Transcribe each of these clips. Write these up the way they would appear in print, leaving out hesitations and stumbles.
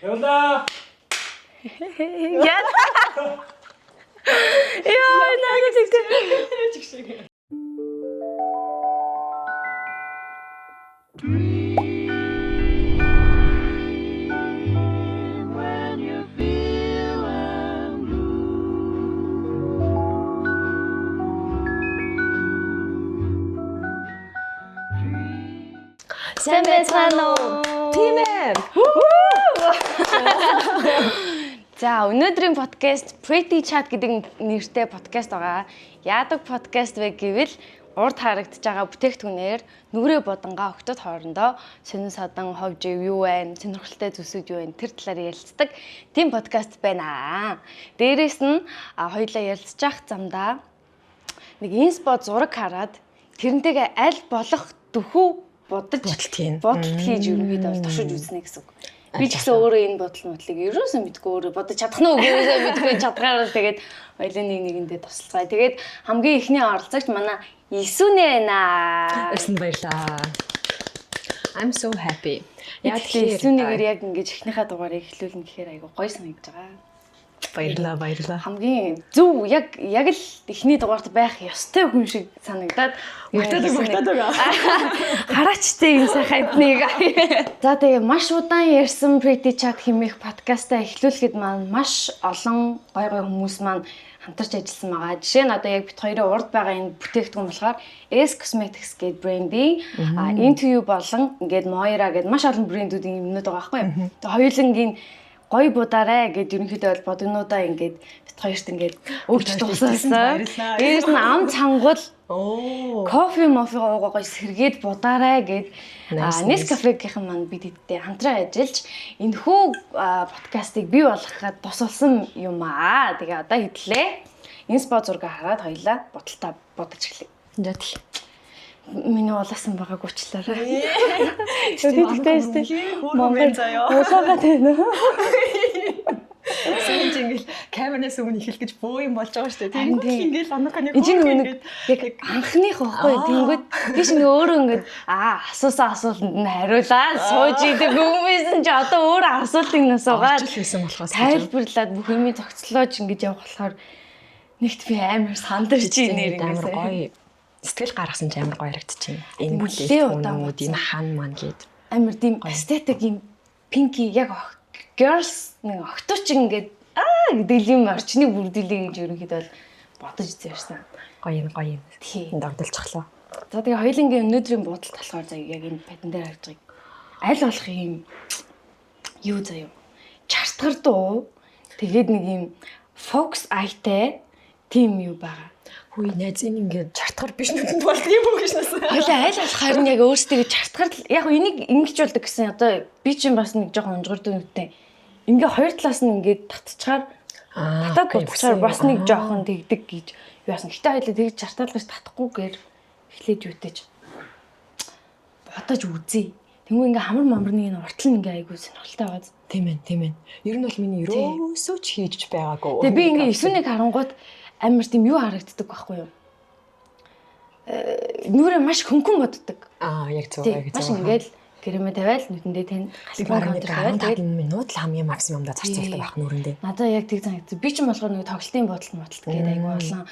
Явлаа. Яа. Яа, наа тэгтээ. Сайн байцгаана уу? Тийм ээ. За, өнөөдрийн подкаст Pretty Chat гэдэг нэртэй подкаст байгаа. Яадаг подкаст вэ гэвэл урд харагдаж байгаа бүтээгдэхүүнээр нүрээ бодонгаа октод хоорондоо сонин садан хов жив юу вэ, сонирхолтой зүйлсүүд юу вэ тэр талаар ярилцдаг тийм подкаст байна. Дээрээс нь хоёулаа ярилцж явах замдаа нэг инспо зураг хараад тэрнтэйгээ аль болох дөхөв будаж Бодолт хийнэ. бодолт хийж ерөнхийдөө бол туршиж үзнэ гэсэн үг. Би ч гэсэн өөрөө энэ бодол модлыг ерөөсөө мэдгүй өөрөө бодож чадах нь үгүй ерөөсөө мэдгүй чадгаараа л тэгээд хоёлын нэг нэгэндээ тусалцгаая. Тэгээд хамгийн эхний оролцогч манай Исүнэ байна. Өрсөнд баярлаа. I'm so happy. Яг тэгэхээр Исүнэгээр яг ингэж эхнийхээ дугаарыг эхлүүлнэ гэхээр айгу гоё санагдаж байгаа. Баярлаа, баярлаа. Хамгийн зөв яг яг л эхний дугаарт байх ёстой хүн шиг санагдаад Магтаадаг, магтаадаг. Хараач тэ юм сайхан амьтныг. За тэгээ маш удаан ярьсан Pretty Chat хэмээх подкастаа эхлүүлэхэд маань маш олон гой гой хүмүүс маань хамтарч ажилласан байгаа. Жишээ нь одоо яг бит хоёрын урд байгаа энэ бүтээгдэхүүн болохоор S Cosmetics гэдэг брендийн Into You болон ингээд Moira гэдэг маш олон брэндүүдийн юмнууд байгаа байхгүй юу. Тэгээ хоёулангийн гой будаарэ гэд ерөнхийдөө бол бодгонуудаа ингээд бит хоёрт ингээд өгч дууссан. Баярлалаа. Дээрээс нь ам цангуул Оо. кофе мофи уугаа гоё сэргээд будаарай гэд Nice, nice. Nescafe-гийнхэн маань бид хэдтэй хамтран ажиллаж энэхүү подкастыг бий болгоход тусалсан юм аа. Тэгээ одоо хэдлээ. Энэ спо зураг хараад хоёлаа бодолтой бодож эхлэв. За тий. Миний улаасан байгааг уучлаарай. Тийм Монгол заяа. Улаагаад байна. Сүүн чи ингээл камернаас өмнө эхлэх гэж бөө юм болж байгаа шүү дээ. Харин Тэнгүүт тийм. ингээл анука нэг Энд чинь хөөрхөн нөгөө нэг яг анхных байхгүй тэнгүүд би чинь өөрөө ингээд асуусан асуултанд нь хариулаа сууж идэг хүмүүсэн чи одоо өөрөө асуултыг нь асуугаад Орчил хийсэн болохоос гэж. тайлбарлаад бүх юмыг зохицлооч ингэж явах болохоор нэгт би амар сандарч нэр амар ингэсэн. гоё. Сэтгэл гаргасан ч амар гоё харагдчихэв. Энэ Нэлээ удаан бүтээгдэхүүнүүд, энэ хан ман гээд. Амар тийм эстетик юм пинки яг girls нэг окточ ингээд гэдэг юм орчныг бүрдүүлээ гэж ерөнхийдөө бол бодож үзсэн. Гоё юм, гоё юм. Тийм. Энд ордолцглоо. За тэгээ хоёулангийн өнөөдрийн буудалд болохоор заяа яг энэ падан дээр харж байгааг аль болох юм юу заяа чартгар дуу тэгээд нэг юм focus eye-тай тийм юу байгаа. Хүй найз энэ ингээд чартгар биш нүдэнд болдго юм уу гэж насаа. Хоёлаа аль болох харин яг өөрсдөө чартгар яг энийг ингэж болдог гэсэн одоо би чинь бас нэг жоохон унжгар дүнтэй. Ингээ хоёр талаас нь ингээд татчаар татаад буцчаар бас нэг жоохон тэгдэг гэж юу яасан. Гэтэ хоёлаа тэгж чартаалгаж татахгүйгээр эхлэж юутэйч бодож үзье. Тэнгүү ингээ хамар мамарны энэ уртл нь ингээ айгүй сонирхолтой байгаа. Тийм ээ, тийм ээ. Ер нь бол миний ерөөсөө ч хийж байгаагүй. Тэгээ би ингээ 9-ийг харангуут амар тийм юу харагддаг байхгүй юу? Нүрээ маш хөнгөн боддог. Яг зөв, Тий, яг зөв. маш ингээл гэрэмэ тавиал нүдэндээ тань Би галзуу баг нэг контр тавиал 15 тэгэл минут л хамгийн максимумдаа зарцуулдаг байх нүрэндээ. надад яг тэг санагдав. Би ч юм болохоор нэг тоглолтын бодолт модлт гэдэг айгүй олон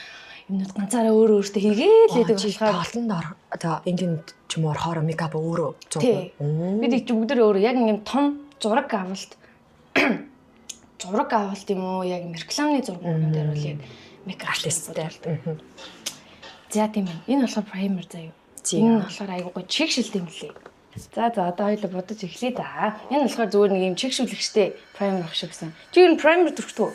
юмнууд ганцаараа өөр өөртөө хийгээл гэдэг болохоор тоглолтод ор одоо ингийн ч юм уу орохоор мейкап өөрөө Тий. 100%. Би тэг чи бүгд өөрөө яг ингээм том зураг авалт зураг авалт юм уу яг юм рекламны зураг мөрөн дээр бол яг мейкап артисттай. За тийм ээ. Энэ болохоор primer заяа. Зя. Энэ нь болохоор айгуу гоё чигшилт юм лээ. За за одоо хоёулаа бодож эхлэе да. Энэ болохоор зүгээр нэг юм чигшүүлэгчтэй primer ах шиг гэсэн. Чи ер нь primer түрхдэг үү?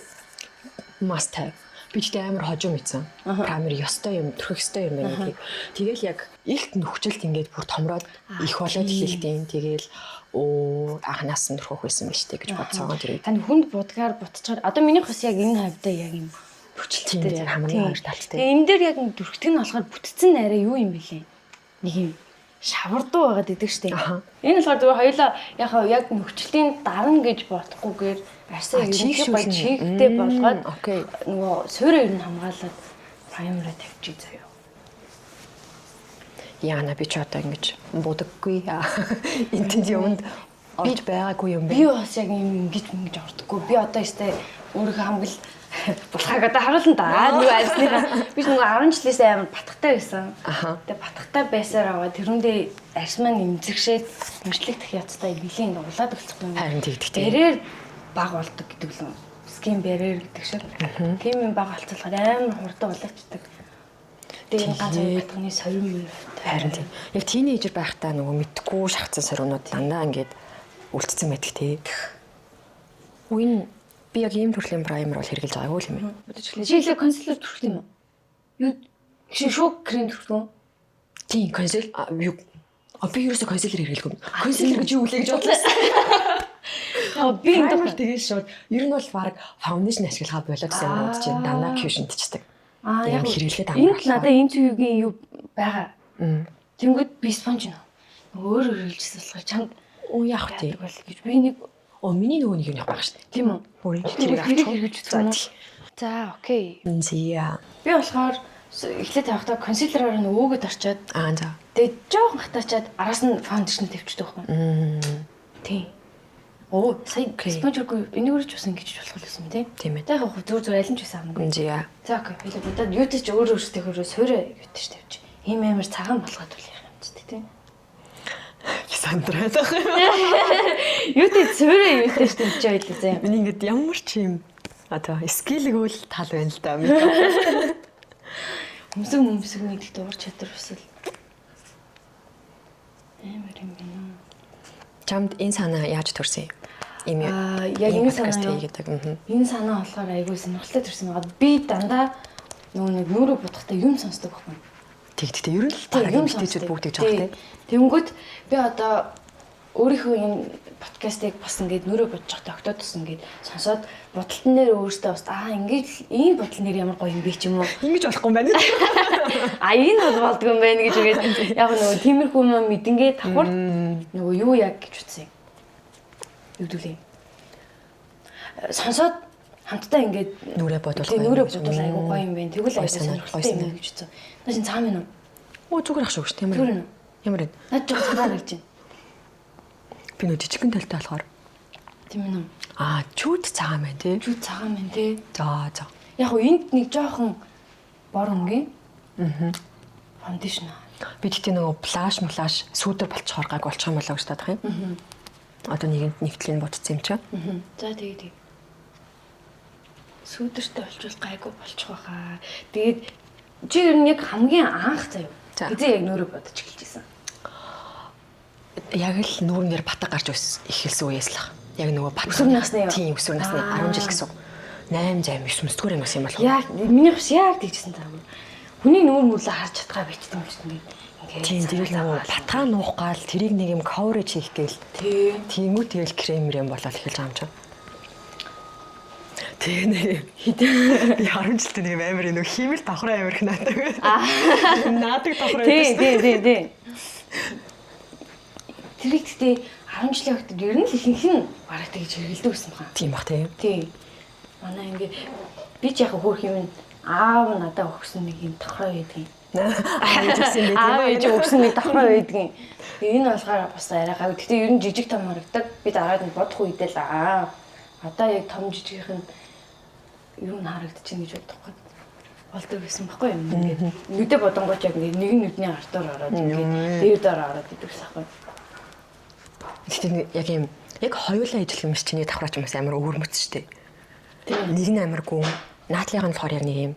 Must have. Би ч амар хожим ийцэн. Праймер ёстой юм, түрхэх ёстой юм байна гэдгийг. Тэгэл яг илт нөхцөлт ингээд бүр томроод их болоод эхэлтийн. Тэгэл анханаас нь түрхэх байсан биз дээ гэж бодсоогоо тэр үед. Тань хүнд будгаар бутчихаар одоо минийх бас яг энэ хавьдаа яг юм хүчлэлтэй Тийм, яг хамрын Тийм. хоёр талтай. Тэгээ энэ дээр яг юм дүрхдэг нь болохоор бүтцэн арай юу юм бэлээ? Нэг юм шавардуу байгаад идэг штэ. Аха. Энэ болохоор зүгээр хоёулаа яг хав яг нөхцөлийн дарна гэж бодохгүйгээр арьсаа ерөнхий гоё чийгшүүлнэ. чийгтэй болгоод Окей. нөгөө суурь ер нь хамгаалаад праймераа тавьчих заяа. Яна би ч одоо ингэж будаггүй. Энэ тэнд юмд Орж байгаагүй юм Би бэ. бас яг юм ингэж ингэж ордоггүй. Би одоо өстэй өөрийнхөө хамгал булхааг одоо харуулна да. Нөгөө арьсныхаа би ч нөгөө 10 жилээс амар батхтай байсан. Аха. Тэгээ батхтай байсаар аваа тэрүүндээ арьс маань имзэгшээд мөрчлөгдөх яцтай нэлийн улаад өгсөн юм. Харин тэгдэг тийм. Барьер баг болдог гэдэг л юм. Skin barrier гэдэг шиг. Тийм юм баг болцолохоор амар хурдан улаачдаг. Тэгээ энэ ганц хоёр батганы сорин мөр. Харин тийм. Яг тинейжер байхдаа нөгөө мэдхгүй шахацсан сорвнууд дандаа ингээд үлдсэн байдаг тий. Үгүй энэ би яг ийм төрлийн primer бол хэрэглэж байгаагүй л юм байна. Бодож эхлэв. Чи илүү concealer түрхдэг юм уу? Юу? Чи шүүг крем түрхдэг үү? Тийм, concealer юу А би ерөөсөө concealer хэрэглэхгүй. Concealer гэж юу үлээ гэж бодлоо. Аа би энэ Primer тэгээд шууд ер нь бол баг foundation ашиглахаа болоо гэсэн юм уу чинь дандаа cushion тчдэг. Аа Яг яг хэрэглээд амар Энд болохоор. надаа энэ зүгийн юу байгаа. Тэнгүүд би sponge нөө. Өөр хэрэглэжсэн болохоор чамд Оо яах вэ? яадаг бол гэж би нэг Оо миний нөгөө нэг юм явах байх шүү дээ. тийм үү? Бүр энэ Тэрийг тэрийг авчих. хэрэгжиж үзэх юм уу? За okay. Зя. Би болохоор эхлээд тавихтаа concealer аар нь өвгөд орчоод Аа за. тэгээд жоохон хатаачаад араас нь foundation тавьчихдаг байхгүй. Тийм. Оо сая sponge үргүй энийг үрж бас ингэж болох гэсэн юм тийм. Тийм ээ. За яг хөө зүр зүр аль нь ч байсан хамаагүй. Зя. За okay. Хоёлаа бодоод юутай ч өөр өөрсдийнхөө суурь юутай ч тавьчих. Ийм амар цагаан болгоод үл ярих юм ч тийм. Сандраад байх юм. Юутай суурь юутай ч тавьчих байлаа заа. Миний ингээд ямар ч юм одоо skill гүй л тал байна л да. Өмсөг өмсөг нэгдэлт уур чадвар бас л амар юм байна. Чамд энэ санаа яаж төрсөн юм? Ийм Аа яг энэ подкаст санаа юу? хийгээд байгаа. Энэ санаа болохоор айгүй сонирхолтой төрсөн байгаа. Би дандаа нөгөө нэг нүрэ будахтай юм сонсдог байхгүй. Тэг тэг ер нь л бараг юм эмэгтэйчүүд сонсдог. бүгд тэгж байгаа тийм. Тэнгүүт би одоо өөрийнхөө энэ подкастыг бас ингээд нүрэ будж байхдаа октод бас ингээд сонсоод бодолтон дээр өөртөө бас аа ингээд л ийм бодол нэр ямар гоё юм бэ ч юм уу. Ингэж болохгүй юм байна. А энэ бол болдго юм байна гэж ингээд яг нөгөө тиймэрхүү юм мэдэнгээ давхар нөгөө юу яг гэж утсан юм. Юу гэдэг вэ? Сонсоод хамтдаа ингээд Нүрээ бодвол тий гоё юм нүрээ гэж. бодвол айгүй гоё юм байна. Тэгвэл Гоё айгүй санаа, сонирхолтой гоё юм байна гэж утсан. Наа чин цаам юм уу? Оо зүгээр ах шүү дээ. Ямар Зүгээр юм. Ямар вэ? Наад жоо цагаан гэж байна. Би нөө жижигхэн талтай болохоор Тийм ээ. аа чүүд цагаан байна тий. Чүү цагаан байна тий. За за. Яг уу энд нэг жоохон бор өнгийн. Аа. Foundation. Би тэгтээ нөгөө blush млаш сүүдэр болчихоор гайг болчих юм болоо гэж бодох юм. Одоо нэг нэгтлийг бодсон юм чи. Аа. За тэгээ тэгээ. Сүүдэртэй болчвол гайгүй болчих واخа. Тэгээд чи ер нь яг хамгийн анх заяа. За. Хэзээ яг нүрээ бодож эхэлж исэн. Яг л нүүрнээр батга гарч эхэлсэн үеэс л ах. Яг нөгөө батга. Өсвөр насны юу? Тийм, өсвөр насны 10 жил гэсэн. 8 зам 9 9 дугаар ангис юм болов. Яг миний бас яг тэгжсэн таа. Хүний нүүр мүрлээ харж чадгаа бичдэг юм чинь ингээд. Ингээд Тийм, тэгэл нөгөө батгаа нуух гал тэрийг нэг юм coverage хийх гээл. Тий. Тиймүү тэгэл крем мэрэм болоод эхэлж байгаа юм чинь. Тэгээ нэг би 10 жилдээ нэг амар нэг хиймэл давхраа амар их наадаг. Наадаг давхраа Тий, тий, тий, тий. Тэрийг гэхдээ 10 жилийн хүүхдүүд ер нь л ихэнх нь бараг тэгж хэрэгэлдэг гэсэн баха. Тийм бах тий. Тий. Манай ингээ би ч яг хөөх юм аав надад өгсөн нэг юм давхраа байдгийн. Аа ээж өгсөн юм Аав бэ ээж өгсөн нэг давхраа байдгийн. Тэгээ энэ болохоор бас арай гав. Гэхдээ ер нь жижиг том харагдаг. Би дараад нь бодох үедээ л аа одоо яг том жижигийнх нь юу н харагдчихэв гэж бодохгүй болдог гэсэн баггүй юм ингээд нүдэ бодонгооч яг ингээд нэг нь нүдний артуур ороод ингээд дээр доор ороод идэг гэсэн баггүй. Гэхдээ нэг яг юм яг хоёулаа ижил юм шиг чиний давхраа ч юм бас амар өвөрмөц штэ. Тийм. Нэг нь амар гүн, наадлынх нь болохоор яг нэг юм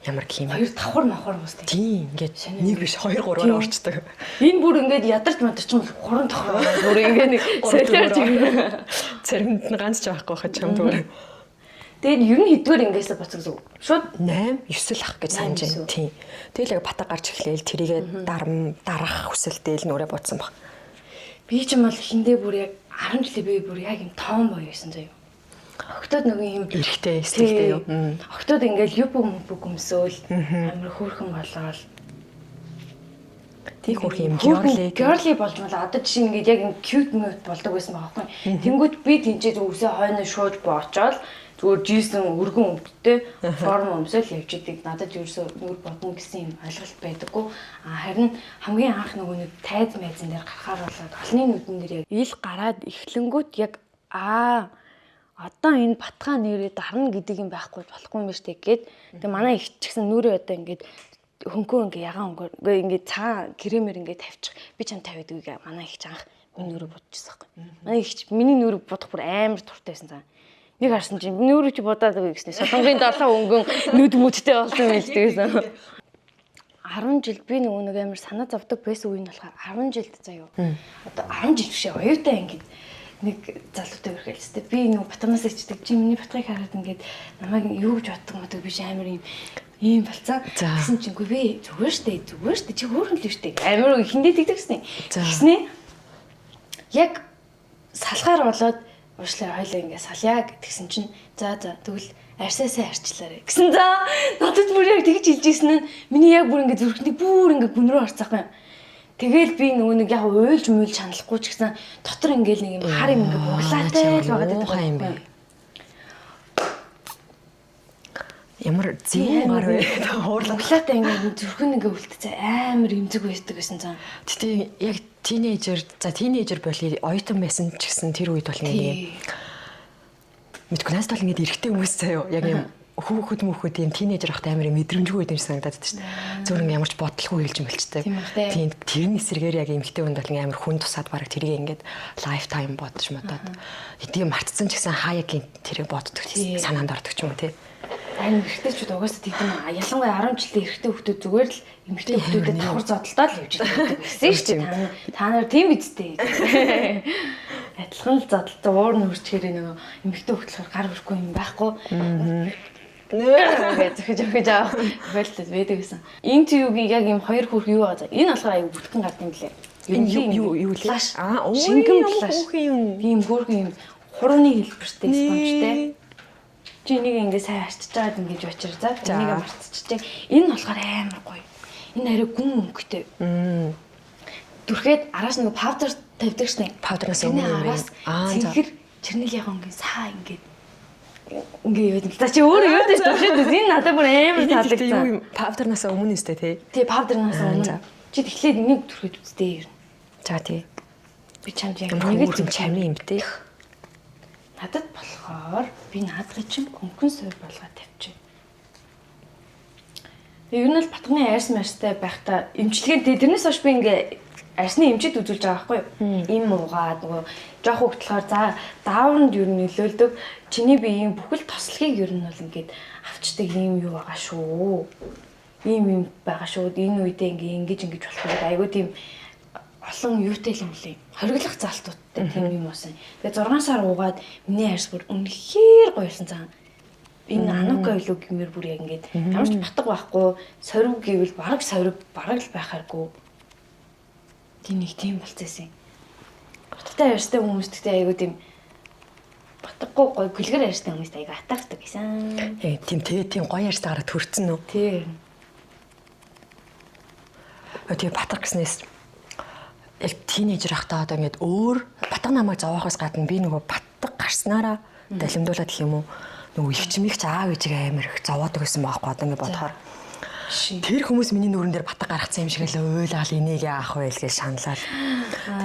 ямар гэх юм. Хоёр давхар мавхар бас тийм. Тийм ингээд Сонин. нэг биш хоёр гурваар орчдөг. Энэ бүр ингээд ядарч мадарч юм гурван давхар ороод бүр ингээд нэг солиорч дөрвөөр. Царимд нь ганц ч байхгүй хаж чам зүгээр. Тэгээд ер нь хэдвэр ингээсээ боцог зүг. Шууд 8 9 л ах гэж санаж 8, байна. Тийм. Тэгэл яг батга гарч эхлээл тэрийгэ дарам дарах хүсэлтэй л нүрээ бодсон баг. би ч юм бол эхэндээ бүр яг 10 жилээ би бүр яг юм тоон боё байсан заяа. Октод нөгөө юм Эрэгтэй, эсрэгтэй юу? Тий. Октод ингээл юб мөбг өмсөөл амар хөөрхөн болоод Тэг хөрх юм Хөөрхөн георли. Girly болж мал одоо жишээ нь ингээд яг юм cute mute болдог байсан байгаа байхгүй. Тэнгүүт би тэнцээ үсээ хойно шууд боочоод Зүгээр жийсэн өргөн өнгөтэй форм өмсөөл явж идэг. Надад ерөөсөө нүүр бодно гэсэн юм ойлголт байдаггүй. А харин хамгийн анх нөгөө нэг тайз майзан дээр гарахаар болоод олны нүдэн дээр яг ил гараад эхлэнгүүт яг аа одоо энэ батгаа нэрээ дарна гэдэг юм байхгүй болохгүй юм байна штэ гээд тэгээ манай их ч гэсэн нүрээ одоо ингээд хөнгөө ингээ ягаан өнгөөр ингээ цагаан кремээр ингээ тавьчих би чам тавиад үгүй манай их ч анх миний нүрээ будчихсан байхгүй. Манай их ч миний нүрээ будах бүр амар туртай байсан цаа. Нэг харсан чинь нүрээ чи будаад үгүй гэснээр солонгын долоо өнгөн нүд мүдтэй болсон юм л тэгсэн. 10 жил би нөгөө нэг амар санаа зовдөг байсан үе нь болохоор 10 жилд заяа. Одоо 10 жил биш ээ оюутан ингээд нэг залуутай өрхөлцтэй. Би нөгөө батганаас ичдэг. Чи миний батгыг хараад ингээд намайг юу гэж боддог модог биш амар юм ийм болцсон. Тэгсэн чинь үгүй би зүгээр штэ зүгээр штэ чи хөөрхөн л штэ. Амар ихэндээ тэгдэгсэн. Тэгснээ яг салахаар болоод уушлаа хоёлаа ингээд салъя гэтгсэн чинь за за тэгвэл арсаасаа арчлаарэ гэсэн. За надад бүр яг тэгж хэлж ийсэн нь миний яг бүр ингээд зүрхний бүр ингээд гүн рүү орцсон юм. Тэгэл би нөгөө нэг яг уйлж муйлж ханалахгүй ч гэсэн дотор ингээл нэг юм хар юм ингээ буглаатай л байгаад байдаг юм бэ. Ямар зэвүүн гар вэ? Уурлаа. Буглаатай ингээ зүрхэн ингээ үлдсэн амар эмзэг байдаг гэсэн зам. Гэтэ яг тинейжер за тинейжер болий оюутан байсан ч гэсэн тэр үед бол ингээ мэдгүй нас бол ингээ эрэгтэй хүмүүс заяо. Яг юм хүүхэд мөхөд юм тинейжер ахтай амар мэдрэмжгүй байд юм шиг санагдаад байдаг шүү дээ. Зөвхөн ингээ ямар ч бодлогүй хэлж мэлчтэй. Тийм тэрний эсрэгээр яг эмэгтэй хүнд бол ингээ амар хүн тусаад бараг тэрийг ингээд lifetime бодож модоод. Тийм мартсан ч гэсэн хаяа гин тэрийг боддог санаанд ордог ч юм уу тий. Харин эрэгтэйчүүд угаасаа тэгдэм аа. Ялангуяа 10 жилийн эрэгтэй хүүхдүүд зүгээр л эмэгтэй хүүхдүүдэд давхар зодолдоод л явж байдаг гэсэн шүү дээ. Та нар тийм үсттэй. Адилхан л зодолтой уур нь хөрчгээр нөгөө эмэгтэй хүүхд болохоор гар өрөхгүй юм байхгүй. Нөө гэж зөхөж өгөж авах тохиолдол байдаг гэсэн. Энэ тюгийн яг юм хоёр хөрх юу байгаа. Энэ болохоор аюу бүтгэн гард юм лээ. Энэ юу юу лээ? Аа шингэн плаш. Тийм хөөрхөн юм хурууны хэлбэртэй спонжтай. Чи энийг ингээ сайн арчиж байгаад ингэж очир за. Энийг мартчихжээ. Энэ нь болохоор амар гоё. Энэ арай гүн өнгөтэй. Түрхэд араас нэг паудер тавьдаг шнэ. Паудернаас өмнө юм байна. Аа цэнхэр чернил яг ингээ саа ингээд ингээ юу гэдэг. За чи өөрөө юу гэж туршид үз. Энэ надад бүр амар таалагдсан. Юу юм? Паудернаас өмнө өстэй тий. Тий, паудернаас өмнө. Чи тэгэхээр энийг түрхэд үсттэй ер нь. За тий. Би чамд яг нэг л чамин юм тий. Надад болохоор би наадгыг чинь хөнгөн суур болгоод тавьчих. Ер нь л батганы арьс марстай байхдаа эмчилгээнд тэрнээс хойш би ингээ арьсны эмчит үзүүлж байгаа байхгүй юу? Им уугаад нөгөө жоох хөгтлөхөөр за даавранд ер нь нөлөөлдөг. Чиний биеийн бүхэл тослогийг ер нь бол ингээд авчдаг юм юу байгаа шүү. Ийм юм байгаа шүү. Энэ үедээ ингээ ингэж ингэж болох гэдэг айгүй тийм олон юутай юм лээ. Хориглох залтуудтай тийм юм болсон. Тэгээ 6 сар уугаад миний арьс бүр үнэхээр гоёлсон цаана. Энэ анука илүү гэмээр бүр яг ингээд ямар ч батга байхгүй, сорив гэвэл бараг сорив, бараг л байхааргүй. Тийм нэг тийм болцсон юм. Батгатай арьстай хүмүүс гэхдээ айгүй тийм батгагүй гоё гүлгэр арьстай хүмүүст айгүй атаархдаг гэсэн. Тийм тэгээ тийм гоё арьстайгаараа төрцөн үү? Тийм. Тэгээ батга гэснээс яг тинейжер ахтаа одоо ингээд өөр батга намайг зовоохоос гадна би нөгөө батга гарснараа далимдуулаад гэх юм уу нөгөө ихчмигч аав ээжигээ амар их зовоодог байсан байхгүй одоо ингээд бодохоор тэр хүмүүс миний нүрэн дээр батга гаргацсан юм шиг л уйлаал энийг яах вэ гэж шаналал.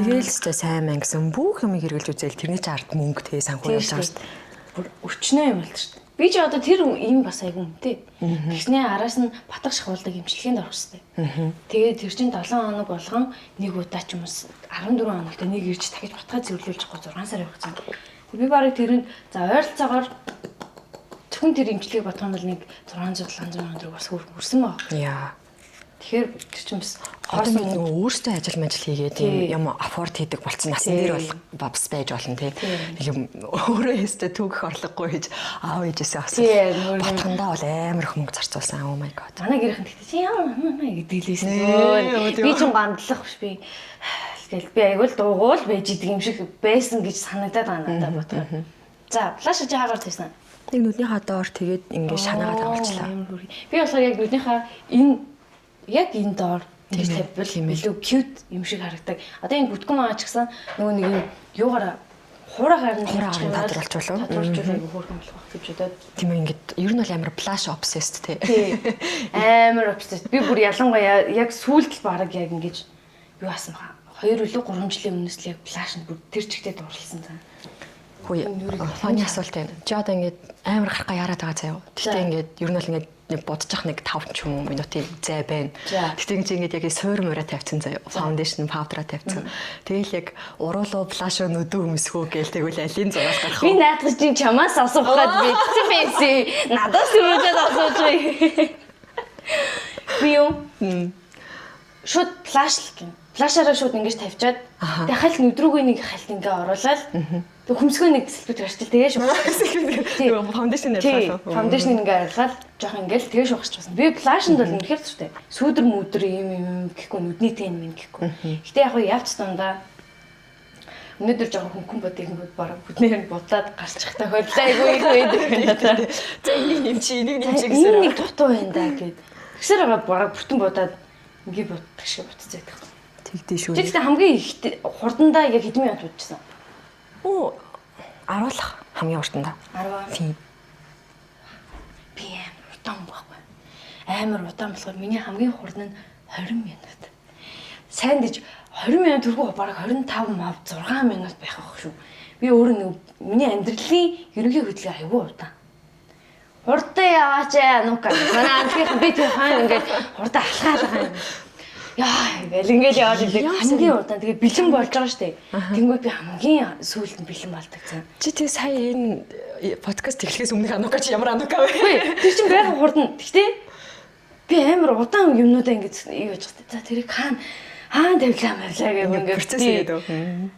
Тэгээл ч сайн мэн гэсэн бүх юмыг хэрглэж үзээл тэрний ч ард мөнгө тэгээ санхүү явж байгаа шүү дээ. Бүр өчнөө юм болдог шүү дээ. Би ч одоо тэр юм бас айгүй үнэтэй. Тэгснээ араас нь батг шахуулдаг эмчилгээнд орох хэрэгтэй. Тэгээд тэр чинь 7 хоног болгон нэг удаа ч юм уу 14 хоногт нэг ирж дахиж батгаа цэвэрлүүлж чадахгүй 6 сар явах гэсэн. Би барыг тэрэнд за ойролцоогоор зөвхөн тэр эмчилгээг бодох юм бол нэг 600 700 мянган төгрөг бас хүрсэн баг. Яа. Тэгэхээр тэр чинь бас одоо бид нөгөө өөрсдөө ажил мажил хийгээд юм афорд хийдэг болцсон насан дээр бол бас байж болно тий. Юм өөрөө хийстэй түүх орлогогүй хийж аав ээжээсээ бас батхандаа бол амар их мөнгө зарцуулсан. Oh my god. Манай гэрхэн тэгтээ чи яа маа гэдэг лээсэн. Би ч гамдлах биш би гэл би айгуул дуугуул байж идэг юм шиг байсан гэж санагдаад байгаа надад бодохоор. За плаш жаагаар тавьсан. Нэг нүднийхаа доор тэгээд ингэ шанаагаа тавуулчлаа. Би болохоор яг нүднийхаа энэ яг энэ доор ингэж тавьбал илүү cute юм шиг харагдаг. Одоо энэ бүтгэн маа ч гэсэн нөгөө нэг юм юугаараа Хураагаар нь Хураагаар нь тодруулчихвал уу? Тодруулчихвал айгүй хөөрхөн болох байх гэж бодоод. Тийм ээ, ингээд ер нь бол амар blush obsessed тий. Тий. Амар obsessed. Би бүр ялангуяа яг сүүлд л бараг яг ингэж юу асан баха. 2 үлээ 3 жилийн өмнөөс л яг blush нь бүр тэр чигтээ дурлсан цаа. Хүй, funny асуулт байна. Чи одоо ингээд амар гарахгаа яарад байгаа заяа. Гэхдээ ингээд ер нь бол ингээд бодчих нэг 5 ч юм уу минутын зай байна. Гэхдээ чи ингээд яг суур мураа тавьсан заяа. Foundation powder-а тавьсан. Тэгэл яг уруулуу blush нүдөө өмсгөө гээл тэгвэл алийн зураас гарах Би уу? наадах чинь чамаас асуух гээд битсэн байсан. Надаас өрөөдөөд асууж байгаа. Би юу? Шууд blush л гин. Blush аараа шууд ингэж тавьчаад тэгээ хальт нүдрүүгээ нэг хальт ингээ оруулаад тэгээ хөмсгөө нэг сэлбэт гарчил тэгээ шууд. Нөгөө foundation Тий, арилгаа. Foundation ингээ арилгаад жоох ингээл тэгээ шугасчихсан. Би blush нд бол үнэхээр дуртай. Сүүдэр мүдэр юм юм гэхгүй нүдний тэн мэн гэхгүй. Гэтэ яг хөө явц дундаа өнөөдөр жоохон хөнгөн бодыг бод бараг бүгднээр нь будлаад гарчих тохиолдол айгүй их байдаг надад. За энийг нэмчи, энийг нэмчи Энэ гэсэн. нэг дутуу байна да гэд. Тэгсэр байгаа бараг бүтэн будаад ингээ буддаг шиг бутцсан байдаг. Тэгдээ шүү. Чи гэхдээ хамгийн их хурдандаа яг хэдэн минут будчихсан? Оо 10-лах хамгийн уртандаа. 10. Тийм. Би амар удаан байхгүй. Амар удаан болохоор миний хамгийн хурд нь 20 минут. Сайн дэж 20 минут түрхүү бараг 25 мав 6 минут байх ах шүү. Би өөрөө нэг миний амьдралын ерөнхий хөдөлгөөн айгүй удаан. Хурдан яваач ээ Анука. Манай анхных би тэр хаан ингээд хурдан алхаад байгаа юм. Яа ингээл ингээл яваад ирлээ. Хамгийн удаан тэгээ бэлэн болж байгаа штэ. Тэнгүүд би хамгийн сүүлд нь бэлэн болдог зэн. Чи тэг сая энэ подкаст эхлэхээс өмнөх Анука чи ямар Анука вэ? Үгүй тэр чинь байга хурдан. Гэхдээ би амар удаан юмнуудаа ингэж юу яаж байгаа. За тэрийг хаана хаана тавилаа мавлаа гэх ингээд процесс хийгээд үү?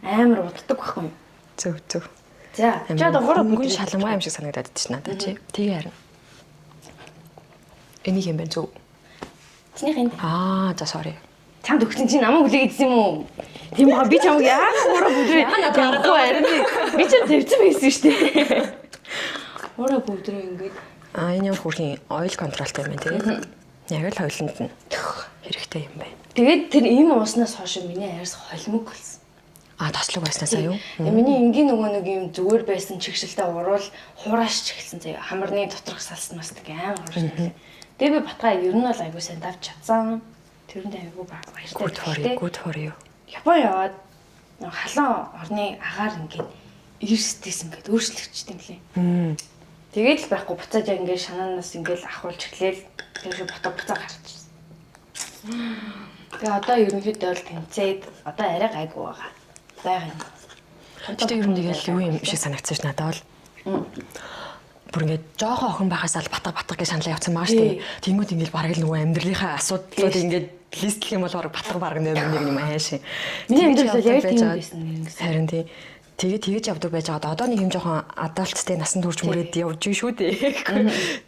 Амар уддаг байхгүй юу? Зөв зөв. За чи одоо гурав хөнгөн шалангуй юм шиг санагдаад идэж надад чи. Тэгээ харин. Энийг юм байна зөв. Чинийх энэ. Аа за sorry. Чамд өгсөн чинь намайг хүлээгээд идсэн юм уу? Тийм баа би чамайг яах гурав бүдрээ явахгүй харин би ч тавьсан байсан шүү дээ. Гурав бүдрээ ингээд Аа энэ ямар хүрхийн oil control-тай юм байна тий. Яг л хойлонд нь хэрэгтэй юм байна. Тэгээд тэр ийм ууснаас хойш миний арьс холимог болсон. Аа тослог байснаасаа юу? Тэгээ миний энгийн нөгөө нэг юм зүгээр байсан чигшэлтэй уруул хурааш чиглсэн заяа. Хамарны доторх салснаас тэг амар хурааш. Тэгээ би батгаа ер нь бол айгуу сайн давж чадсан. Тэрэнд айгуу баяртай. Good for you, good for you. Япон яваад нөгөө халуун орны агаар ингээд эрсдээс ингээд өөрчлөгчт юм лээ. Тэгээд л байхгүй буцаад яг ингээд шанаанаас ингээд ахуулж эхлээл тэр шиг ботоо буцаа гарч ирсэн. Тэгээ одоо ерөнхийдөө бол тэнцээд одоо арай гайгүй байгаа. Байгаа юм. Гэтэ ер нь тэгэл юу юм шиг санагдсан ш надад бол. Бүр ингээд жоохон охин байхаас л батга батга гэж саналаа явцсан байгаа шүү дээ. Тэнгүүд ингээд бараг л нөгөө амьдралынхаа асуудлууд ингээд list лэх юм бол бараг батга бараг номер 1 юм хайшин. Миний амьдрал бол яг тийм байсан нэг юм. Харин тий. Тэгээ тэгэж явдаг байж байгаад одоо нэг юм жоохон adult тэй насан турш мөрөөд явж шүү дээ.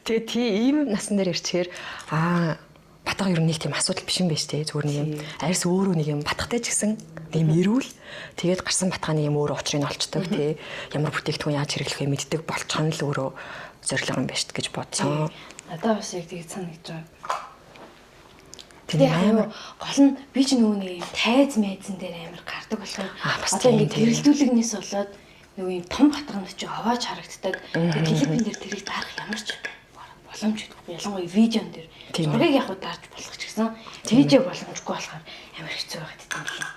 Тэгээ тий ийм насан дээр ирчихээр аа батга ер нь нэг тийм асуудал биш юм байна те. Зүгээр нэг юм арьс өөрөө нэг юм батгатай ч гэсэн нэг юм эрүүл тэгээд гарсан батгааны юм өөр учрыг нь олчдог те. Ямар бүтээгдэхүүн яаж хэрэглэх вэ мэддэг болчихно л өөрөө зорилго юм байна гэж бодсон. Надад бас яг тэгж санагдаж байгаа. Тэр Тэгээ амар гол нь би ч нөгөө нэг юм тайз майзан дээр амар гардаг болохоор Аа, бас одоо тийм, ингээд тийм. гэрэлтүүлэгнээс болоод нөгөө юм том батганууд чи овоож харагддаг. Тэгээ клипэн дээр тэрийг дарах ямар ч боломж өгдөг. Ялангуяа видеон дээр Тийм ээ. зургийг яг хуу дарж болох ч гэсэн видео боломжгүй болохоор амар хэцүү байгаад идэв юм лээ.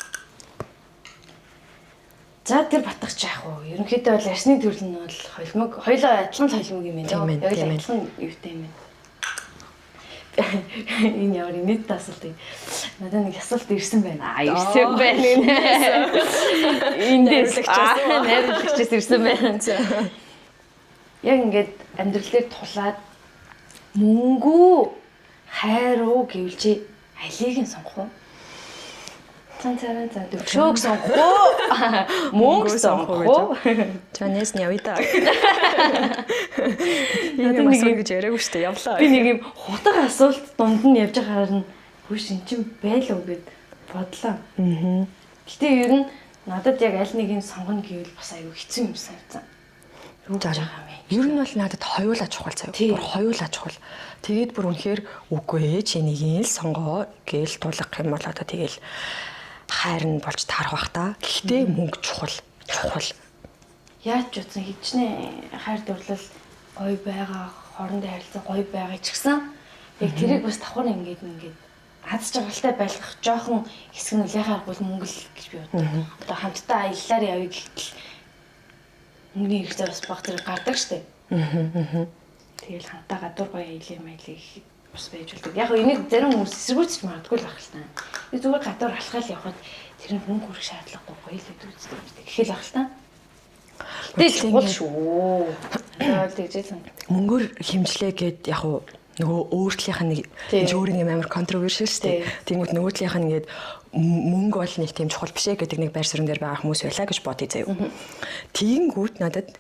За тэр батгах чи яах вэ? Ерөнхийдөө бол арсны төрөл нь бол холимог, хоёлоо адилхан л холимог юм байна. Тийм ээ, Яг л тийм ээ. адилхан юутай юм байна. Энэ ямар инээдтэй асуулт юм. Надад нэг асуулт ирсэн байна. Аа, ирсэн байна гинэ. Эндээс Найруулагчаас уу? найруулагчаас ирсэн байна. Яг ингээд амьдрал дээр тулаад мөнгөө хайр уу гэвэл чи алийг нь сонгох уу? Цан царай за төвшөөг сонгох уу? Мөнгө сонгох уу? Чанаас нь явъя да. Надад Энэ нэг асууя юм- гэж яриаггүй шүү дээ. Явлаа. Би нэг юм хутга асуулт дунд нь явж байгаагаар нь хөөш эн чинь байлуу гэд бодлоо. Аа. Гэтэ ер нь надад яг аль нэг юм сонгоно гэвэл бас аюу хэцүү юм санагдсан. Юу гэж байгаа юм бэ? Ер нь бол надад хоёулаа чухал заяа. Тийм. Бүр хоёулаа чухал. Тэгээд бүр үнэхээр үгүй ээ чи нэг л сонгоо гээл тулах юм бол одоо тэгэл хайр нь болж таарах бах та. Гэхдээ мөнгө чухал. Чухал. Яаж ч утсан хичнээн хайр дурлал гоё байгаа, хоорондын харилцаа гоё байгаа ч гэсэн яг тэрийг бас давхар ингээд аз жаргалтай байлгах жоохон хэсэг нь яхаар бол мөнгө л гэж би боддог. Одоо хамтдаа аяллаар явъя гэхтэл мөнгөний хэрэгцээ бас баг зэрэг гардаг штэ. Тэгэл хамтдаа гадуур гоё аялал маялал гэхэд бас байж болдог. Яг энийг зарим хүмүүс эсэргүүцэж магадгүй л байх л та. Би зүгээр гадуур алхаал явхад тэр нь мөнгө хүрэх шаардлагагүй гоё л гэдэг үстэй юм штэ. Гэхэл байх л та. Тэгэл чухал шүү. Тэгэл тэгж л санагдав. Мөнгөөр хэмжлээ гэд яг уу нөгөө өөртлийнх нь нэг өөр нэг амар controversial шүү дээ. Тэнгүүд нөгөө талынх нь ингээд мөнгө бол нэг тийм чухал биш ээ гэдэг нэг байр суурин дээр байгаа хүмүүс байлаа гэж бодъё заяа. Тэгэнгүүт надад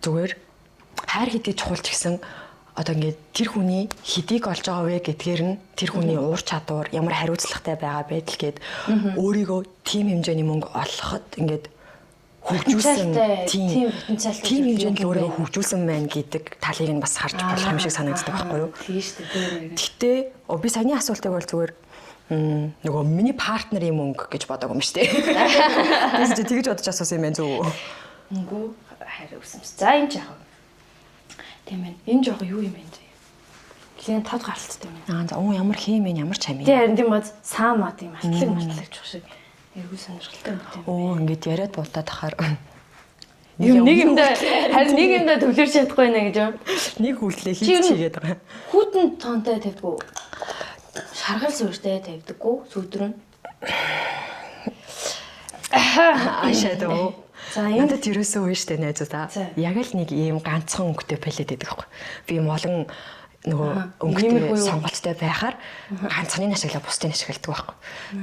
зүгээр хайр хэдий чухал ч гэсэн одоо ингээд тэр хүний хэдийг олж байгаа вэ гэдгээр нь тэр хүний уур чадвар ямар хариуцлагатай байгаа байдал гээд өөрийгөө тийм хэмжээний мөнгө олоход ингээд хөгжүүлсэн тийм потенциалтай тийм хэмжээнд л өөрийгөө хөгжүүлсэн байна гэдэг талыг нь бас харж болох юм шиг санагддаг байхгүй юу? Тийм шүү дээ. Гэтэ би саяны асуултыг бол зүгээр нөгөө миний партнерын мөнгө гэж бодоагүй юм шүү дээ. Тэгээс чи тэгж бодож асуусан юм байна зү. Мөнгөө хайр өсөмс. За энэ жаах. Тийм ээ. Энэ жоох юу юм бэ? Клиент тод гаралттай юм. Аа за оо ямар хийм бэ ямар чам юм. Тийм харин тийм бод саамаа тийм алтлаг мартлаг жоох шиг. Эргүү сонирхолтой юм тийм. Оо ингээд яриад будаад тахаар Нэг юмдаа харин нэг юмдаа төвлөрч чадахгүй нэ гэж юм. Нэг хүллээ хийж хийгээд байгаа. Хүүтэн тоонтой тавьдгүй. Шаргал сүртэй тавьдаггүй сүйдрэн. Аашаа дөө. За энэ надад ерөөсөө үе штэ найзуудаа. Яг л нэг ийм ганцхан өнгөтэй палет байдаг байхгүй. Би юм олон нөгөө өнгөтэй сонголттой байхаар ганцхныг ашиглаа бусдыг ашигладаг байхгүй.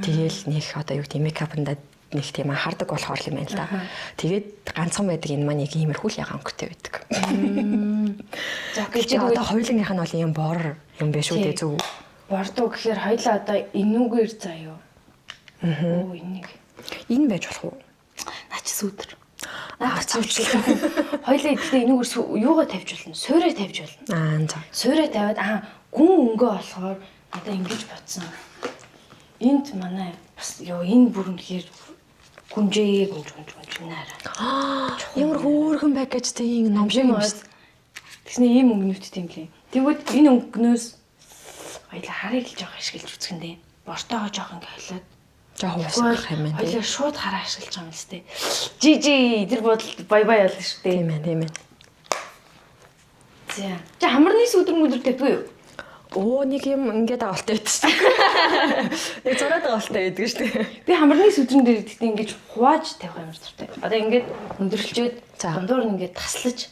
Тэгээл нэг одоо юу гэдэг мейкапнда нэг тийм анхаардаг болохоор юм байна л да. Тэгээд ганцхан байдаг энэ маань яг иймэрхүү л ягаан өнгөтэй байдаг. За гэж одоо хоёулангийнх нь бол ийм бор юм биш үү дээ зөв. Бордоо гэхээр хоёлаа одоо энүүгээр заяа. Оо энийг. Энэ байж болох уу? Наач сүдэр. Наач зүвчлээ. Хоёлаа идэхдээ энүүгээр юугаа тавьж болно? Суурэ тавьж болно. Аа за. Суурэ тавиад гүн өнгөө болохоор одоо ингэж бодсон. Энд манай бас ёо энэ бүр үнэхээр гүнжээ гүнж гүнж гүнж наараа. Ямар хөөрхөн бай гэж тийм ном шиг юм шүү. Тэгснэ ийм өнгөнүүдтэй юм лээ. Тэгвэл энэ өнгөнөөс хоёлаа харыг л жоох ашиглаж үзэх нь дээ. Бортоогоо жоох ингэ холиод жоох уусгах юм байна. Хоёлаа шууд хараа ашиглаж байгаа юм л тээ. Жижи тэр бодолд бай бай болно шүү дээ. Тийм ээ, тийм ээ. За. Чи хамарны сүдэр мүдэр тавьдгүй юу? Оо нэг юм ингээд авалтай байдаг шүү дээ. Нэг зураад авалтай байдаг шүү дээ. Би хамарны сүдрэн дээр гэхдээ ингэж хувааж тавих юм дуртай. Одоо ингээд өндөрлчөөд дундуур нь ингээд таслаж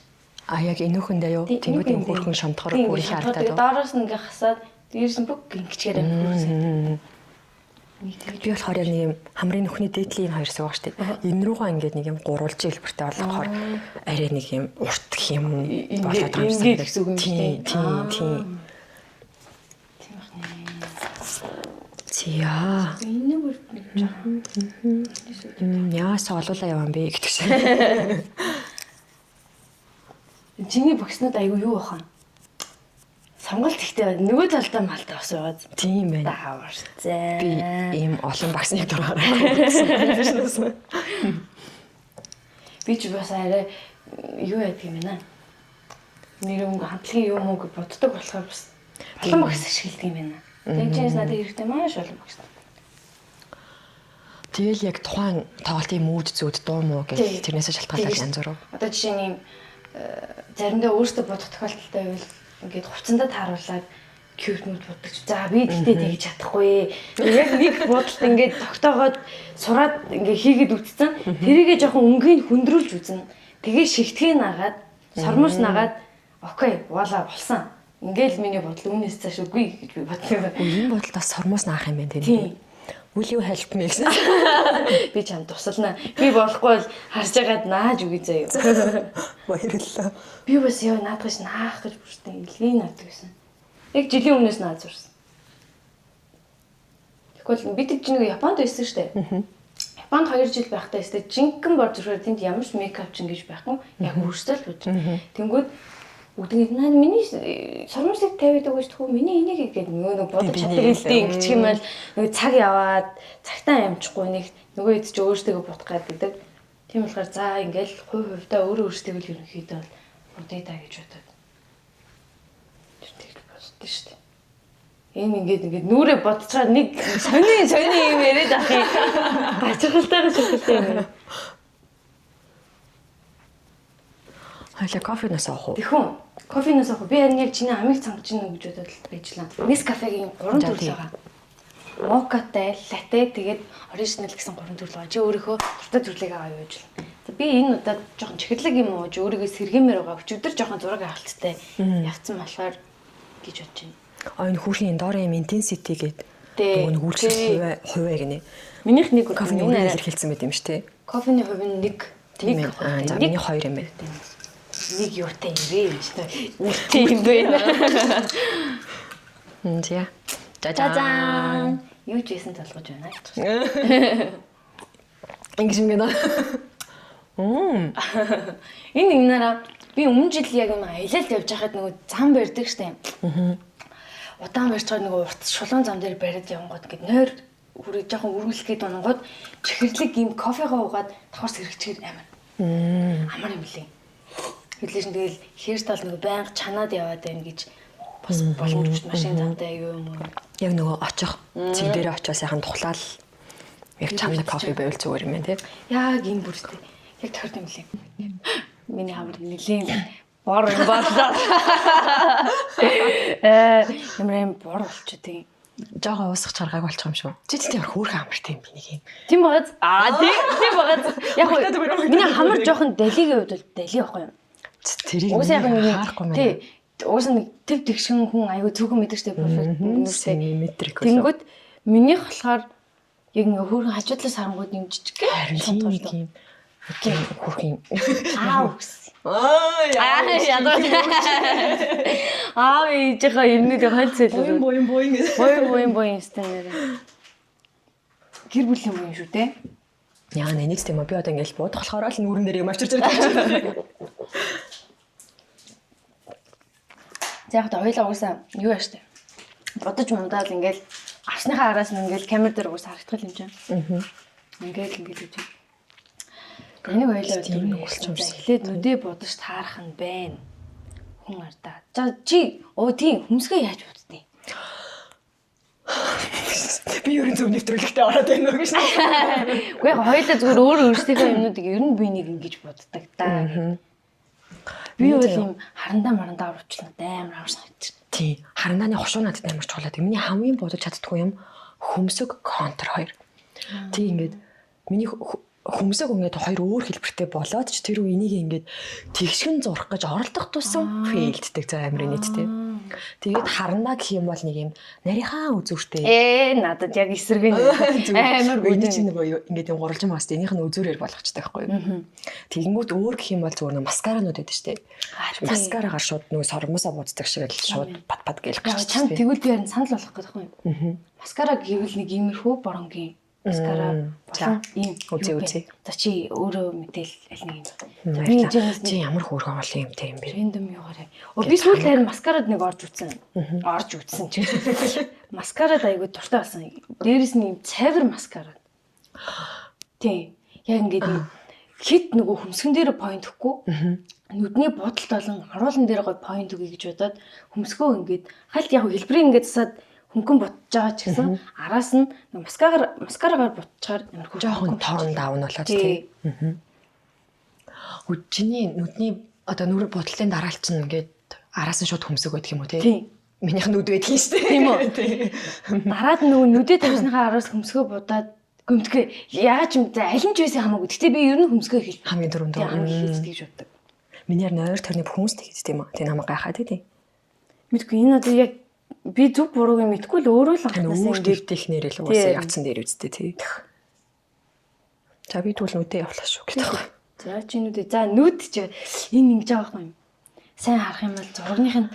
а яг энүүхэндээ юу? Тэнгүүд юм хөөрхөн шомдохоор бүр их харагдаад. Доороос нь ингээд хасаад дээрс нь бүх ингэчгээр юм хөрсөн. Би болохоор яг нэг юм хамрын нүхний дээдлийн энэ хоёр хэсэг байгаа шүү дээ. Энэ рүүгээ ингээд нэг юм гурвалжин хэлбэртэй болохоор арай нэг юм урт гэх юм болоод байгаа юм шиг гэсэн үг юм шүү дээ. Тийм, тийм. Тийм байх нэ. Зя. Энэ бүр нэг жоохон. Яасаа олуулаа яваа юм бэ гэдэг шиг. Чиний богснууд айгүй юу бахан? Сонголт ихтэй нөгөө талдаа малтаа бас байгаа. Тийм байна. Дааварцээ. Би ийм олон багсныг дураараа. Би ч бас арай юу яадаг юм бэ? Нэр өнгө хамтлагийн юм уу гэж боддог болохоор бас олон багс ашигладаг юм байна. Тэгжээс надад хэрэгтэй маш олон багс. Тэгэл яг тухайн тоглолтын мүүд зүуд дуу муу гэж тэрнээсээ шалтгаалаад янз бүр. Одоо жишээ нь ийм заримдаа өөртөө бодох тохиолдолтой байвал ингээд хувцсандаа тааруулаад cute мүүд боддог. За би тэгтээ тэгж чадахгүй. Яг нэг бодолд ингээд тогтоогоод сураад ингээд хийгээд үтцэн. Тэрийгээ жоохон өнгийг хөндрүүлж үзнэ. Тэгээ шигтгийг нагаад сормоос нагаад окей, вуала болсон. Ингээл миний бодол үүнээс цааш үгүй гэж би бодлоо. Энэ бодолд бас сормоос наах юм байна тийм. Will you help me гэсэн. Би чам тусална. Би болохгүй бол харж байгаад нааж үгүй заяа. Баярлалаа. Би бас ёо наадах наах гэж бүртэн илгийн наадаг гэсэн. Яг жилийн өмнөөс нааж сурсан. Тэгвэл бид чинь нэг Японд байсан шүү дээ. Японд 2 жил байхдаа өстэй жинхэнэ бор зүрхээр тэнд ямар ч мейкап ч ингэж байхгүй. Яг өөрсдөө л будж. Тэнгүүд бүгднийг наа миний сормосыг тавиад өгөөч тхүү миний энийг гээд нөгөө бодож чаддаг хэлдэг ингэчих юм бол нөгөө цаг яваад цагтаа амжихгүй нэг нөгөө хэд ч өөртөө будах гэдэг. Тийм болохоор за ингээл хувь хувьдаа өөрөө өөрсдөө л ерөнхийдөө бол будъя та гэж бодоод. Тэр тэгж боддоо шүү дээ. Энэ ингээд ингээд нүрээ бодцоод нэг сони сони юм яриад ах юм. Гачралтайгаа ширхэлтэй юм. Хоёлаа кофенаас уух уу? Тэхүүн. Кофенаас уух. Би харин яг чиний амийг цангаж гинэ гэж бодоод байжлаа. Nescafe-гийн 3 төрөл байгаа. Мокатай, латте, тэгээд оригинал гэсэн 3 төрөл байгаа. Чи өөрийнхөө дуртай төрлийг аваа юу гэж л. За би энэ удаад жоохон чихэрлэг юм ууж өөрийгөө сэргиймээр байгаа. Өчигдөр жоохон зураг авалттай явцсан болохоор гэж бодож байна. А энэ хүүхийн доор юм intensity гэдэг нөгөө нэг үйлчлэл хувиа гинэ. Минийх нэг кофений үнэ илэрхийлсэн байт юм шүү те. Кофений хувь нь 1. Нэг. За миний 2 юм байна. Нэг юутай юм бэ гэж та. Үлтэй юм бэ. За. За за. Юу ч хийсэн толгож байна гэж. Ингэж юм гэнэ. Энэ ингэнараа би өмнө жил яг юм аялалд явж байхад нөгөө зам барьдаг штэ. Удаан барьж байгаа нөгөө урт шулуун зам дээр бариад явангууд ингээд нойр хүрээ жоохон үргэлэх гээд унангууд чихэрлэг ийм кофегоо уугаад давхар сэргэчихэр амар. Амар юм лээ. Хэлээ шин тэгэл хэр тал нөгөө байнга чанаад яваад байна гэж бас боломжтой машин замтай аюу юм уу. Яг нөгөө очих цэг дээрээ очоо сайхан тухлаал яг чамна кофе байвал зүгээр юм байна тий. Яг энэ бүртээ. Яг тохирд юм лээ. Миний хамар нэлийн бор юм боллоо. Ямар юм бор болчих тийм. Жохоо уусах чаргааг болчих юм шүү. Чи тэгтээ хөөрхөн хамартай юм би нэг юм. Тийм байгааз. Аа тийм байгааз. Яг миний хамар жоохон далигийн хувьд бол дали байхгүй юу? Тэрийг харахгүй мэн. Тий. Уусаа нэг төв тэгшин хүн аюу цөөхөн мэддэг штэ перфект нүсээ. Симметрик. Тэнгүүт минийх болохоор яг ингээ хөөрхөн хажуудлаас харангууд юм жижиг. Харин тийм юм. Тийм хөөрхөн. Аа үс. Аа ядаа. Аа ээжийнхаа юмнууд хольцэл. Буян буян гэж. Буян буян буян стэнээр. Гэр бүлийн буян шүү дээ. Яа нэг тийм би одоо ингээл буудах болохоор л нүүрэн дээр юм авчирч ирдэг. За яг та хоёлаа угаасаа юу яаш тэ. Бодож мундаал ингээл авсныхаа араас нь ингээл камер дээр угаасаа харагдах юм чинь. Аа. Ингээл ингээл гэж. Энийг хоёлаа тийм болчих юм шиг. Эхлээд нүдээ бодож таарах нь байна. Хүн ардаа. За чи өө тийм хүмсгээ яаж буддیں۔ Би ерөн зөв нэвтрүүлэгтээ ороод байна уу гэж. Үгүй яг хоёлаа зүгээр өөр өөрсдийнхөө юмнуудыг ер нь би нэг ингэж боддог та. Би бол юм харандаа марандаа оруулчихна амар амар санагдчих. Тийм. Харандааны хушуу надад амар чухал. Миний хамгийн бодож чаддгүй юм хөмсөг контр хоёр. Тийм ингээд миний хөмсөг ингээд хоёр өөр хэлбэртэй болоод ч тэр үе энийг ингээд тэгшгэн зурах гэж оролдох тусам фейлддэг за амар нийттэй. Тэгээд харандаа гэх юм бол нэг юм нарийнхаа үзүүртэй. Надад яг эсрэг нь амар бүдэн чинь нөгөө ингээд юм гурвалжин маст энийх нь үзүүрээр болгочтой байхгүй юу. Тэгэнгүүт өөр гэх юм бол зүгээр нэг маскаранууд байдаг штэ. Маскарагаар шууд нөгөө сормосоо буддаг шиг л шууд пад пад гээл гарч. Чам тэгвэл би харин санал болгох гэдэг байхгүй юу. Маскара гэвэл нэг иймэрхүү боронгийн маскара болон ийм үзээ үзээ. За чи өөрөө мэдээл аль нэг юм. Би чи ямар хөөрхөн олон юмтай юм бэ? Рандом юугаар. Өө би сүүлд харин маскарад нэг орж үтсэн. Орж үтсэн чи. Маскарад айгуу дуртай болсон. Дээрээс нь ийм цайвар маскарад. Тийм. Яг ингээд хит нөгөө хөмсгөн дээр point өгөхгүй. Нүдний бодолт болон оруулан дээр гой point өгье гэж бодоод хөмсгөө ингээд хальт яг хэлбэрийг ингээд засаад хөнгөн бутж байгаа ч гэсэн араас нь маскарагаар бутчихаар амар хөрхөн жоохон тон даун болоод тий. Үгүй чиний нүдний одоо нүр бодлын дараалал чинь ингээд араас нь шууд хөмсөг байдаг юм уу тий? Минийх нүд байдаг юм шүү дээ. Тийм үү? Дараад нөгөө нүдээ тавьсныхаа араас хөмсгөө будаад гүмтгэ яаж юм за аль нь ч байсан хамаагүй. Гэтэ би ер нь хөмсгөө хэл хамгийн түрүүнд хамгийн хийдэг гэж боддог. Миний нойр тойрны бүх хүмүүс тэгдэг юм аа. Тэ намайг гайхаад тий. Мэдгүй энэ одоо яг би зөв бурууг нь мэдгүй л өөрөө л анхнаасаа ингээд технэрэл угаасаа явцсан дээр үсттэй тий. За би тэгвэл нүдээ явуулах шүү гэдэг. За чи нүдээ. За нүд чи энэ ингэж байгаа байхгүй юм. Сайн харах юм бол зургных нь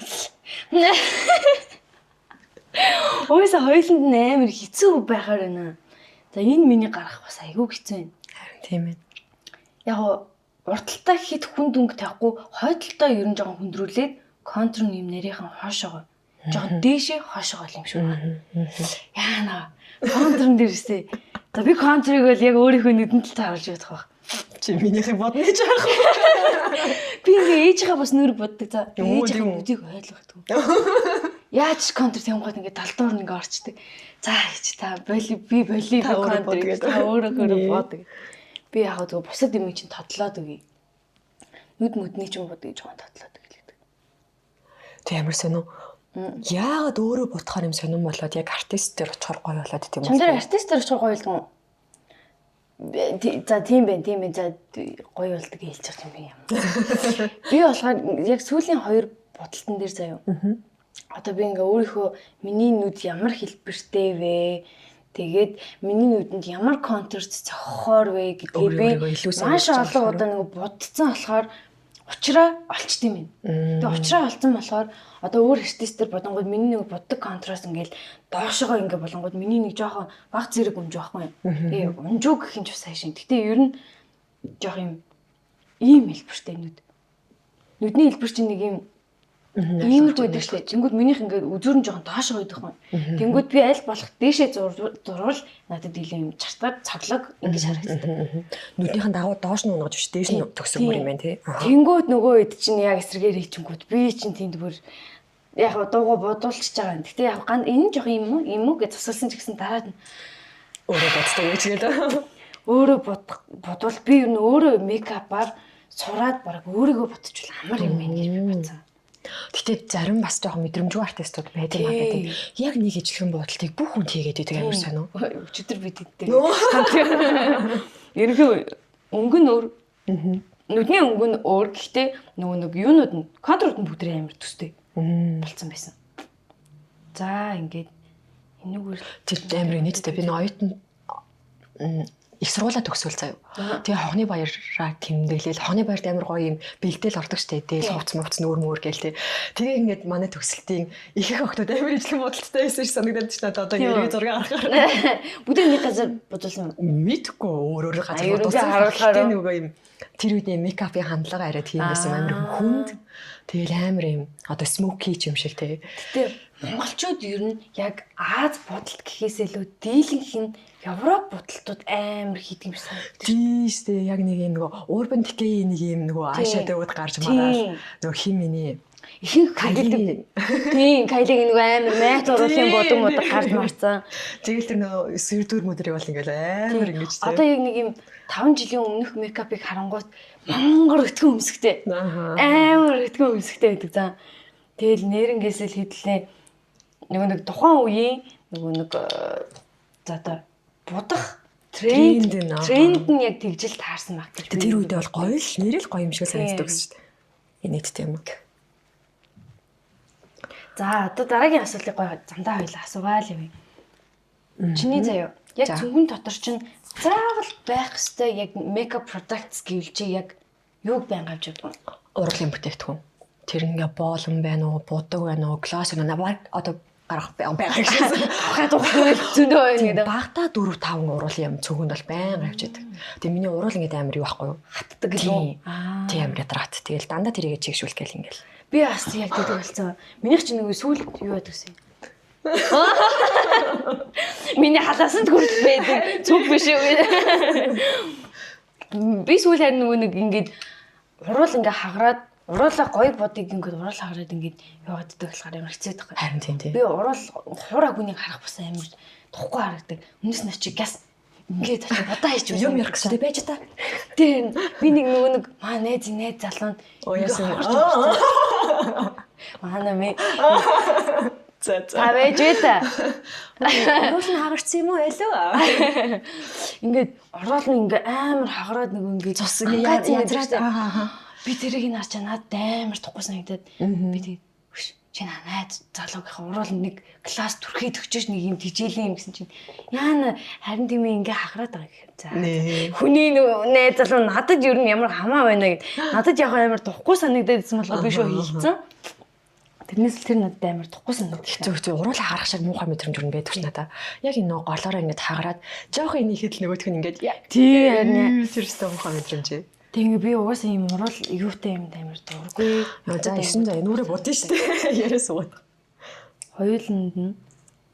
Угаасаа хоёуланд нь амар хэцүү байхаар байна. За энэ миний гарах бас айгүй хэцүү юм. Харин тийм ээ. Яг урталтай хит хүнд өнгө тавихгүй хойдолтой ер нь жоохон хүндрүүлээд контур юм нарийнхан хоошоогоо жоохон дээшээ хоошоогоо юм шиг байна. Яана. Контурн дээрээсээ. За би контурыг бол яг өөрийнхөө нүдэнд л тааруулж бодох байх. Чи минийхийг бодно гэж яах вэ? Би ингээ ээжийнхээ бас нүрийг боддог за. Юу Ээжийнхээ тийм үү? нүдийг ойлгохгүй. Яаж контр тэнгууд ингээ талдуур ингээ орчдөг. За ээж та боли би боли би Та өөрөө контр бод гэж гэдэг. та өөрөө өөрөө Нэ. бод гэдэг. Би яг зөв бусад юм чинь тодлоод өгье. Нүд мүдний чинь бод гэж жоохон тодлоод өгье гэдэг. Тэг ямар сонио. Яагаад өөрөө бодохоор юм сонирн болоод яг артист дээр очихоор гоё болоод идэв юм Чам дээр артист дээр очихоор гоё болдгоо. За тийм байх, тийм байх. За гоё болдог гэж хэлж байгаа юм би юм. Би болохоор яг сүүлийн хоёр бодолтон дээр заяа. Одоо би ингээ өөрийнхөө миний нүд ямар хэлбэртэй вэ? Тэгээд миний нүдэнд ямар контурт зохихоор вэ гэдгийг Өөрөө би өөрийгөө илүү сайн маш мэдж байгаа олон болохоор. удаа нэг бодцсон болохоор учраа олчт юм байна. Тэгээ учраа олцсон болохоор одоо өөр артистээр бодонгууд миний нэг боддог контраст ингээл доошогоо ингээ болонгууд миний нэг жоохон баг зэрэг унж байхгүй юм. Тэгээ унжуу гэх юм ч бас хайшин. Гэтэ ер нь жоох юм ийм хэлбэртэй нүд. Нүдний хэлбэр чинь нэг юм иймэрхүү байдаг шүү дээ. Тэнгүүд минийх ингээд үзүүр нь жоохон доошоо байдаг юм. Тэнгүүд би аль болох дээшээ зурвал надад илүү юм чартаад цоглог ингэж харагддаг. Нүднийхэн дагуу доош нь унгаж биш дээш нь төгсөмөр юм байна тий. Аха. Тэнгүүд нөгөө хэд чинь яг эсрэгээр хийчингүүд би чинь тэнд бүр яг дуугаа бодуулчихж байгаа юм. Гэтэ яг ган энэ жоох юм уу юм уу гэж засалсан ч гэсэн дараа нь Өөрөө боддог гэж гээл. өөрөө бодох бодвол би ер нь өөрөө мейкапаар сураад бараг өөрийгөө бодчихвол амар юм байна гэж би бодсон. Гэтэ зарим бас жоохон мэдрэмжгүй артистууд байдаг юм аа гэдэг. Яг нэг ижлэгэн бодолтыг бүх хүн хийгээд идэг амар сонио. Өчигдөр би тэдтэй. Ерөнхий өнгө нь өөр. Нүдний өнгө нь өөр гэхдээ нөгөө нэг юунууд нь контрууд нь бүгд амар төстэй болцсон байсан. За ингээд энүүгээр Тэр амар нийтдээ би нэг оюутан их сургуулаа төгсөөл заяа. Тэгээ хогны баяраа тэмдэглээл хогны баярт амар гоё юм бэлдээл ордог штэ. Дээл хувц мувц нүүр мүүр гээл тэ. Тэгээ ингээд манай төгсөлтийн их их охтууд амар ижлэгэн бодолттой байсан шиг санагдаад ч надад одоо Тийм үү? эргээ зураг харахаар. Бүгд нэг газар бодулсан юм. Мэдгүй өөр өөр газар ерөнхий бодулсан. харуулахаар Гэтэ нөгөө юм тэр үеийн мейкапын хандлага арай тийм байсан амар хүнд. Тэгэл амар юм одоо смоки ч юм шиг тэ. Гэтэ монголчууд ер нь яг Аз бодолт гэхээс илүү дийлэнх нь Европ бодолтууд амар хийдэг юм шиг санагдав. Тийм штэ яг нэг юм нөгөө Urban Decay нэг юм нөгөө Тийм. eyeshadow-ууд гарч мараал Тийм. нөгөө хим миний Ихэнх хэрэглэдэг. Тийм, Кайлиг нөгөө амар майт оруулах бодон мудаг гарч марцсан. Тэгэл тэр нөгөө сэрдүр мөдрийг бол ингээл амар ингэж тэ. Одоо яг нэг юм 5 жилийн өмнөх мейкапыг харангуут мангар өтгөн өмсгтэй. Ааха. Амар өтгөн өмсгтэй байдаг заа. Тэгэл нэрнгээсээ л хэдлээ. Нөгөө нэг тухайн үеийн нөгөө нэг за одоо будах тренд Тренд нь, аа. тренд нь яг тэгжил таарсан баг гэж. Тэр үедээ бол гоё л нэрэл гоё юм шиг санагддаг Тийм. шүү дээ. Инээдтэй юм. За одоо дараагийн асуултыг гоё замдаа хоёлаа асуугаал юм. Чиний заяа. Яг За. цүнхэн дотор чинь заавал байх ёстой яг makeup products гэвэл чи яг юуг байнга авч явдаг вэ? Урлагийн бүтээгдэхүүн. Тэр ингээ боолон байна уу, будаг байна уу, глосс байна уу, баг одоо гарах байгаа гэсэн. Авахад ухах зөндөө байна гэдэг. Багтаа 4 5 уруулын юм цүнхэнд бол байнга авч яадаг. Тэгээ миний уруул ингээд амар юу байхгүй юу? Хатдаг гэлөө. Тийм. Тийм амар ядраат. Тэгэл дандаа тэрийгэ чигшүүлэх гээл ингээл. Би бас яг тэгдэг болсон. Минийх чинь нөгөө сүүл юу яадаг вэ? Миний халаасанд хүртэл байдаг. Зүг биш үү? Би сүүл харин нөгөө нэг ингээд уруул ингээ хагараад уруулаа гоё бодыг ингээд уруул хагараад ингээд явааддаг болохоор амар хэцүү байдаг. Харин тийм тийм. Би уруул хуура хүнийг харах бас амар тухгүй харагдаг. Өмнөөс нь очиж газ ингээд очиж бодоо хийж үзсэн. Юм ярих гэсэн байж та. Тийм. Би нэг нөгөө нэг маа найз найз залуу нь Оо яасан. ингээ хорч орсон. Манай ми За та байж вэ та. Уруул нь хагарсан юм уу алив? Ингээд орол нь ингээ амар хагараад нөгөө ингээ Цус ингээ язраад. Аа. Би тэрийг нь харчаа надад амар тухгүй санагдаад би тэгээд хөш чи наа найз залуугийнхаа уруул нэг класс түрхээд өгчөөш нэг юм тижээлийн юм гэсэн чинь яана харин тийм ээ ингээ хагараад байгаа гэх. За. Нэ. Хүний нөгөө найз залуу надад ер нь ямар хамаа байна гэд. Надад яг амар тухгүй санагдаад байсан болохоор би шоо хийлцэн. Тэрнээс л тэр надад амар тухгүй санагдав. Хэцүү хэцүү уруул хагарах шиг муухай мэдрэмж өрн байдаг ч надаа. Яг энэ нөгөө голоороо ингээд хагараад жоох энэ ихэд л нөгөөх нь ингээд яа. Тий харин Тэр өстө муухай мэдрэмж. Тэг ингээ би угаасаа юм уруул юутай юм амар дургүй. За 9 заа нүрээ бодно шүү дээ. Яриа суугаад. Хоёуланд нь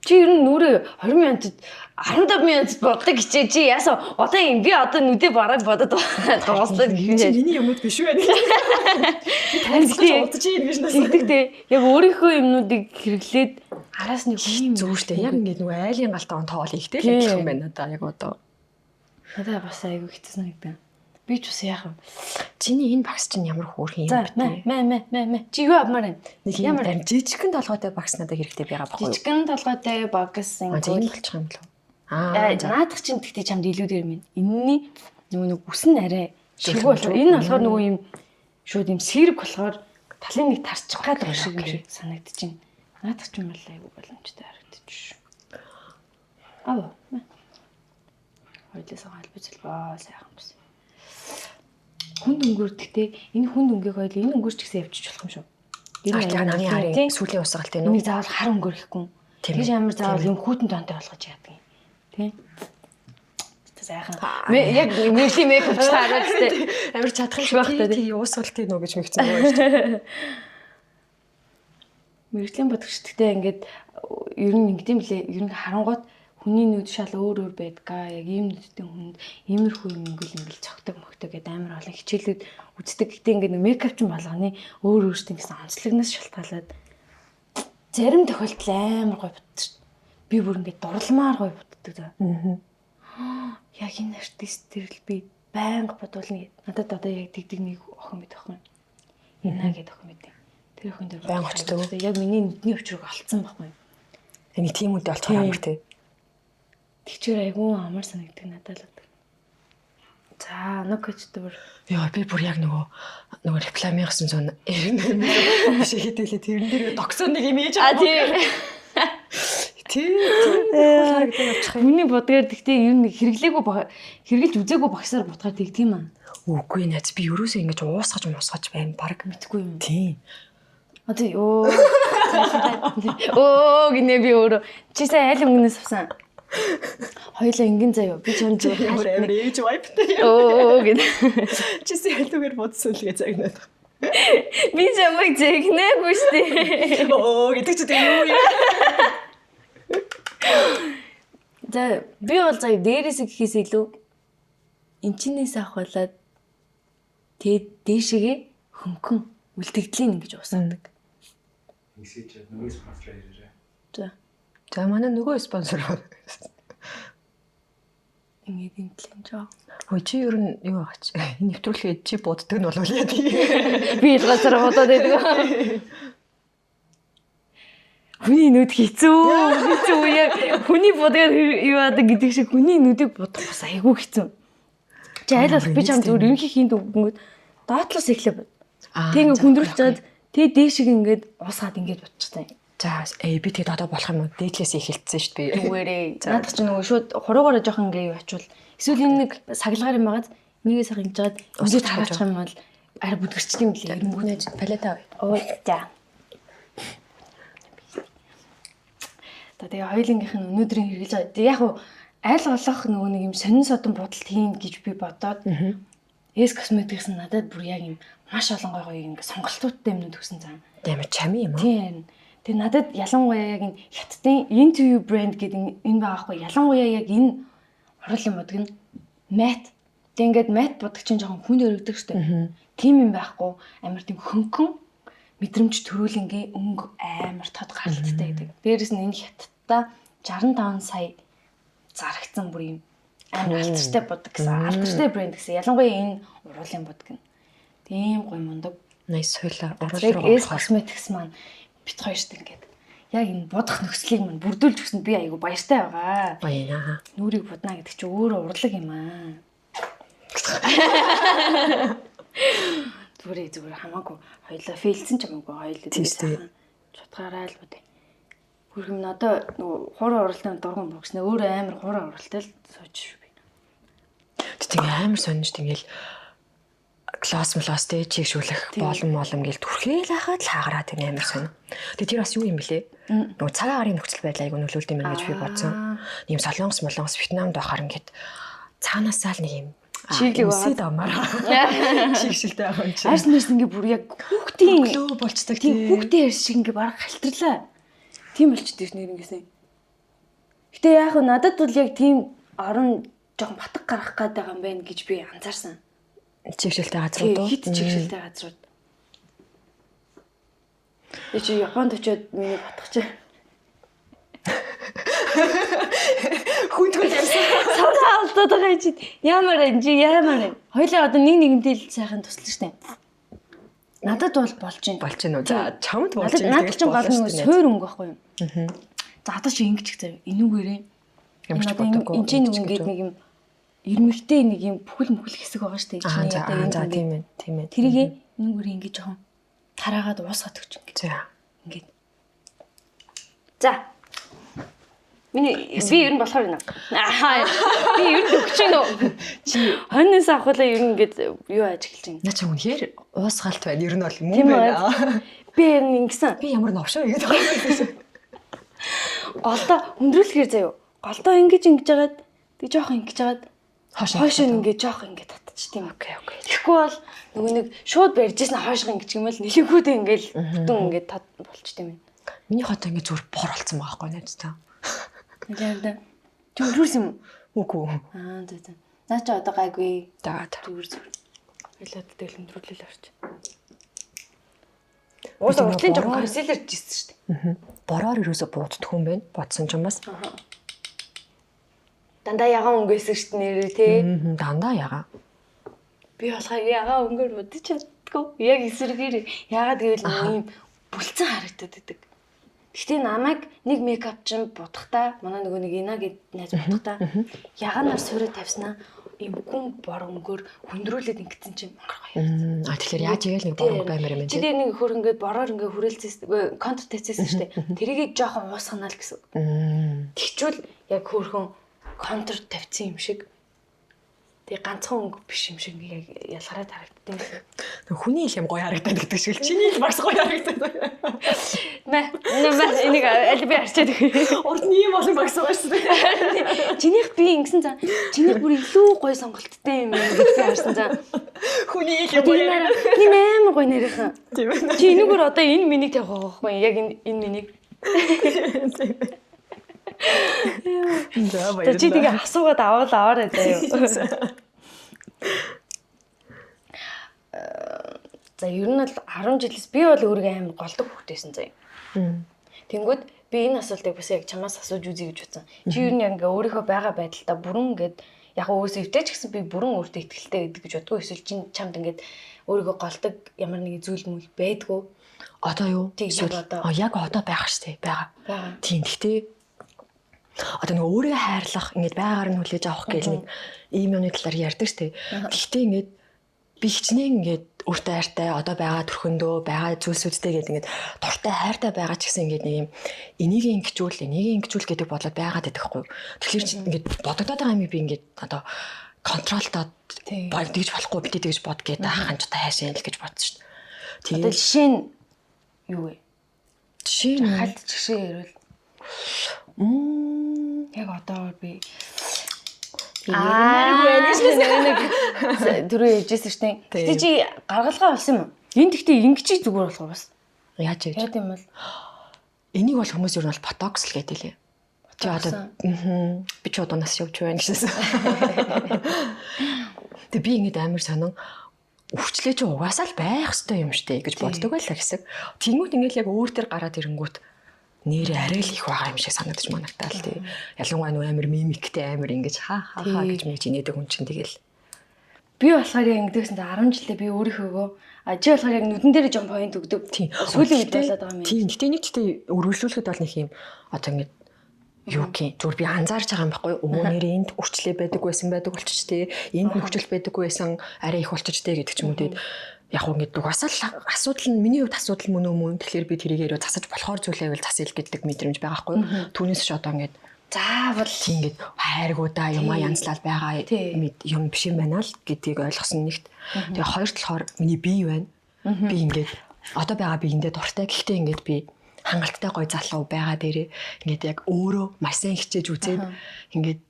Чи ер нь нүрээ 20 минутад 15 минутад боддог хичээ. Чи яасан одоо юм би одоо нүдээ бараг бодод дуслаа гэх Чи юм. миний юмуд биш үү? Би танилцаж удаж юм биш нэ. Тэгдэг те. Яг өөрийнхөө юмнуудыг хэрэглээд араас нь хүний юм Зүгээр штэ. Яг ингээд нөгөө айлын галтаа он тоол ихтэй л Тийм. адилхан байна надаа яг одоо. Надад бас айгүй хэцүү санагдав. Би ч бас яах вэ? Чиний энэ багс чинь ямар хөөрхөн юм За бэ? мэ мэ мэ мэ мэ. Чи юу авмаар байна? Нэг юм Ямар амар жижигхэн толгойтой багс надад хэрэгтэй байгаа байхгүй юу? жижигхэн толгойтой багс Аа за энэ ингэвэл болчих юм болов. Аа за. наадах чинь тэгтээ чамд илүү дээр минь. Энэний нөгөө нэг үс нь арай ширхүү Зөвхөн болохоор энэ болохоор нөгөө юм шууд юм сэрэг болохоор талын нэг тарчих гад байгаа шиг юм шиг санагдчихэв. Наадах чинь бол айгүй боломжтой харагдчих. Аа. Хоёлоос албаж албаа сайхан бас. Хүнд өнгөөр тэгтээ энэ хүнд өнгийг хоёул энэ өнгөөр ч гэсэн явчих болох юм шүү. Энэ аягүй намын тийм. харын сүүлийн усгалт энэ үү? Энийг заавал хар өнгөөр хийхгүй. Тийм Тэгэж ээ. амар заавал юм хүүтэн тонтой болгож яадаг юм. Тий. Тэ сайхан. Яг мэрлийн мейкап ч хараад тэ. Амар чадах юм байх шиг та, тий уусгалт тийм үү гэж мэгцэн байгаа шүү дээ. Мэрлийн бодгч гэхдээ ингээд ер нь ингэдэм блэ. Ер нь харангуут хүний нүд шал өөр өөр байдгаа. Яг ийм нүдтэй хүнд иймэрхүү юм ингээл ингээл цогтөг могтөг гэдэг амар олон хичээлүүд үздэг. Гэтэ ингээд нэг мейкап ч болгоны өөр өөртөө гэсэн онцлогноос шалтгаалаад зарим тохиолдолд амар гоё боддог шүү дээ. Би бүр ингээд дурламаар гоё боддог заа. Яг энэ артист тэр л би байнга бодуулна гэд. Надад одоо яг тэгдэг нэг охин мэт охин. Яна гэдэг охин мэт. Тэр охин дээр Байнга очдог уу? Яг миний нүдний өвчрөг олцсон байхгүй юу? Энийг тийм үедээ олцохоор амар тий. Тэгчээр айгүй амар санагддаг надад л. За, нокоч дүр. Йоо би бүр яг нөгөө рекламын 998 биш хэдэлээ тэрэн дээр догсон нэг юм ээж А тий. тий тийм харагдаж явчих юм. Миний бодгаар тэгтээ ер нь хэрэглээгүй хэрэглэж үзээгүй багсаар бутгаар тэгдэг юм аа. Үгүй найз би ерөөсөө ингэж уусгаж муусгаж байна баг. Мэдгүй юм. Тийм. Одоо ёо. Оо гинэ би өөрөө. Чи сайн аль өнгөнөөс авсан? Хоёлаа ингэн заяа. Би чам зүгээр Ямар амар ээж вайптай. Оо гинэ. Чи сэлүүгээр бодсон л гэж загнаад. Би чамайг зэгнээгүй шүү дээ. Оо гэдэг чи тэг юу юм? За би бол заяа дээрээс гэхээс илүү энчнээс авахлаад тэгээд дээшээгээ хөнгөн үлдэгдлийн ингэж уусгадаг. Ингэсэж нөгөө спонсор ирээрээ. За За манай нөгөө спонсор. ингээд энэ талын жоо. Хөөе чи ер нь юу байгаа чи? Нэвтрүүлгээ чи буддаг нь болов яа тий. Би л газар бодоод байдаг. Хүний нүд хэцүү. Хэцүү яг хүний бодгаар юу яадаг гэдэг шиг хүний нүдийг бодох бас айгүй хэцүү. Чи аль болох би чам зүгээр ерөнхий хийнд өгөнгөд доотлоос эхлэв. Тэг ингээ хүндрүүлж чад тэг дээшиг ингээд уусгаад ингээд бодчихсан. За би тэгэд одоо болох юм уу? Дээдлээс эхэлсэн шүү дээ би. Зүгээрээ. Наадах чи нөгөө шууд хуруугаараа жоохон ингээ юу ачвал эсвэл энэ нэг саглагаар юм байгаад энийгээ сайхан ингэж жаад өсөж хараачих юм бол арай бүдгэрчдэг юм лээ. Эрэнгүү нэж палета авъя. Ой за. За тэгээ хоёулынгийнх нь өнөөдрийн хэрэглэж байгаа. Тэгээ яг уу аль болох нөгөө нэг юм сонин содон бодолт хийн гэж би бодоод S Cosmetics нь надад бүр яг юм маш олон гой гой ингээ сонголтуудтай юмнууд өгсөн зам. Амар чами юм уу? Тийм. Тэгээ надад ялангуяа яг энэ хятадын Into You brand гэдэг энэ байгаа хгүй. Ялангуяа яг энэ уруулын будаг нь matte. Тэгээ ингээд matte будаг чинь жоохон хүнд өргөдөг штэ. Тийм юм байхгүй. Амар тийм хөнгөн мэдрэмж төрүүлэнгийн өнгө амар тод гаралттай гэдэг. Дээрээс нь энэ хятадта 65 сая зарагдсан бүр юм амар алдартай будаг гэсэн. Алдартай брэнд гэсэн. Ялангуяа энэ уруулын будаг нь. Тийм гоё мундаг. Nice хойлоо Яг уруул руу S Cosmetics маань бит хоёрт ингээд яг энэ будах нөхцөлийг маань бүрдүүлж өгсөнд би айгу баяртай байгаа. Баяна. Нүрийг будна гэдэг чинь өөрөө урлаг юм аа. Зүгээр зүгээр хамаагүй хоёлаа фейлсэн ч хамаагүй хоёлаа Тийм шүү дээ. чутгаараа л будъя. Хүрхэм одоо нөгөө хуруу уралдаан дурган богсноо өөрөө амар хуруу уралтай л сууж шүү би. Тэг амар сонирч тэгэл глосс млосс тэ чигшүүлэх болон молом гэл түрхээл хахад л хаагараа тэг амар сонь. Тэг тэр бас юу юм бэлээ? Нөгөө цагаан гарын нөхцөл байдал айгу нөлөөлт юм байна гэж би бодсон. Ийм солонгос молонгос Вьетнамд байхаар ингээд цаанаасаа л нэг юм Чиглэг байгаа. Амаар. Чигшилтэй байгаа юм чи. Арс мэрс ингээ бүр яг хүүхдийн Глөө болцдог тийм хүүхдийн арс шиг ингээ бараг халтарлаа. Тийм болчихдээ ш нэр ингэсэн. Гэтэ яг хөө надад бол яг тийм орон жоохон батг гарах гээд байгаа юм байна гэж би анзаарсан. Чигшэлтэй газрууд уу? Хит чигшэлтэй газрууд. Би чи Японд очиод миний батгах чи. Хүндгүүл ярьсан. Санаа алдаад байгаа чи. Ямар энэ чи ямар энэ. Хоёлаа одоо нэг нэгнтэй л сайхан туслана штэ. Надад бол болж байна. Болж байна уу? За чамд болж Надад байна. надад ч гол нэг суур өнгө байхгүй юу? За одоо чи ингэж их заяа. Энүүгээрээ Ямар ч Энэ одоо энэ- бодоагүй. Энэ чинь нэг ингээд нэг юм ирмэгтэй нэг юм бүхэл мөхөл хэсэг байгаа штэ. Аа Чиний за одоо аа, энэ за ингээд тийм ээ. Тийм ээ. Тэрийг энүүгээрээ ингэж жоохон тараагаад уусгаад өгч ингээд. За. Ингээд. За. Миний би ер нь болохоор байна. Аа. Би ер нь өгч гин үү? Чи хоньноос авахлаа ер нь ингээд юу яаж эхэлж байна. Наа чи үнэхээр уусгалт байна. Ер нь бол мөн Тийм үү? байна. Би ер нь ингэсэн. Би ямар новшоо игээд байгаа юм бэ? Голдоо өндрүүлэхээр заяо. Голдоо ингэж ингэж жагаад тэг жоох ингэж жагаад Хойш хойш нь ингэж жоох ингэж татчих тийм. Окей, окей. Тэгэхгүй бол нөгөө нэг шууд барьжсэн хойшоо ингэж юм бол нэлээгүүдээ ингээл бүтэн ингээд тат болчт юм. Миний хот ингэ зүгээр бор болцсон байгаа байхгүй найз та. Нэлээд. Чи өндрүүлсэн юм уу? Үгүй. Аа зэ зэ. Наа чи одоо гайгүй. За. за. Зүгээр зүгээр. Ойлоод тэгэл өндрүүлэл орч. Уусаа уртлын жоо консилер жисэн шүү дээ. Бороор ерөөсө бууддаггүй юм байна. Бодсон ч юм бас. Дандаа ягаан өнгө байсан шүү дээ нэрээ тий. Мгм, Дандаа ягаа. Би болохоор ягаан өнгөөр бодож чаддгүй. Яг эсрэгээр яагаад гэвэл нэг юм бүлцэн харагдаад идэг. Гэтэ намайг нэг мейкап чин будахтаа манай нөгөө нэг Ина гэд найз будахтаа ягаанаар суурь тавьснаа ийм гүн бор өнгөөр хөндрүүлээд ингэсэн чинь мангар гоё. А тэгэхээр яаж игээл нэг бор өнгө баймар юм Чи тий. дээр нэг хөр ингээд бороор ингээд хүрээлцээс контр тавьчихсан шүү дээ. Тэрийг жоохон уусгана л гэсэн. Тэгчүүл яг хөөрхөн контр тавьсан юм шиг. Тэг ганцхан өнгө биш юм шиг ингээд яг ялгараад харагддаг юм шиг. Хүний ил юм гоё харагдаад гэдэг шиг л чиний ил бас гоё харагдаад. Мэ мэ энийг аль би арчаад өгье. Урд нь ийм олон багс байгаа шүү дээ. Чинийх би ингэсэн заа. Чинийх бүр илүү гоё сонголттой юм байна гэж би харсан заа. Хүний ил юм Тийм гоё харагдаад. тийм амар гоё нэрийнхэн. Тийм ээ. Чи энэгээр одоо энэ миний тавих байгаа байхгүй юу? Яг энэ энэ миний. За За чи тэгээ асуугаад авал аваарай заяа. За ер нь бол 10 жилээс би бол өөрийгөө амар голдог хүүхдээсэн заяа. Тэнгүүд би энэ асуултыг бас яг чамаас асууж үзье гэж бодсон. Чи ер нь яг ингээ өөрийнхөө байгаа байдалдаа бүрэн ингээд яг өөрөөсөө өвтэй ч гэсэн би бүрэн өөртөө ихтэй гэдэг гэж бодгүй. Эсвэл чи чамд ингээд өөрийгөө голдог ямар нэгэн зүйл мүл байдгүй. Одоо юу? Тийм, яг Эсвэл- одоо. А яг одоо байх штэ байгаа. Байгаа. Тийм гэхдээ одоо нэг өөрийгөө хайрлах ингээд байгаагаар нь хүлээж авах гэл нэг ийм юмны талаар ярьдаг штэ. Гэхдээ ингээд би хичнээн ингээд өөртөө хайртай одоо байгаа төрхөндөө байгаа зүйлсүүдтэй гээд ингээд дуртай хайртай байгаа ч гэсэн ингээд нэг юм энийг ингэчүүл энийг ингэчүүл гэдэг бодлоод байгаад байдаг хгүй. Тэгэхээр чи ингээд бодогдоод байгаа юм би ингээд одоо контролтой Тийм. бол тэгж болохгүй битээ тэгж бод гэдэг ахын ч одоо хайшаа л гэж бодсон штэ. Одоо Тэгээд жишээ нь юу вэ? жишээ нь Хальт жишээ ярил. Мм Яг одоо би Аа нэг түрүү ярьжсэн шүү дээ. Гэтэ чи гаргалгаа болсон юм уу? Энэ тэгтээ ингэж зүгээр болох уу бас? Яаж яаж? Яа гэм бол Энийг бол хүмүүс ер нь бол ботокс л гэдэг лээ. Чи одоо мгм, би ч одоо нас явж байна гэжсэн. Тэг би ингэж амар сонин өвчлээ чи угаасаа л байх ёстой юм штэ гэж боддог байлаа хэсэг. Тэнгүүт ингээл яг өөр төр гараад ирэнгүүт нэрээ арай л их байгаа юм шиг санагдаж манагтаал тий. Ялангуяа нөө амар мимиктэй амар ингэж ха ха ха гэж мэж инээдэг хүн чинь тэгэл. би болохоор яг ингэдэгсэн чинь 10 жилдээ би өөрийнхөөгөө а чи болохоор яг нүдэн дээр жон point өгдөг. Тийм. Сүүлийн үед болоод байгаа юм. Тийм. Гэтэ нэг гэхдээ өргөжлүүлэхэд бол нэг юм одоо ингэж юу гин зүгээр би анзаарч байгаа юм байхгүй юу? Өө нэр энд үрчлээ байдаг байсан байдаг болчих тий. Энд нөхцөл байдаггүй байсан арай их болчих тий гэдэг ч юм уу тэгээд яг уу ингэж угаасаа л асуудал нь миний хувьд асуудал мөн үү мөн тэгэхээр би тэрийг яриа засаж болохоор зүйлээ байвал засъя л гэдэг мэдрэмж байгаа байхгүй юу? Түүнээс ч одоо ингэж Заавал тийм ингэж хайргуудаа юмаа янзлал байгаа Тий. мэд юм биш юм байна л гэдгийг ойлгосон нэгт. Тэгээ хоёр талаар миний бие байна. Би ингээд одоо байгаа биендээ дуртай. Гэхдээ ингээд би хангалттай гой залуу байгаа дээрээ ингээд яг өөрөө маш сайн хичээж үзээд ингээд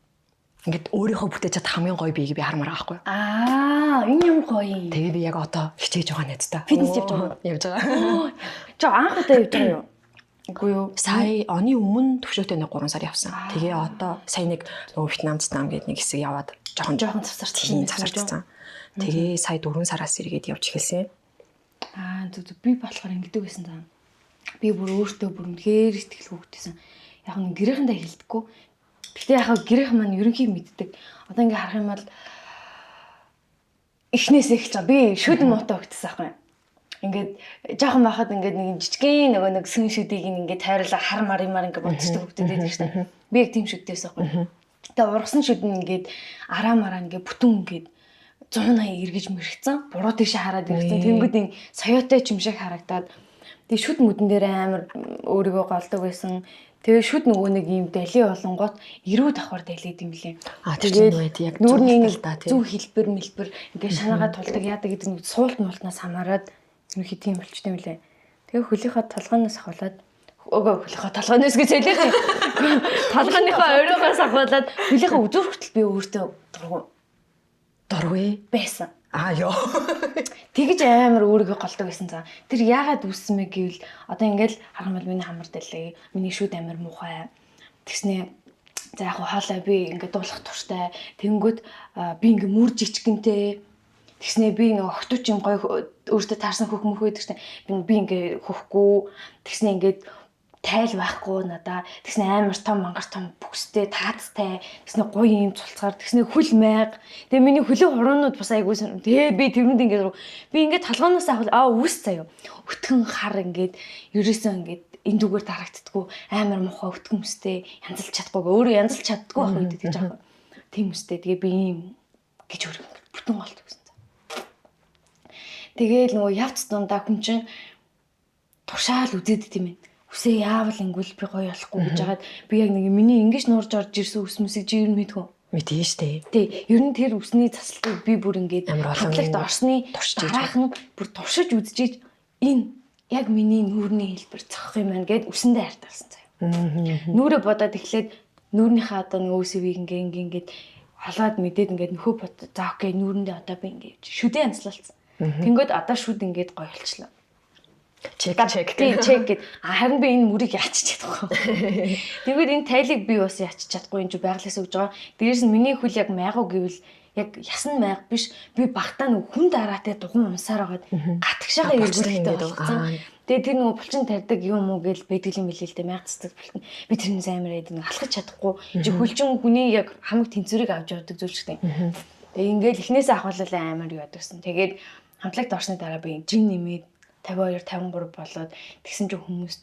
ингээд өөрийнхөө бүтээж чадах хамгийн гоё биеийг би хармаар байгаа байхгүй юу? аа энэ юм гоё юм. Тэгээ би яг одоо хичээж байгаа найзтай. Фитнес явж байгаа уу? Явж байгаа. Чи анх удаа явж байгаа юу? Үгүй юу? Сая оны өмнө төвшөөтэй нэг 3 сар явсан. Тэгээ одоо сая нэг нөгөө Вьетнам Вьетнам гэдэг нэг хэсэг яваад жоохон Жоохон завсарцсан тийм байсан юм завсарцсан. Тэгээ сая 4 сараас эргээд явж эхэлсэн. Аа зүг зүг би болохоор ингэдэг байсан заа. Би бүр өөртөө бүр үнэхээр ихтгэл хүүхдээсэн. Яг нь гэрээхэндээ хэлдэггүй. Гэтэ яг гэрээхэн маань ерөнхий мэддэг. Одоо ингээ харах юм бол эхнээс эхэлж байгаа. Би шүд муутай хөгтсөн аахгүй юу? Ингээд жоохон байхад ингээд нэг жижигэн нөгөө нэг сөн шүдийг ингээд тайруулаа хар мар юмар ингээд бодчихдаг хөгтөд байдаг шүү дээ. Би яг тийм шүдтэйсэн аахгүй юу? Тэгээ ургасан шүд нь ингээд араа мараа ингээд бүтэн ингээд 180 эргэж мэрэгцэн буруу тийшээ хараад ирсэн. Тэнгүүд ин соёотой юм шиг харагдаад тэгээ шүд мүдэн дээр амар өөрийгөө голдог байсан. Тэгээ шүд нөгөө нэг ийм дали болонгоот эрүү давхар далид юм лээ. А тэр чинь нөгөө яг нүүрний нэг л да тийм. зүг хэлбэр мэлбэр ингээд шанаагаа тулдаг яадаг гэдэг нэг суулт муултнаас хамаарад ерөнхий тийм болчтой юм лээ. Тэгээ хөлийнхөө толгойноос ахуулаад өгөө хөлийнхөө толгойноос гэж хэлээ. Толгойнхоо оройгоос ахуулаад хөлийнхөө үзүүр хүртэл би өөртөө дургу Дургүй. байсан. Аа ёо. Тэгж амар өөрийгөө голдог байсан заа. Тэр яагаад үүссэн бэ гэвэл одоо ингээл харах юм бол миний хамар далай, миний шүд амар муухай. Тэгснээ за яг хоолой би ингээд дуулах туртай. Тэнгүүд би ингээд мүр жижигэнтэй. Тэгснээ би нэг охтууч юм гоё өөртөө таарсан хөх мөх байдаг шнэ. Би ингээд хөхгүй. Тэгснээ ингээд тайл байхгүй надаа. Тэгснэ амар том мангар том бүкстэй, таацтай. Тэгснэ гоё юм цулцгаар, тэгснэ хөл майг. Тэгээ миний хөлийн хуруунууд бас айгүй сонир. Тэгээ би тэрнүүд ингээд би ингээд толгооноос авах аа үс заяа. Өтгөн хар ингээд ерөөсөө ингээд энэ зүгээр дарагддггүй амар муухай өтгөн үстэй янзалж чадахгүй өөрөө янзалж чаддгүй байх үед тэгж аах. Тийм үстэй. Тэгээ би ийм гэж өөрөө ингээд бүтэн голт гэсэн. Тэгээл нөгөө явц дундаа хүн чинь туршаал үзээд идэм юм. Үсээ яавал ингүүл би гоё болохгүй гэж хагаад би яг нэг миний ингэж нуурж орж ирсэн үс мүсийг чи ер нь мэдхүү. Мэдээ штэ. Тий, ер нь тэр үсний заслтыг би бүр ингээд Амар олон хамтлагт орсны туршиж иж дараахан бүр туршиж үзчихэж энэ яг миний нүүрний хэлбэр цохох юм байна гэд үсэндээ хайрталсан заяа. Нүрээ бодоод эхлээд нүүрнийхээ одоо нэг өөсөвийг ингээ ингээ ингээд олоод мэдээд ингээд нөхөө бот за окей нүүрэндээ одоо би ингээ шүдээ янзлалцсан. Тэнгүүд одоо шүд ингээд гоё болчлоо. Чек чек. Тий, чек гэд. А харин би энэ мөрийг ялчиж чадахгүй. Тэгвэл энэ тайлыг би бас ялчиж чадахгүй юм чи байглаас өгж байгаа. Дээрээс нь миний хөл яг майгуу гэвэл яг ясан майг биш. Би багтаа нэг хүн дараатай дугуй унсаар байгаад гатгшаага булчин эргүүлэхтэй ингээд болцсон. Тэгээ тэр нөгөө булчин тарьдаг юм уу гэж байдаг юм билээ л дээ. Майг цэцэг булчин. Би тэрнээс амар яд нэг алхаж чадахгүй. Чи хөлчин хүний яг хамаг тэнцвэрийг авч явдаг зүйл шүү дээ. Тэгээ ингээл эхнээсээ ахвалал амар юу ядагсан. Тэгээд хамтлагт орсны дараа би жин нэмээд 52 53 болоод тэгсэн чинь хүмүүс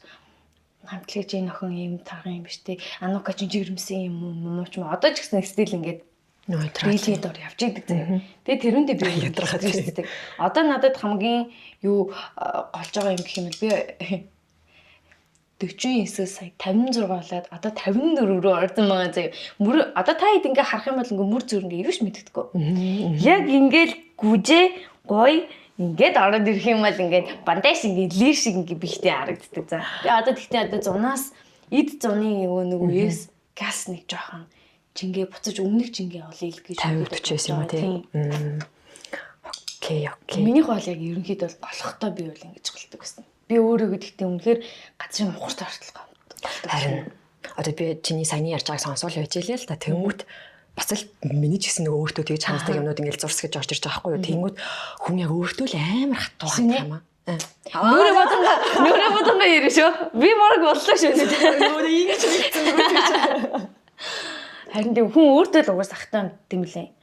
хамтлагч энэ охин ийм тарган юм биш те. Анука чинь жирэмсэн юм уу муу ч юм уу. Одоо ч гэсэн стил ингээд Нөө дийлгийн дор явж идэг заяа. Тэгээ тэрүүндээ би Ядаргаад ядаргаад. Одоо надад хамгийн юу голж байгаа юм гэх юм бол би 49 сая 56 болоод одоо 54 рүү орсон байгаа заяа. Мөр одоо та хэд ингээ харах юм бол ингээ мөр зүр ингээ юу ч мэддэхгүй. Яг ингээл гүжээ гоё ингээд ороод ирэх юм бол ингээд бандаж ингээд лир шиг ингээ бихтэй харагддаг за. Тэгээ одоо тэгтээ одоо зунаас эд зуны нөгөө нэг үеэс газ нэг жоохон жингээ буцаж өмнөх жингээ олъё л гэж 50 40 юм уу тий. Окей, окей. Минийх бол яг ерөнхийдөө бол голохдоо би бол ингэж голдог гэсэн. Би өөрийгөө тэгтээ үнэхээр газрын мухарт ортол голдог. Харин одоо би чиний саяны ярьж байгааг сонсоол явж илээ л та. Тэнгүүт бас л миний ч гэсэн нөгөө өөртөө тэгж ханддаг юмнууд ингээл зурс гэж орж ирж байгаа байхгүй юу. Тэнгүүт хүн яг өөртөө л амар хатуу хандах юм аа. Нүрэ бодонга нүрэ бодонга ярив шүү. Би бараг боллоо шүү. Өөрөө ингэж хэлсэн юм. Харин тийм хүн өөртөө л угаас ахтай юм лээ.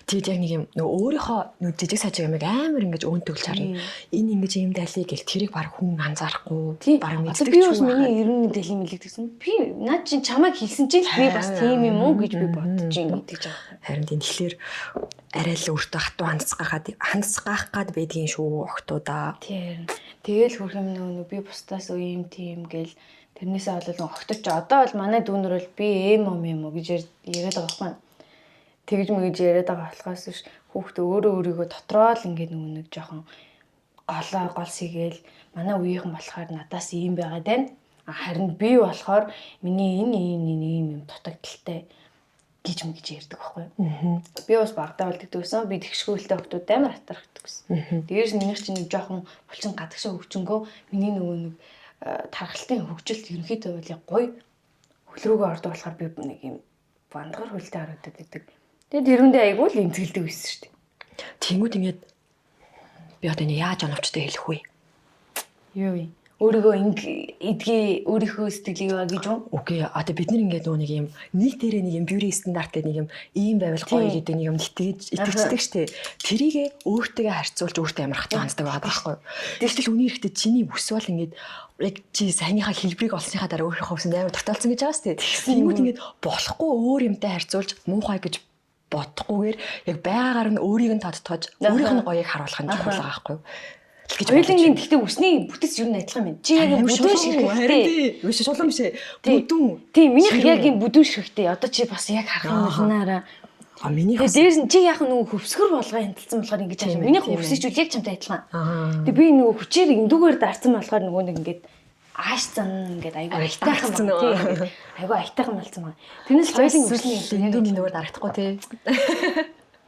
Тэгэд яг нэг юм нөгөө өөрийнхөө нөгөө жижиг сажиг юмыг амар ингэж өн төгөлж харна. Энэ ингэж юм дайлыг гэл тэрийг баг хүн анзаарахгүй баг Одоо мэддэг би ч бас юм миний 91 дэлхийн мэлэг гэсэн. Би наад чинь чамайг хэлсэн чинь л би бас тийм юм уу гэж би бодож ингэж байгаа. Харин тийм тэгэхээр арай л өөртөө хатуу хандцгаахад хандцгаах гад байдгийн шүү охтуудаа. Тийм. Тэгэл хөрх юм нөгөө би бусдаас үе юм тийм гэл тэрнээсээ болол нөгөө охтож одоо бол манай дүүнер бол би эм юм юм уу гэж яриад байгаа байхгүй. Тэгж мэгж яриад байгаа болохоос биш хүүхдээ өөрөө өөрийгөө дотроо л ингээд нөгөө нэг жоохон голоо гол сийгээл манай үеийнхэн болохоор надаас ийм байгаад байна. Харин би болохоор миний энэ ийм энэ ийм юм дутагдaltaй гэж мэгж ярьдаг байхгүй юу. Би бас багтаа бол тэгдэг байсан. Би тэгшгүүлтэй охтууд амар атархдаг гэсэн. Дээрс минийх чинь нэг жоохон булчин гадагшаа хөвчөнгөө миний нөгөө нэг тархалтын хөгжилт ерөнхийдөө бол яг гоё хөлрөөгөө ордог болохоор би нэг юм бандгар хөлтэй харагдаад байдаг. Тэгээд тэрүүндээ айгүй л эмзэгэлдэг байсан шүү дээ. Тэнгүүд ингээд би одоо энэ яаж оновчтой хэлэх вэ? Юу вэ? Өөрийгөө инг эдгээ өөрийнхөө сэтгэлийг ба гэж юу? Үгүй одоо бид нар ингээд нөгөө нэг юм нэг дээрээ нэг юм beauty стандарт гэдэг нэг юм ийм байвал гоё гэдэг нэг юм итгэж итгэждэг штэ. Тэрийгэ өөртөө харьцуулж өөртөө амар хатуу ханддаг байгаа байхгүй юу? Тэгтэл үний эрэхтэй чиний бүс бол ингээд яг чи саяныхаа хэлбэрийг олсныхаа дараа өөрийнхөө бүсэнд амар дурталсан гэж байгаа штэ. Тэнгүүд ингээд болохгүй өөр юмтай харьцуулж муухай гэж бодохгүйгээр яг байгаагаар нь өөрийг нь тодтогч өөрийнх нь гоёыг харуулах нь чухал байгаа байхгүй юу? Гэж Хоёулангийн гэхдээ үсний бүтэц юу н адилхан юм. Чи яг юм бүдүүн ширхэгтэй. Биш шулуун биш ээ. Бүдүүн. Тийм, минийх яг юм бүдүүн ширхэгтэй. Одоо чи бас яг харах юм болнаараа. А минийх Тэгээ дээрс нь чи яг нөгөө хөвсгөр болгоо хянталсан болохоор ингэж харж. Минийх хөвсөж үл яг чамтай адилхан. Тэгээ би нөгөө хүчээр эндүүгээр дарсан болохоор нөгөө нэг ингээд ааш зан ингээд айгүй айтайхан байна. Айгүй айтайхан болсон байна. Тэрнээс хоёулын үсний эндүү минь нөгөө дарагдахгүй тий.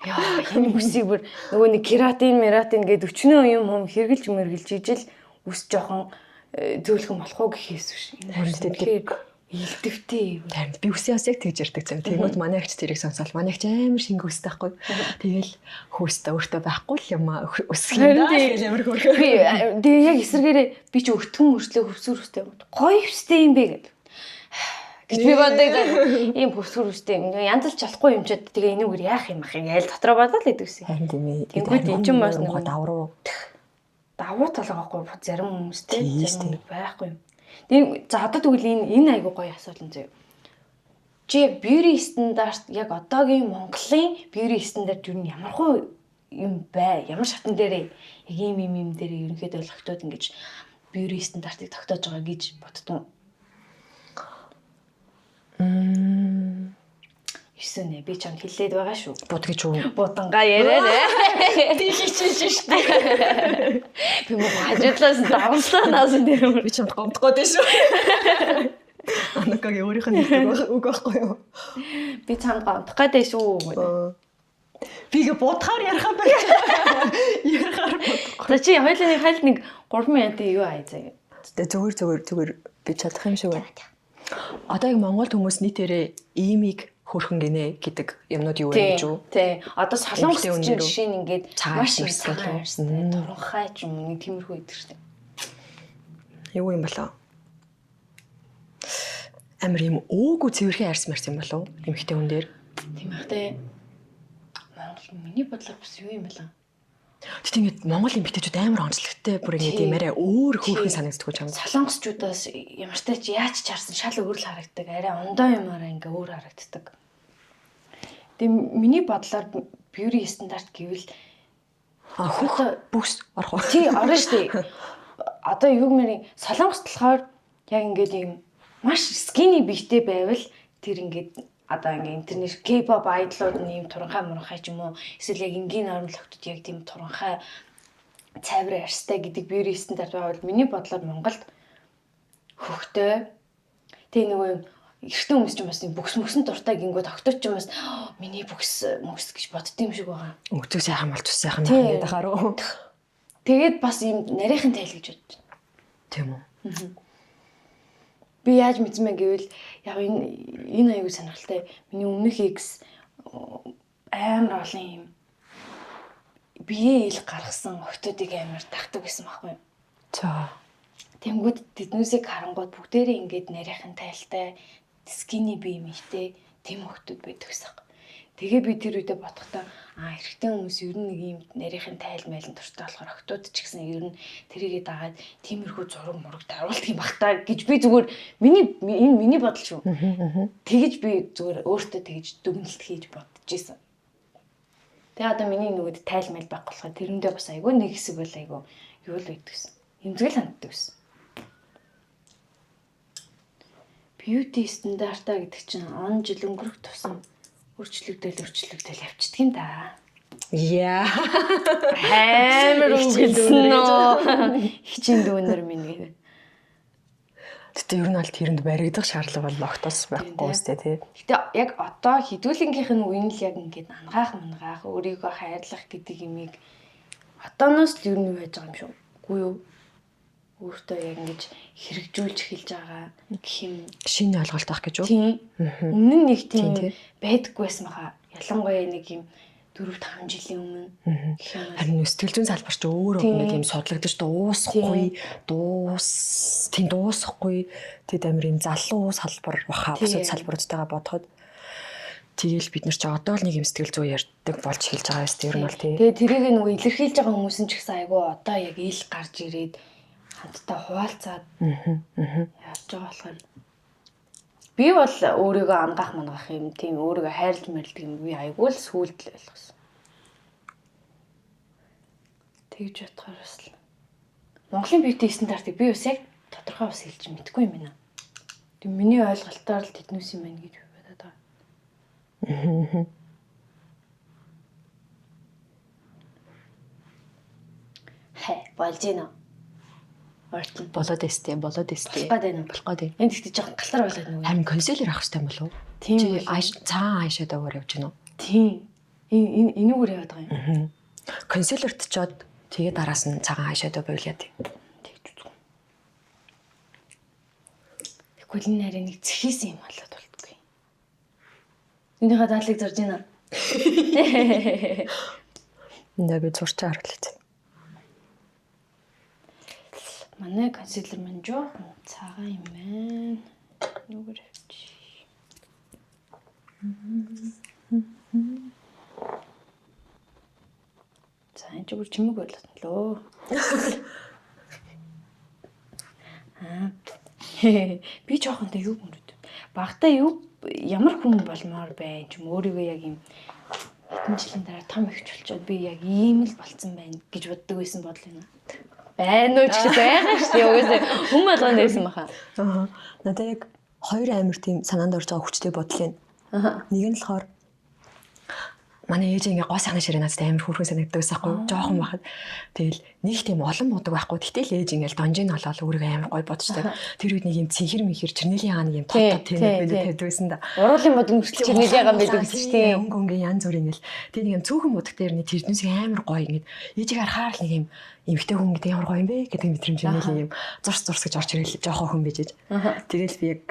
Яа, энэ үсийг бүр нөгөө нэг кератин, мератин гэдэг өчнөө юм хум хэрглэж мэргэлж ижил үс жоохон зөөлхөн болох уу гэхээс биш. Энэ илдэвтэй. Харин би үсээ бас яг тэгж ярьдаг зав. Тэгмэд манай агч тэрийг сонсоол. Манай агч амар шинг үстэй байхгүй. Тэгэл хөөстө өөртөө байхгүй л юм аа өсөх юм даа гэж амар хөөрхөн. Би тэгээ яг эсрэгээрээ би чи өтгөн мөртлөө хөвсгөр үстэй. Гоё хөвстэй юм бэ гэл. Гэж би боддог. Ийм хөвсгөр үстэй юм. Янзалж чадахгүй юм чад тэгээ энүүгээр яах юм ах юм яйл дотроо бодоод л идэвсэн. Харин тийм ээ. Тэнгүүд эн чинь бас нөгөө давруу. Давуу тал байгаа байхгүй зарим хүмүүстэй зарим хүмүүс байхгүй юм. Тэгээ за одоо тэгвэл энэ айгуу гоё асуулт юм заяа. Чи яг beauty стандарт яг одоогийн Монголын beauty стандарт юу нь ямар хуу юм бэ? Ямар шатн дээрээ яг ийм ийм юм дээрээ ерөнхийдөө охтууд ингэж beauty стандартыг тогтоож байгаа гэж боддгоо. Эсвэл нэ би чамд хэлээд байгаа шүү. Бод гэж үү? Будангаа яриарэ. Би хичээж штэ. Би мөн хажуудлаас давслаа наасан дээр. Би чамд гомдох гээд шүү. Анукагийн өөрийнх нь хэлдэг үг байхгүй юу? Би чамд гомдох гээд шүү. Би гэ бодохоор ярихаа байж. Ярихаар бодохгүй. За чи хоёулын хайлт нэг 3 минутын юу аяа заяа. Тэ зүгээр би чадах юм шиг байна. Одоо яг Монголд хүмүүс нийтээрээ иймийг хөрхөн гинэ гэдэг юмнууд юу вэ гэж үү? Тий. Одоо солонгос чинь жишээ нь ингээд маш их цагаан арьстай, туранхай ч юм уу нэг тиймэрхүү идэг шүү дээ. Юу юм болоо? Амар юм өөгүй цэвэрхэн арьс марс юм болов уу? Эмэгтэй хүн дээр. Тийм байх те. Монгол миний бодлоор бас юу юм бэлээ? Тэгт ингээд Монгол эмэгтэйчүүд амар онцлогтой бүр ингээд юм арай өөр хөөрхөн санагддаг чам. Солонгосчуудаас ямартай ч яаж ч харсан шал өөр л харагддаг. Арай ондоо юмараа ингээ өөр харагддаг. Тэгээ миний бодлоор beauty стандарт гэвэл хөх бүс орох уу? Тий, орно шүү дээ. Одоо юу гэмээр солонгост болохоор яг ингээд юм маш skinny биетэй байвал тэр ингээд одоо ингээ интернет K-pop idol-ууд нь ийм туранхай муранхай ч юм уу эсвэл яг энгийн нормал охтууд яг тийм туранхай цайвар арьстай гэдэг beauty стандарт байвал миний бодлоор Монголд хөхтэй тэгээ нөгөө юм эртний хүмүүс ч юм бас бүкс мөксөн дуртай гингүүд октод ч юм бас миний бүкс мөкс гэж бодд юм шиг байгаа. Өгцөг сайхан болж бас сайхан байна гэдэг ахаар уу. Тэгээд бас ийм нарийнхан тайл гэж бодож байна. Тийм үү. Би яаж мэдсэн бэ гэвэл яг энэ аягүй сонирхолтой. Миний өмнөх экс амар олон юм бие ил гаргасан охтуудыг амар тагтаг байсан байхгүй юу? За. Тэнгүүд тэднүүсийг харангуут бүгдээрээ ингээд нарийнхан тайлтай skinny бие мэгтэй тэм охтууд байдаг гэсэн. Тэгээ би тэр үедээ бодохдоо эрэгтэй хүмүүс ер нь нэг ийм нарийнхан тайл майлан дуртай болохоор охтууд ч гэсэн ер нь тэрийгээ дагаад тиймэрхүү зураг мураг даруулдаг юм бах та гэж би зүгээр миний энэ миний бодол шүү. Тэгэж би зүгээр өөртөө тэгэж дүгнэлт хийж бодож исэн. Тэгээ одоо миний нөгөөд тайл майл байхгүй болохоор тэрэндээ бас айгүй нэг хэсэг бол айгүй юу л байдаг гэсэн. Эмзэгэл ханддаг гэсэн. Beauty стандартаа гэдэг чинь он жил өнгөрөх тусам өөрчлөгдөөл явчихдаг юм да. Яа. Амар үгэлсэн нөө. Хичин дүүнер минь гэнэ. Гэтэ ер нь бол тэрэнд баригдах шаардлага бол огтос байхгүй үстэй тий. Гэтэ яг одоо хідүүлэнгийнх нь үе нь л яг ингээд ангаах мунгаах өөрийгөө хайрлах гэдэг имийг одооноос л ер нь байж байгаа юм шүү. Үгүй юу? өөртөө яг ингэж хэрэгжүүлж эхэлж байгаа гэх юм. Шинэ ойлголт авах гэж үү? Тийм. Өмнө нь нэг тийм Тийм, тий. байдаггүй байсан баха. Ялангуяа нэг юм 4-5 жилийн өмнө гэх юм. Харин сэтгэл зүйн салбар ч өөрөө Тийм. ингээд юм судлагдаж дуусахгүй, дуусахгүй. Тэд амар юм залуу салбар баха Тийм. бусад салбаруудтайгаа бодоход тэгэл бид нар ч одоо л нэг юм сэтгэл зүй ярьдаг болж эхэлж байгаа юм ер нь бол тий. Тэгээ тэрийг нөгөө илэрхийлж байгаа хүмүүс нь ч гэсэн айгүй одоо яг ил гарч ирээд хамтдаа хуваалцаад явж байгаа болохоор би бол өөрийгөө амгаах мангаах юм тийм өөрийгөө хайрлаж мэрэлдэг юм би айгүй л сүулт л ойлгосон. Тэгж бодохоор бас л Монголын beauty стандартыг би бас яг тодорхой бас хэлж мэдэхгүй юм байна. Тэг миний ойлголтоор л тэднүүс юм байна гэж би бодоод байгаа. Хэ болж гинэ. Ортон. Болоод эстэй, болоод эстэй. Болох гээд байна уу? Болох гээд байна. Энд гэхдээ жоохон галар болоод нөгөө. Харин concealer авах хэрэгтэй юм болов уу? Тийм Чи бол. цагаан eyeshadow-оор явж гинөө. Тийм. Энэ энүүгээр яваад байгаа юм. Concealer тчоод тэгээ дараас нь цагаан eyeshadow байвал яа тийм. Тэгж үзгүй. Тэгвэл энэ нарийн нэг цэхийсэн юм болоод болтгүй. Энийхээ даалыг зурж гинэ. Эндээ би зурчаа харуулъя. Манай concealer маань жоохон цагаан юм байна. Нүгэр авчих. За энэ ч бүр чимэг болоод лөө. Аа. Би жоохонтой юу мөрөд. Багтаа юу ямар хүн болмоор байна ч юм өөрийгөө яг юм хэдэн жилийн дараа том ихч болчоод би яг ийм л болцсон байна гэж боддог байсан бодол байна. Байна уу ч гэсэн байгаа шүү дээ. Угаасаа хүн болгоно байсан баха. Аа. Надад яг хоёр амар тийм санаанд орж байгаа хүчтэй бодол юм. Нэг нь болохоор манай ээж ингээ гоо сайхан ширээ надад амар хөөрхөн санагддаг байсан байхгүй юу? Жоохон байхад. Тэгэл нэг тийм олон будаг байхгүй. Гэтэл ээж ингээл донжин олоод өөрийгөө амар гой бодчихдаг. Тэр үед нэг юм цэнхэр мэхэр чирнэлийн хаан нэг юм тод тод тийм Тий, нэг тий. тавьдаг байсан да. Уруулын мод өнгөрчлөж чирнэл ягаан байдаг гэсэн чинь тийм. Өнгө өнгө янз бүр ингээл. Тэгээ нэг юм цөөхөн будаг дээр нэг тэрнээс амар гоё ингээд ээжийг харахаар л нэг юм эмэгтэй хүн гэдэг ямар гоё юм бэ гэдэг мэдрэмж ингээл юм зурс зурс гэж орж ирэл жоохон хүн бижиж. Тэгэл би яг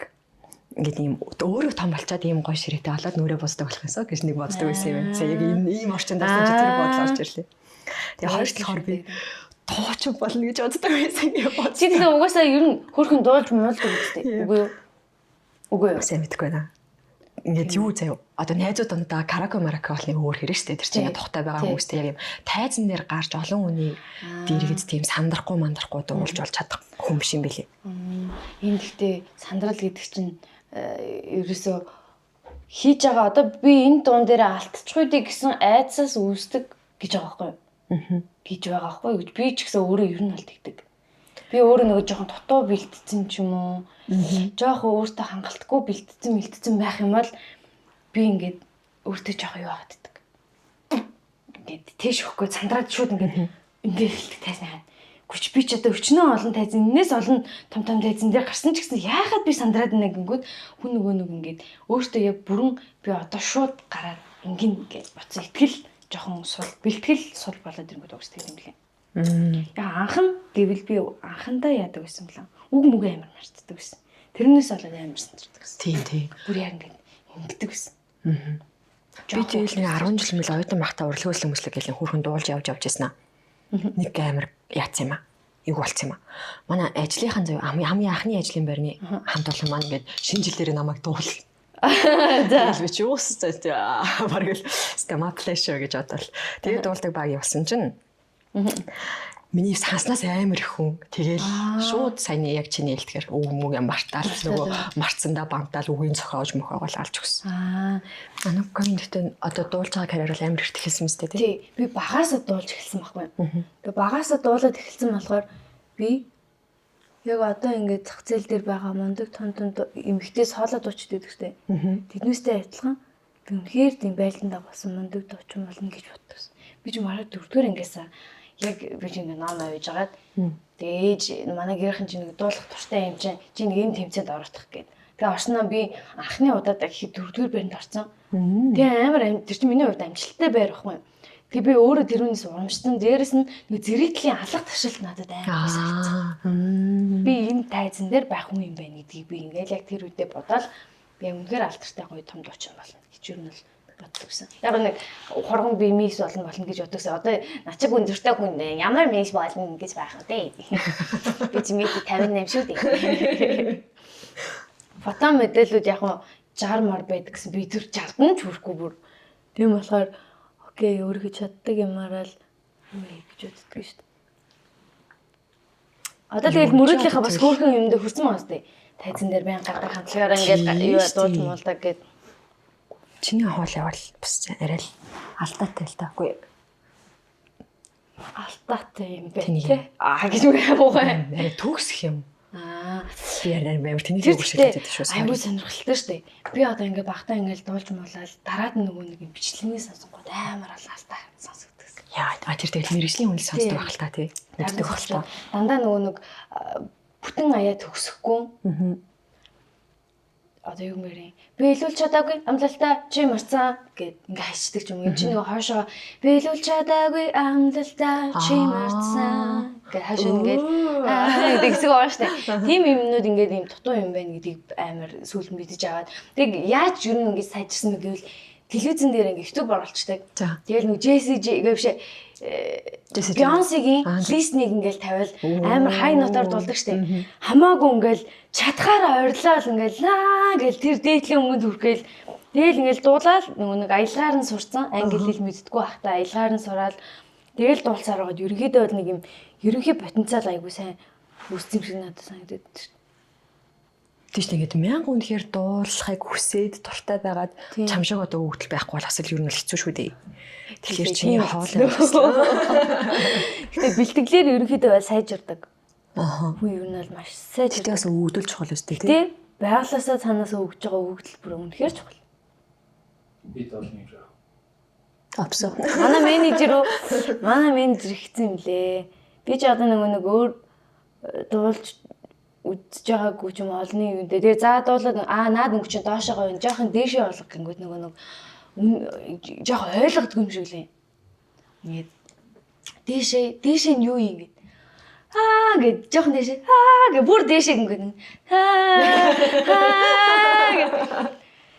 ингээд юм өөрөө том болчоод ийм гоё ширээтэй болоод нүрээ босдог болох юмсаа гэж нэг боддог байсан юм. За яг ийм ийм орчинд орсон чи тэр бодол орж ирлээ. Тэгээ хоёр талаар би туучин болно гэж боддог байсан юм бод. Чи тэгэхээр угаасаа ер нь хөөрхөн дуулж муулдаг үстэй. Үгүй юу? Үгүй юу? Сайн мэдэхгүй байна. Ингээд юу заяа. Одоо найзууд дундаа караоке мараоке бол нэг өөр хэрэг штэ. Тэр чинь ингээд тухтай байгаа Тий. хүмүүстэй яг юм тайзан дээр гарч олон хүний дэргэд тийм сандрахгүй мандрахгүй дуулж болж чадах хүн биш юм билий. Энэ гэхдээ сандрал гэдэг чинь ерөөсөө хийж байгаа одоо би энэ дуун дээр алтчих үдэ гэсэн айдсаас үүсдэг гэж байгаа байхгүй юу? Гэж байгаа байхгүй юу гэж би ч гэсэн өөрөө ер нь бол тэгдэг. Би өөрөө нөгөө жоохон дутуу бэлтцэн ч юм уу жоохон өөртөө хангалтгүй бэлтцэн мэлтцэн байх юм бол би ингээд өөртөө жоохон юу аваад иддэг. Ингээд тийш өгөхгүй сандраад шууд ингээд ингээд хэлдэг тайзны хань. Гүч би ч одоо өчнөө олон тайзан энэс олон том том тайзан дээр гарсан ч гэсэн яахад би сандраад байна гингүүд хүн нөгөө нэг ингээд өөртөө яг бүрэн би одоо шууд гараад ингэн гэж бодсон итгэл жоохон сул бэлтгэл сул болоод ирэнгүүт угс тэг юм лээ. Яа анхан гэвэл би анхандаа яадаг байсан бэлэн. Үг мүг амар мартдаг байсан. Тэрнээс болоод амар сандардаг байсан. Тийм тийм. Бүр яг ингээд ингэдэг байсан. Би тэгэл нэг 10 жил мэл оюутан байхдаа урлагийн өмслөг гэл хүүхэн дуулж явж явж байсан аа. Нэг амар яатсан юм аа. Юу болцсон юм аа. Манай ажлынхаа зав хамгийн анхны ажлын байрны хамт олон маань ингээд шинэ жилээрээ намайг дуул. За би чи уус заа бараг л стама pleasure гэж бодвол. Тэгээд дуулдаг баг явсан чинь миний санснаас амар их хүн. Тэгэл шууд саяны яг чиний хэлдгээр үг мүг юм мартаал нөгөө марцсандаа бамтаал үгийн зохиож мөхөөгөл алж өгсөн. Аа Ануккагийн гэхдээ одоо дуулж байгаа карьер бол амар их эхэлсэн мэт тий. тий би багасаа дуулж эхэлсэн байхгүй юу? Би багасаа дуулаад эхэлсэн болохоор би яг одоо ингээд зах зээл дээр байгаа мундаг том том эмэгтэй соло дуучид байдаг штэ. Тэднээстэй адилхан би үнэхээр тийм байлдан дагуулсан мундаг дуучин болно гэж боддогсон. Би ч мараа дөрөвдүгээр ангиасаа яг би ч ингээд ном авиж агаад тэгээ ээж манай гэрхэн чинь нэг дуулах туртай юм чинь чи нэг юм тэмцээнд орох гээд. Тэгээ орсноо би анхны удаад гэхэд дөрөвдүгээр байранд орсон. Тэгээ амар тэр чинь миний хувьд амжилттай байр байхгүй юу. Тэг би өөрөө тэрүүнээс урамшсан. Дээрэс нь нэг зэрэгдлийн алга таршилт надад амар санагдсан. Би энэ тайзан дээр байх хүн юм байна гэдгийг би ингээл яг тэр үедээ бодоол би яг үнэхээр алдартай гоё том дуучин болно гэж юу нь л боддогсэн. Яг нэг хурган би микс болно гэж боддогсэн. Одоо начиг өндөртэй хүн ямар микс болно гэж байх вэ? Би чи микс 58 шүү дээ. Фото модельүүд яг 60 мар байдаг гэсэн би тэр 60-д нь ч хүрэхгүй бүр. Тийм болохоор окей өөрийнхөө чаддаг юмараа л юу гэж боддог шүү дээ. Одоо тэгэл мөрөөдлийнхаа бас хөөрхөн юмдээ хүрсэн байгаа сте. Тайзан дээр байн гардаг хамтлагаараа ингээд юу дууж муулдаг гэд. Чиний хоол явал бас арай л алдаатай л та. Үгүй алдаатай юм бэ те. Аа гэж үг муугай. Арай төгсөх юм. Аа би арай амар тэнийг үгшилтэй байдаг шүү. Айгуу сонирхолтой шүү дээ. Би одоо ингээ багтаа ингээл дуулж муулаад дараад нөгөө нэг юм бичлэгийг сонсонгууд амар алаастай сонсогддог. Яа, тэр тэгэл мэрэгжлийн хүн л сонсдог байх л та тий. Мэддэг байх л та. Дандаа нөгөө нэг бүтэн аяа төгсөхгүй. Аа. Одоо юу мэрийн. Би илүүл чадаагүй амлалтаа чи марцаа гэд ингээ хайчдаг ч юм уу. Чи нөгөө хойшоо би илүүл чадаагүй амлалтаа чи марцаа гэд хойшоо ингээд гэдэг хэсэг байгаа штэ. Тийм юмнууд ингээд юм дутуу юм байна гэдгийг амар сүүлд мэдэж аваад. Тэг яаж юу нэг ингээд сайжирсан бэ гэвэл телевизэн дээр ингээд YouTube оруулцдаг. Тэгэл нэг Jessie J гэвшээ Beyoncé-гийн листнийг ингээл тавиал амар хай нотоор дуулдаг штэ. Хамаагүй ингээл чадхаараа ойрлоо л ингээл лаа гэл тэр дээдлийн өмнөд хүргээл тэгэл ингээл дуулаад нөгөө нэг аялгаар нь сурцсан англи хэл мэддэггүй байхдаа аялгаар нь сураал тэгэл дуулсаар байгаад ерөнхийдөө бол нэг юм ерөнхий потенциал айгүй сайн үүссэн юм шиг надад санагдаад шүү. Тийш ингээд мянга үнэхээр дуулахыг хүсээд дуртай байгаад чам шиг одоо өгдөл байхгүй бол бас л ер нь л хэцүү шүү дээ. Тэгэхээр чиний хоол юм байна. Гэтэ бэлтгэлээр ерөнхийдөө бол сайжирдаг. Аа. Хүн ер нь бол маш сайжирдаг. Гэтэ бас өгөгдөл чухал өстэй тий. Байгалаасаа цаанаас өгж байгаа өгөгдөл бүр үнэхээр чухал. Бид бол юм жаа. Апсо. Манай менежер үү? Манай менежер хэцүү юм лээ. Би ч одоо нөгөө нэг өөр дуулж үзэж байгаагүй ч юм олны юм дээр. Тэгээ за дуулаад аа наад өнгө чинь доошоогоо юм. Жохон дээшээ болгох гингүүд нөгөө нэг жоох ойлгодгүй юм шиг лээ. Ингээд дээшээ нь юу юм гээд аа гэд жохон дээшээ аа гэ бүр дээшээ гингүүд аа аа гэд.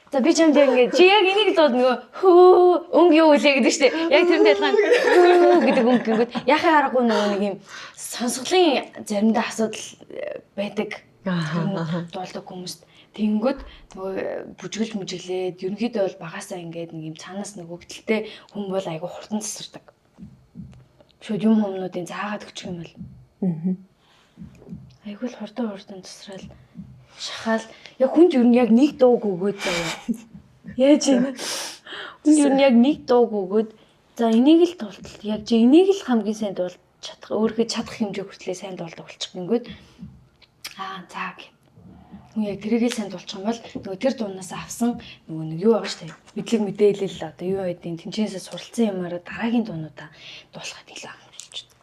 За би чамд яг ингээд чи яг энийг л бол нөгөө хөө өнгө юу үлээ гэдэг штэ. Яг тэрнтэй адилхан хөө гэдэг өнгө гингүүд яхаа аргагүй нөгөө нэг юм сонсголын заримдаа асуудал байдаг. Аа. Дуулдаг хүмүүст тэнгүүд нөгөө бүжгэлж мүжиглээд ерөнхийдөө бол багасаа ингээд нэг юм цаанаас нөгөөдөлтэй хүн бол айгүй хурдан засардаг. Шүүд юм хүмүүнүүдийн заагаад өгчих юм бол. Аа. Айгүй л хурдан засраал шахаал яг хүнд ер нь яг нэг дууг өгөөд заяа. Яаж юм? Хүнд ер нь яг нэг дууг өгөөд за энийг л дуултал яг чи энийг л хамгийн сайн дуулж чадах өөрийнхөө чадах хэмжээ хүртлээ сайн дуулдаг болчих гингүүд аа за гэх. Хүн яг тэрийг л сайн дуулчих юм бол нөгөө тэр дуунаас авсан нөгөө нэг юу байгаа штэ. Мэдлэг мэдээлэл одоо юу байдیں۔ Тэнчэнээсээ суралцсан юмараа дараагийн дуунуудаа дуулахад илүү амар болчихдог.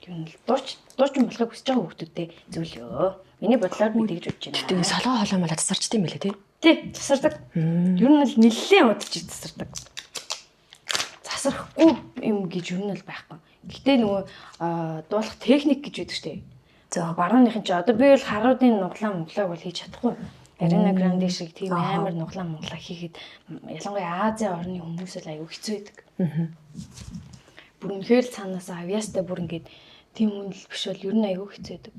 Юу нь л дуучин болохыг хүсэж байгаа хүмүүстэй зөвлөё. Миний бодлоор би тэгж бодож байна. Тэгээ солгоо хоолой мала тасарчт юм билээ тий. Тий, тасардаг. Ер нь л нэлээд удаж тасардаг. Засрахгүй юм гэж ер нь л байхгүй. Гэтэ нөгөө дуулах техник гэж байдаг штэ. За барууныхан чи одоо би бол харуудын нуглаа муглааг бол хийж чадахгүй. Ariana Grande шиг тийм амар нуглаа муглаа хийхэд ялангуяа Азийн орны хүмүүс л айгүй хэцүү байдаг. Бүр үнэхээр л цаанаас авьяастай бүр ингээд тийм хүн л биш бол ер нь айгүй хэцүү байдаг.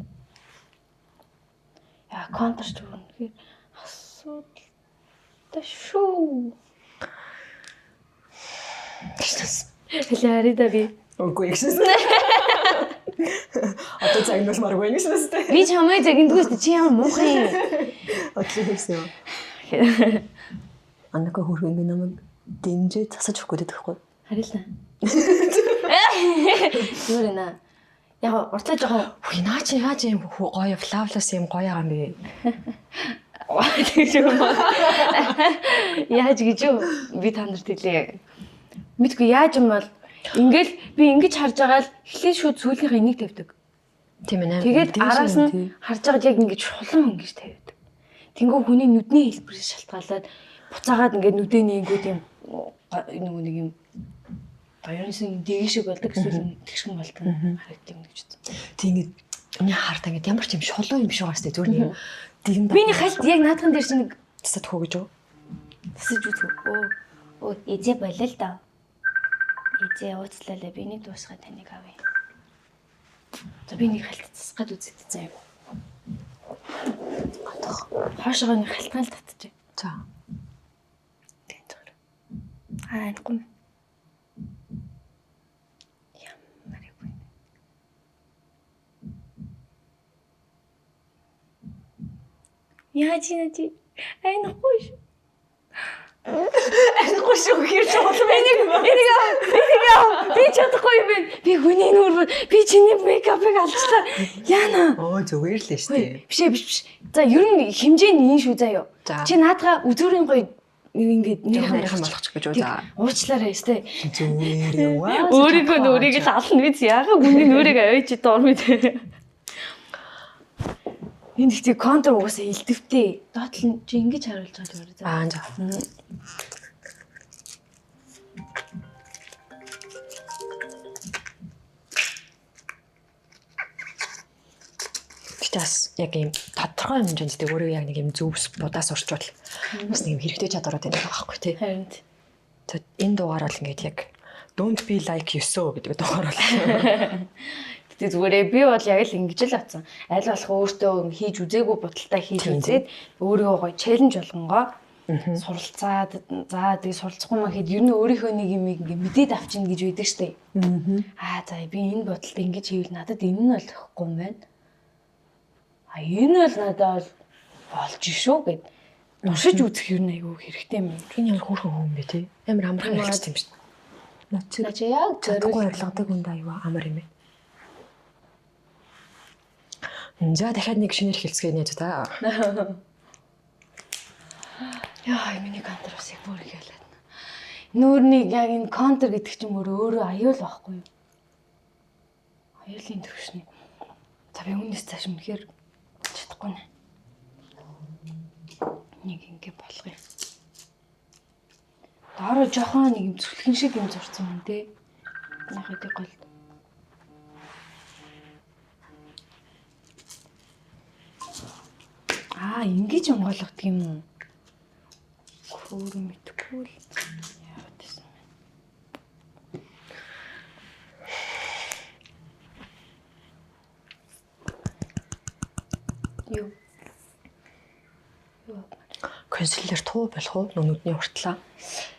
Яа, контрч бүр үнэхээр асуудалтай шүү. Хэлээ арида би. Үгүй гэсэн. Одоо загнуулмааргүй гэсэн үстэй. Би чамайг загиндгүй шүү дээ. Чи ямар муухай юм. Одоо гэсэн юм. Анака хөрхөн ингэ намайг дэмжиж засаж өгөх гэдэг байхгүй. Харин л. Зүгээр нэ. Яг уртлаа жоохон Үгүй наа чи яаж юм гоё флавлас юм гоё байгаа юм бэ? Тэгж юм аа. Яаж гэж юу? Би та нарт хэлье. Мэдгүй яаж юм бол ингээл би ингэж харж байгаа л эхлээд шүүд сүүлийнхээ энийг тавьдаг. Тийм ээ. Тэгээд араас нь харж байгаад яг ингэж шулан ингэж тавьдаг. Тэнгүү хүний нүдний хэлбэрээс шалтгаалаад буцаагаад ингээд нүдээ нээгүүд юм нөгөө нэг юм Ерөнхийдөө дэгэн шиг болдог эсвэл тэгшгэн болдог харагддаг юм гэж үзсэн. Тэг ингээд миний харт ингээд ямар ч юм шулуу юм шиг байгаа сте зүгээр нэг дэгэн Миний хальт яг наадхан дээр чинь нэг тасад хөө гэж үү? тасаж үзв. Өө өө эзээ болоо л доо. Эзээ ууцлалаа би нэг дуусгаа таныг авъя. За би нэг хальт тасгаад үзээд заяа. Гадах. Хоошоо нэг халтгаан л татчих. За. Тийм зүгээр. Аа анихгүй юм. Ямар юм бэ? Яаж ийна чи? Анихгүй шүү. Анихгүй шүү гэхэр чухал байна. Энийг энийг би чадахгүй юм байна. Би хүний нүүр би чиний мейкапыг алчлаа. Яна. Оо зүгээр л шүү дээ. Биш ээ биш биш. За ер нь хэмжээ нь энэ шүү заяо. За. Чи наадгаа үзүүрийн гоё нэг ингээд Нарийнхан болгочих гэж үү за. Уучлаарай өстэй. Зүгээр яваа. Өөрийгөө нүрийг л ална биз яагаад хүний нүрийг аваач доор мэд. Энэ ихтэй контур угаасаа илдэвтэй. Доотлол нь чи ингэж харуулж байгаа зүгээр за. Аа за. Гэтэ бас яг ийм тодорхой хэмжээнд тэг өөрөө яг нэг юм зөвс будаас урчвал бас нэг юм хэрэгтэй чадварууд байдаг байхгүй тий. Харин За энэ дугаар бол ингээд яг don't be like you so гэдэг дугаар бол. Гэтэ зүгээрээ би бол яг л ингэж л авцсан. Аль болох өөртөө хийж үзээгүй бодолтой хийж Тийм, үзээд өөрийгөө гоё челленж болгонгоо суралцаад за тэгээ суралцахгүй маа хэд ер нь өөрийнхөө нэг юм ингээ мэдээд авчина гэж байдаг штэ. Аа за би энэ бодолтой ингэж хийвэл надад энэ нь бол өгөхгүй юм байна. А энэ бол надад бол болж шүү гэд туршиж үзэх ер нь айгүй хэрэгтэй юм. Энэ ямар хөөрхөн хүн бэ тий? Амар амархан хэлчихсэн юм шүү дээ. Нацэг Наа чи яг чадахгүй зориулсан. арилгадаг хүн даа юу амар юм бэ? За дахиад нэг шинээр хэлцгээе нэ та. Яа, миний контр бас яг бүр их ялаад. Нүүрнийг яг энэ контр гэдэг чинь бүр өөрөө аюул байхгүй юу? Аюулын төвшний. За би үүнээс цааш үнэхээр чадахгүй нэ. Нэг ингэ болгоё. Доороо жохон нэг юм зүлхэн шиг юм зурцсан юм те. Яг хэдий голд. Аа, ингэж онгойлгодог юм уу? Хөөр мэдхгүй л яагаад гэсэн бэ? Юу? Юу? Concealer туу болох уу? Нүдний уртлаа.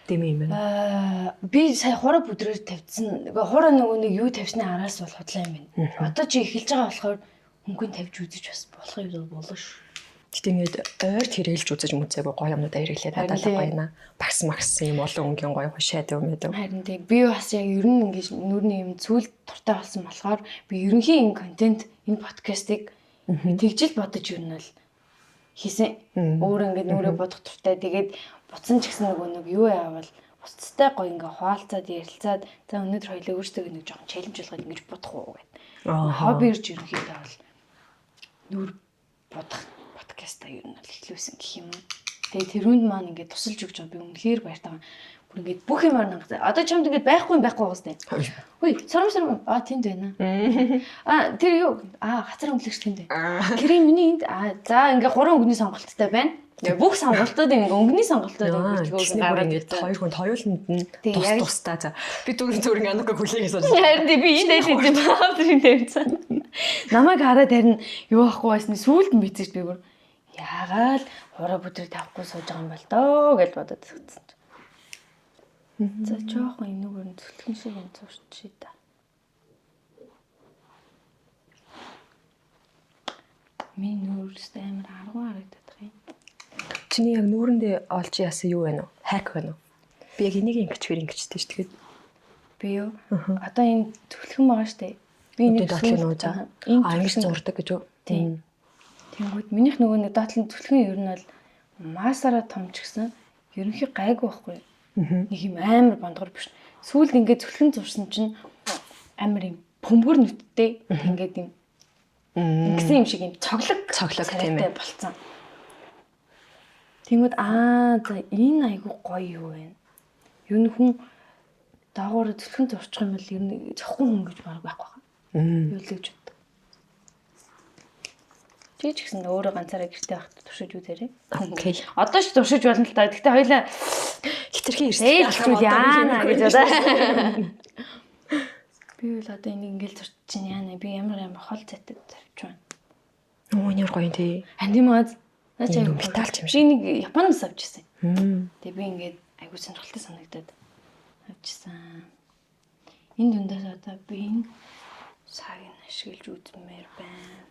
Дэмий юм байна. Аа, би сая хураа бүдрээр тавьдсан. Нөгөө хураа нөгөө нэг юу тавьсны араас бол худлаа юм байна. Одоо чи эхэлж байгаа болохоор хөнгөн тавьж үзэж бас болох юм болно шүү. Гэтэ ингээд ойрт хэрэлж үзэж мүзээгүй гоё юмнууд хэрэглээд Харин надад тий. гоё наа. Багс магс юм олон өнгийн гоё хушаад юм яадаг. Харин тий би бас яг ер нь ингэж нүрний юм зүйл дуртай болсон болохоор би ерөнхийн энэ контент энэ подкастыг тэгжил бодож ер нь бол хийсэн. Өөр ингэ нүрээ бодох дуртай. Тэгээд буцсан ч гэсэн нөгөө нэг юу яавал бусдтай гоё ингээ хуваалцаад ярилцаад за өнөөдөр хоёлаа өөрсдөө нэг жоохон челленж болгоод ингэж бодох уу гэд. Хобби ирж ерөнхийдөө бол нүр бодох подкаста ер нь бол эхлүүлсэн гэх юм уу. Тэгээ тэрүүнд маань ингээд тусалж өгч байгаа би үнэхээр баяртай байна. Бүр ингээд бүх юмар нангацаа. Одоо чамд ингээд байхгүй юм байхгүй байгаас тээ. Хүй, сором сором. Аа тэнд байна. Аа тэр юу? Аа хацар өнгөлөгч тэнд байна. Крем миний энд аа за ингээд гурван өнгөний сонголттой байна. Тэгээ бүх сонголтууд ингээд өнгөний сонголтууд ингээд Тэгснэ бүр ингээд хоёр хүн хоёуланд нь Тий, тус яг л- тустай за. Би зүгээр зүгээр ингээд анука хүлээгээ сууж. Харин тий, би энэ айл хэзээ баатрын тавьсан. Намайг хараад харин юу ахгүй байсны сүүлд нь мэдсэн чи би бүр яагаад хураа бүдрийг тавихгүй сууж байгаа юм бол доо гэж бодоод зогтсон чи. За жоохон энүүгээр нь зүлхэн шиг юм зурчий та. Миний нүүрс амар арган харагдах юм. Чиний яг нүүрэндээ олж яасан юу байна вэ? Хак байна уу? Би яг энийг ингэчвэр ингэчтэй ш тэгээд Би юу? Одоо энэ түлхэн байгаа штэ. Би нүдний энийг доотлын сүүлд- нуу за. Энэ А ингэж түлхэн- зурдаг гэж үү? Тийм. Тэнгүүд минийх нөгөө нэг доотлын түлхэн ер нь бол масаараа том ч гэсэн ерөнхий гайгүй байхгүй юу? Нэг юм амар бондгор биш. Сүүлд ингээд түлхэн зурсан чинь амар юм бөмбөр нүдтэй ингээд юм ингэсэн юм шиг юм цоглог Цоглог, тийм царайтай ээ. болцсон. Тэнгүүд аа за энэ айгүй гоё юу вэ? Ер нь хүн Доогоор зүлхэн зурчих юм бол ер нь зөхгүй хүн гэж баг байхгүй байна. Юу л гэж боддог. Чи ч гэсэн өөрөө ганцаараа гэрте байхад туршиж үзээрэй. Окей. Одоо ч туршиж болно л та. Гэхдээ хоёлаа Хитрхи эрсдэл ээлжүүл яана гэж бодоо. Би бол одоо энийг ингээл зурчих чинь яана. Би ямар ямар хол зайтай тавьчих байна. Нөө ямар гоё юм тий. Анд юм аа. Наа чи Энэ айгүй металл ч юм Би нэг Японоос авч ирсэн. Мм. Тэгээ би ингээд айгүй сонирхолтой санагдаад авчсан. Энэ дундаас одоо би энэ саг нь ашиглаж үзмээр байна.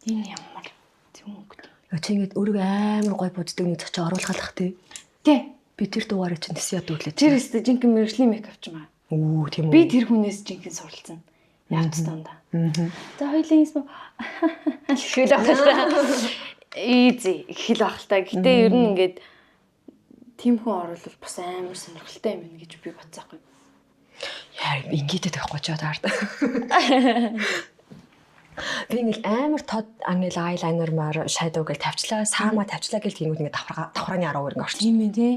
Энэ ямар зүүнг. Яа, Чи ингээд өөрийгөө амар гоё буддаг нэг цочоо оруулах тий. Тэ. Би тэр дугаарыг чинь тэс яд өглөө. Тэр өстө жинхэнэ мэрэгжлийн мейкап ч юм аа. Үү тийм үү. Би тэр хүнээс жинхэнэ суралцсан. Явц дандаа. За хоёлын юм хэл ах л та. Easy хэл ах л та. Гэтэ ер нь ингээд тийм хүн оруулал бас амар сонирхолтой юм байна гэж би бодсоохгүй. Яа ингээд байхгүй ч таард. Би ингээл амар тод ангил айлайнер маар shadow гэл тавьчлаа, саамаа тавьчлаа гэл тиймүүд ингээд давхраа давхрааны 10 ингээ орчих. Тийм ээ тий.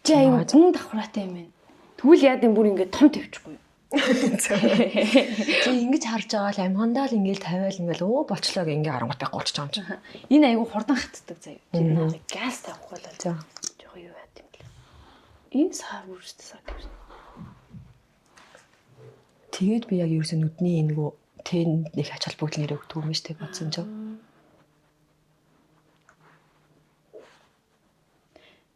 Чи аюу гүн давхраатай юм байна. Тэгвэл яад юм бүр ингээд том тавьчихгүй. Чи ингэж харж байгаа л амхандаа л ингээл тавиал ингээл өө болчлоо гэ ингээ харангуут байхгүй болчих юм чи. Энэ аюу хурдан хатдаг заяа. Чи надад газ тавихгүй л За. жоохон юу яад юм бэл. Энэ сар бүрстэй сар тавьсан. Тэгээд би яг ерөөсөө нүдний энэ нөгөө тэнд нэг ач холбогдол нэрээ өгдөг юм штэ бодсон чинь.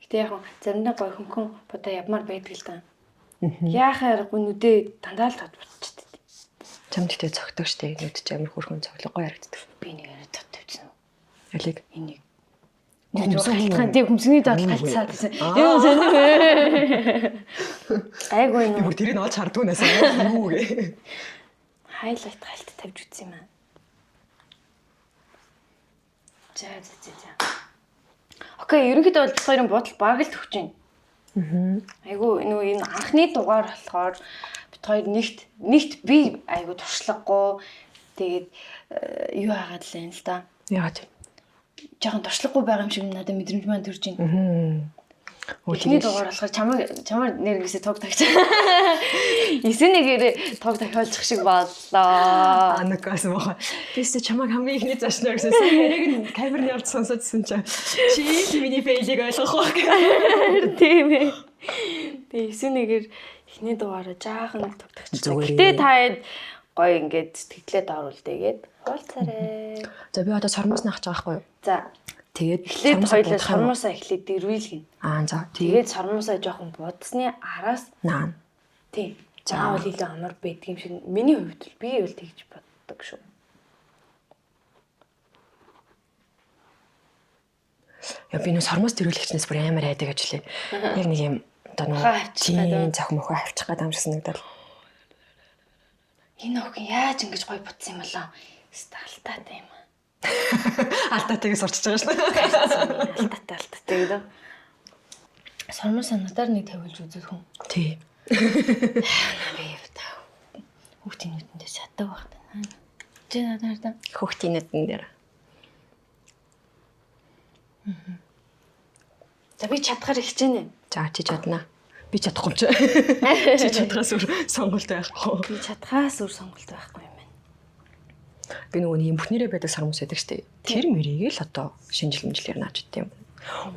Гэтэ яг заримдаа гой хөнгөн будаа явмаар байдаг л да. Яахаа аргагүй нүдээ дандаа л тод бутчихдээ. Чам тэгтээ цогтөг штэ нүд чи амар хөрхөн цоглоггүй харагддаг. Би нэг арай тод тавьсан. Алиг. Энийг. Хөмсөн Хэмсний тийм хөмсгний доод галцаа гэсэн. Юм сонир. Айгүй Би нүү. бүр тэрийг олж хардгүй насаа юу гэ. Хайлайт галт тавьж үзсэн юм аа. За за за за. Окей, ерөнхийдөө бол бид хоёрын бодол бараг л төгч байна. Айгүй нөгөө энэ анхны дугаар болохоор бид хоёр нэгт би айгүй туршлагагүй тэгээд юу хаагаад л юм л да. Яагаад вэ? Жохон туршлагагүй байгаа юм шиг надад мэдрэмж маань төрж байна. Өө Эхний тэгэл дугаар болохоор чамаар нэрнгээсээ туг тагч. 9-1-ээр туг тахиулчих шиг боллоо. Анакас маа. Би ч чамайг хамгийн ихний зочноор гэсэн. Яриаг нь камерны орд сонсоодсэн чинь чи л миний фейлийг ойлгох байх. Тийм ээ. Тэгээ 9-1-ээр эхний дугаараа жаахан туг тагч. Зүгээр Гэтэ та хэд гоё ингээд сэтгэлээ дооруулдээгээд хуулцаарэ. За би одоо сормоос наах байгаа байхгүй юу? За Тэгээд эхлээд сормоосоо хоёлаа будах юм уу? сормуусаа эхлээд дэрвийлгэн. Аа за тэгээд Тэгээд сормуусаа жоохон будсны араас наа. тийм. Заавал илүү амар байдаг юм шиг миний хувьд л би бол тэгж боддог шүү. Яа би нөө сормоос дэрвийлэгчнээс бүр амар айдаг ажлээ. Яг нэг юм одоо Мохоо нөө авчих гээд тийм зөх мохоо авчих гээд юм шиг санагдал. Энэ охин яаж ингэж гоё бутсан юм болоо? Өстө алтаатай юм аа. Алдаатайг сурчиж байгаа шнэ. Алтаатай алтаатай гэдэг. Сормоосаа надаар нэг тавиулж үзэх хүн. Тий. Би явтаа. Хүүхдийн нүдэндээ чаддаг байх та. Чи надаар та. Хүүхдийн нүдэн дээр. За би чадхаар хичээнэ. За чи чаднаа. Би чадахгүй юм чи. Чи чадхаас өөр сонголт байхгүй. Би чадхаас өөр сонголт байхгүй юм байна. Би нөгөө нэг юм бүхнэрээ байдаг сормоос байдаг штэ. Тэр мөрийг л одоо шинжил мэнжилээр нааж идэм юм.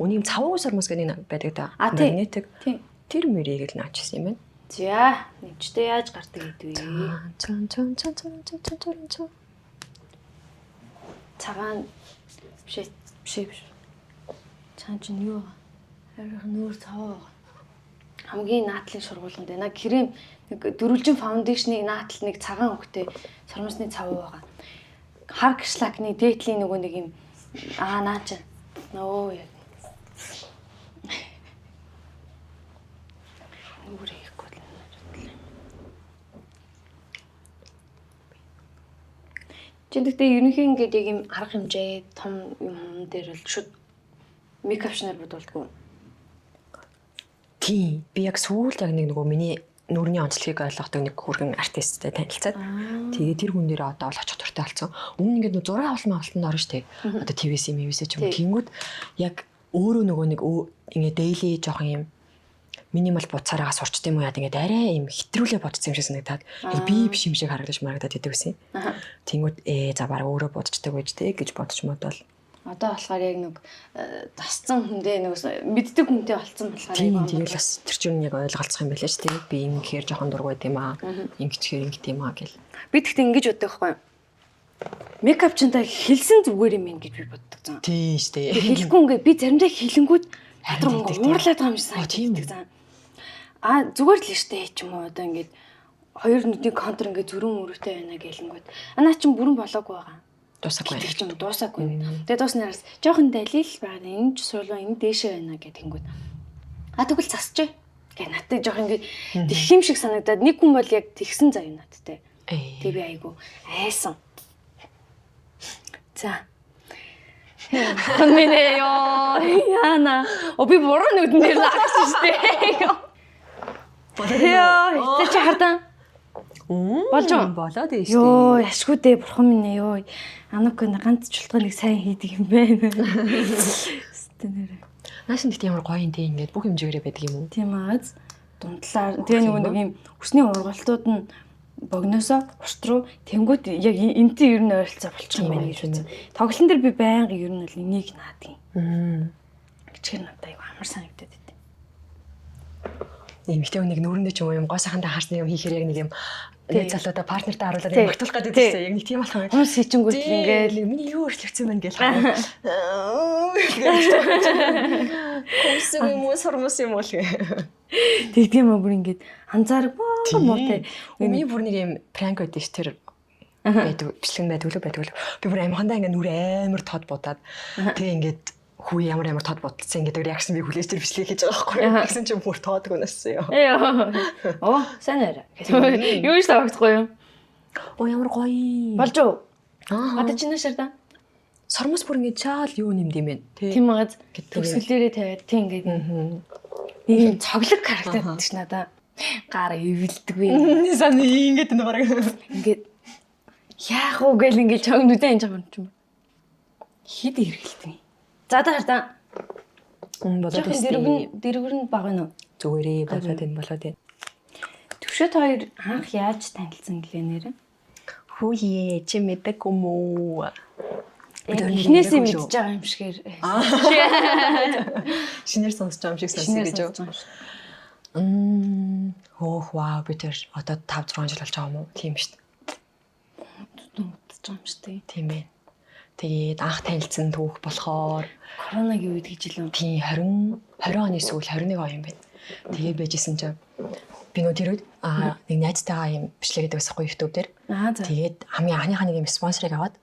Үний юм цавуу сормоос гэдэг нэг байдаг да. А, тий. Магнетик. Тийм. Тэр мөрийг л наажсэн юм байна. За, нэмчтэй яаж гардаг гэдвэ? Цан цан цан цан цан цан цан цан. Цагаан биш ээ, биш ээ, биш. Цаан чинь юу вэ? Харин нүүр цаваа байгаа. Хамгийн наадлын шургуулганд байна. Крем нэг дөрвөлжин фаундейшны наатал нэг цагаан өнгөтэй сормосны цав байгаа. Хар кшлакны дээдлийн нөгөө нэг юм аа наа чи. Нөө яг. Нүрээ ихгүй л нааж бодлоо. Чи тэгтээ ерөнхий ингээд яг юм арга хэмжээ том юм дээр л шүд мейкап шинээр бодуулдаггүй. Тийм. Би яг сүүлд яг нэг нөгөө миний нүрний онцлогийг ойлгодог нэг хүргэн артисттай танилцаад тэгээд тэр хүн дээр одоо бол очих дуртай болсон. Өмнө ингээд нөгөө зураг авалт мавалтанд орно штэ. Одоо TVC, MVC ч юм уу. Тий. Тэнгүүд яг өөрөө нөгөө нэг ингээд daily жоохон юм Миний мал буцаараа сурчт юм уу яа ингээд арай юм хэтрүүлээ бодсон юм шиг санагдаад яг би биш юм шиг харагдаж марагдаад идэг гэсэн. Тэнгүүд за баг өөрөө бодчдаг байж тээ гэж бодож модол. Одоо болохоор яг нэг тасцсан хүндээ нэг мэддэг хүнтэй болцсон болохоор яг тэгэл бас тэр чинь яг ойлголцох юм байлаа ч тийм би ингэхээр жоохон дургүй байд юм аа. Ингэчгээр ингэт юм аа гэл. Би тэгтээ ингэж боддог байхгүй юу? Мейкап чинтай хэлсэн зүгээр юм байна гэж би боддог зан. Тийм шүү дээ. Хэлэхгүй ингээ би заримдаа хэлэнгүүд хатран ингээ уурлаад байгаа юм шиг санагддаг зан. А зүгээр л штэ ч юм уу одоо ингээд хоёр нүдний контур ингээ зүрэн мөрөөтэй байна гэлэнгүүд. А наа чин бүрэн болоогүй байгаа. Дуусаагүй. Гэх юм дуусаагүй. Тэгээ дууснаас жоохон далил байгаа. Энэ ч суулаа энэ дээшээ байна гэхэнгүүд. А тэгвэл засчих. Гэ надад жоох ингээ тэгэх юм шиг санагдаад нэг хүн бол яг тэгсэн заяа надтай. Тэгээ би айгу айсан. За. Минь ёо яана. О би буруу нүдэн дээр л агсан шүү дээ. Ёо, тэ чи хардаа. Болж уу? Болоод ийш. Йоо, яшгүй дээ бурхан минь ёо. Анук нэг ганц чултгаа нэг сайн хийдэг юм байна. Стэ нэрэ. Нааш нь тэгт ямар гоё юм те ингээд бүх хэмжээгээрээ байдаг юм уу? Тийм ааз. Дундлаар тэгээ нөгөө нэг юм үсний ургалтууд нь богиноосоо урт руу тэнгууд яг энтэй ер нь ойролцоо болчих юм байна гэж үзсэн. Тоглолтын дээр би байнга ер нь бол энийг наадгийн. Гэчгээр надад айгу амар санагдаад байт. Эмэгтэй хүн нэг нүүрэндээ ч юм уу юм гоо сайхандаа харсны юм хийхээр яг нэг юм нэг залуудаа партнертаа харуулад юм магтуулах гэдэг чинь яг нэг тийм болох юм. Хүмүүс хийчингүүт л ингээл миний юу өөрчлөгдсөн байна гэл хаа. Хүмсэг юм уу сормос юм уу л гэ. Тэгдэм юм бүр ингээд анзааргүй муутай. Миний бүр нэг юм пранк байдаг ш тэр байдаг бичлэг нь байдаг л байдаг л. Би бүр амхандаа ингээд нүр амар тод будаад тэгээ ингээд хүү ямар ямар тод бодолцсон ингээд реакшн би хүлээж тэр бичлэг хийж байгаа байхгүй юу. Тэгсэн чинь бүр тоодгүй нассан ёо. Оо сайн арай. Юу ч тавагдахгүй юм. Оо ямар гоё. Болж уу? Одоо чи наашаар да. Сормос бүр ингээд чаал юу нэмд юм бэ? Тийм агаз төгсгөлээрээ тавиад тийм ингээд нэг юм цоглог харагдаад ч надаа гар эвэлдэггүй. Сан ингээд нэг бараг. Ингээд яах уу гэл ингээд чог нүдэн энэ жоо юм. Хид эргэлдэг. За та хардаа. Болоод дэргэн дэргэр нь баг нь уу? Зүгээрээ болоод энэ болоод энэ. Төвшөт хоёр анх яаж танилцсан гэлээ нэрэ? Хүүе чи мэддэг юм уу? Эхнээсээ мэдж байгаа юм шигээр. Шинээр сонсож байгаа юм шиг сонсъё гэж юу? Хөөх вау би тэр одоо 5 6 жил болж байгаа юм уу? Тийм шүү дээ. Удаж байгаа юм шүү дээ. Тийм ээ. Тэгээд анх танилцсан түүх болохоор коронагийн үед гэж илүү. Тийм 20 20 оны сүүл 21 он юм байна. Тэгээд байжсэн чинь би нөө тэр үед нэг найзтайгаа юм бичлэг гэдэг байсан хгүй YouTube дээр. Тэгээд хамгийн анхныхаа нэг юм спонсорыг аваад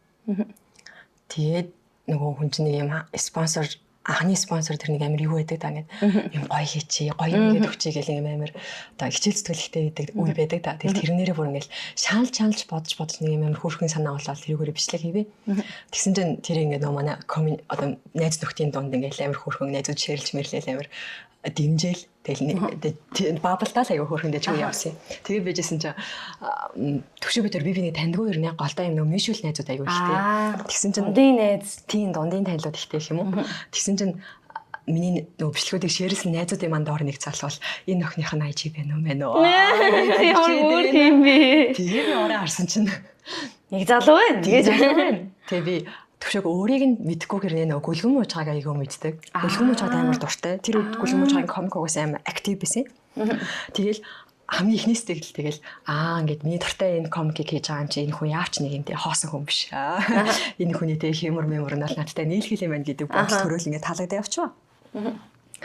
тэгээд нөгөө хүн чинь нэг юм спонсор анхны спонсор тэр нэг амар юу байдаг та ингээд юм гоё хийчи, гоё юм хийгээд өгчий гэл юм амар одоо хичээл зүтгэлтэй гэдэг үе байдаг та. Тэгэл тэрнээрээ бүр ингээд шаалж шаалж бодож бодож нэг юм амар хөөрхөн санаа болоод тэрүүгээрээ бичлэг хийвэ. Тэгсэн чинь тэр ингээд нөгөө манай одоо найз нөхдийн дунд ингээд амар хөөрхөн найзууд шеэрлж мэрлээл амар дэмжээл тэгэл баблтаа л аяга хөөрхөндөө ч үе явсан. Тэгээ байжсэн чинь төвшөө бид би бинийг таньдгүй юм голдоо юм нөө мишүүл найзууд аяга ихтэй. Тэгсэн чинь дундын найз тийм дундын танилуд ихтэй гэх юм уу. Тэгсэн чинь миний нөгөө бичлэгүүдийг шеэрлсэн найзуудын манд ор нэг залуул энэ охиных нь IG байна уу мэн үү. Ямар өөр юм бэ? Тэгээ би ороо харсан чинь нэг залуу байна. Тэгээ тэгээ би Төвшөөг өөрийг нь мэдхгүй гэрнэ нөгөө гүлгэн муужгааг айгүй мэддэг. Гүлгэн муужгаад амар дуртай. Тэр үед гүлгэн муужгагийн комик угаас амар актив байсан. Тэгэл хамгийн эхнээс тэгэл тэгэл ингээд миний дуртай энэ комикийг хийж байгаа юм чи энэ хүн яавч нэг юм те хоосон хүн биш. Энэ хүний те хэмэр мэмэр нь бол надтай нийлхэл юм байна гэдэг бодол төрөөл ингээд таалагдаа явчихва.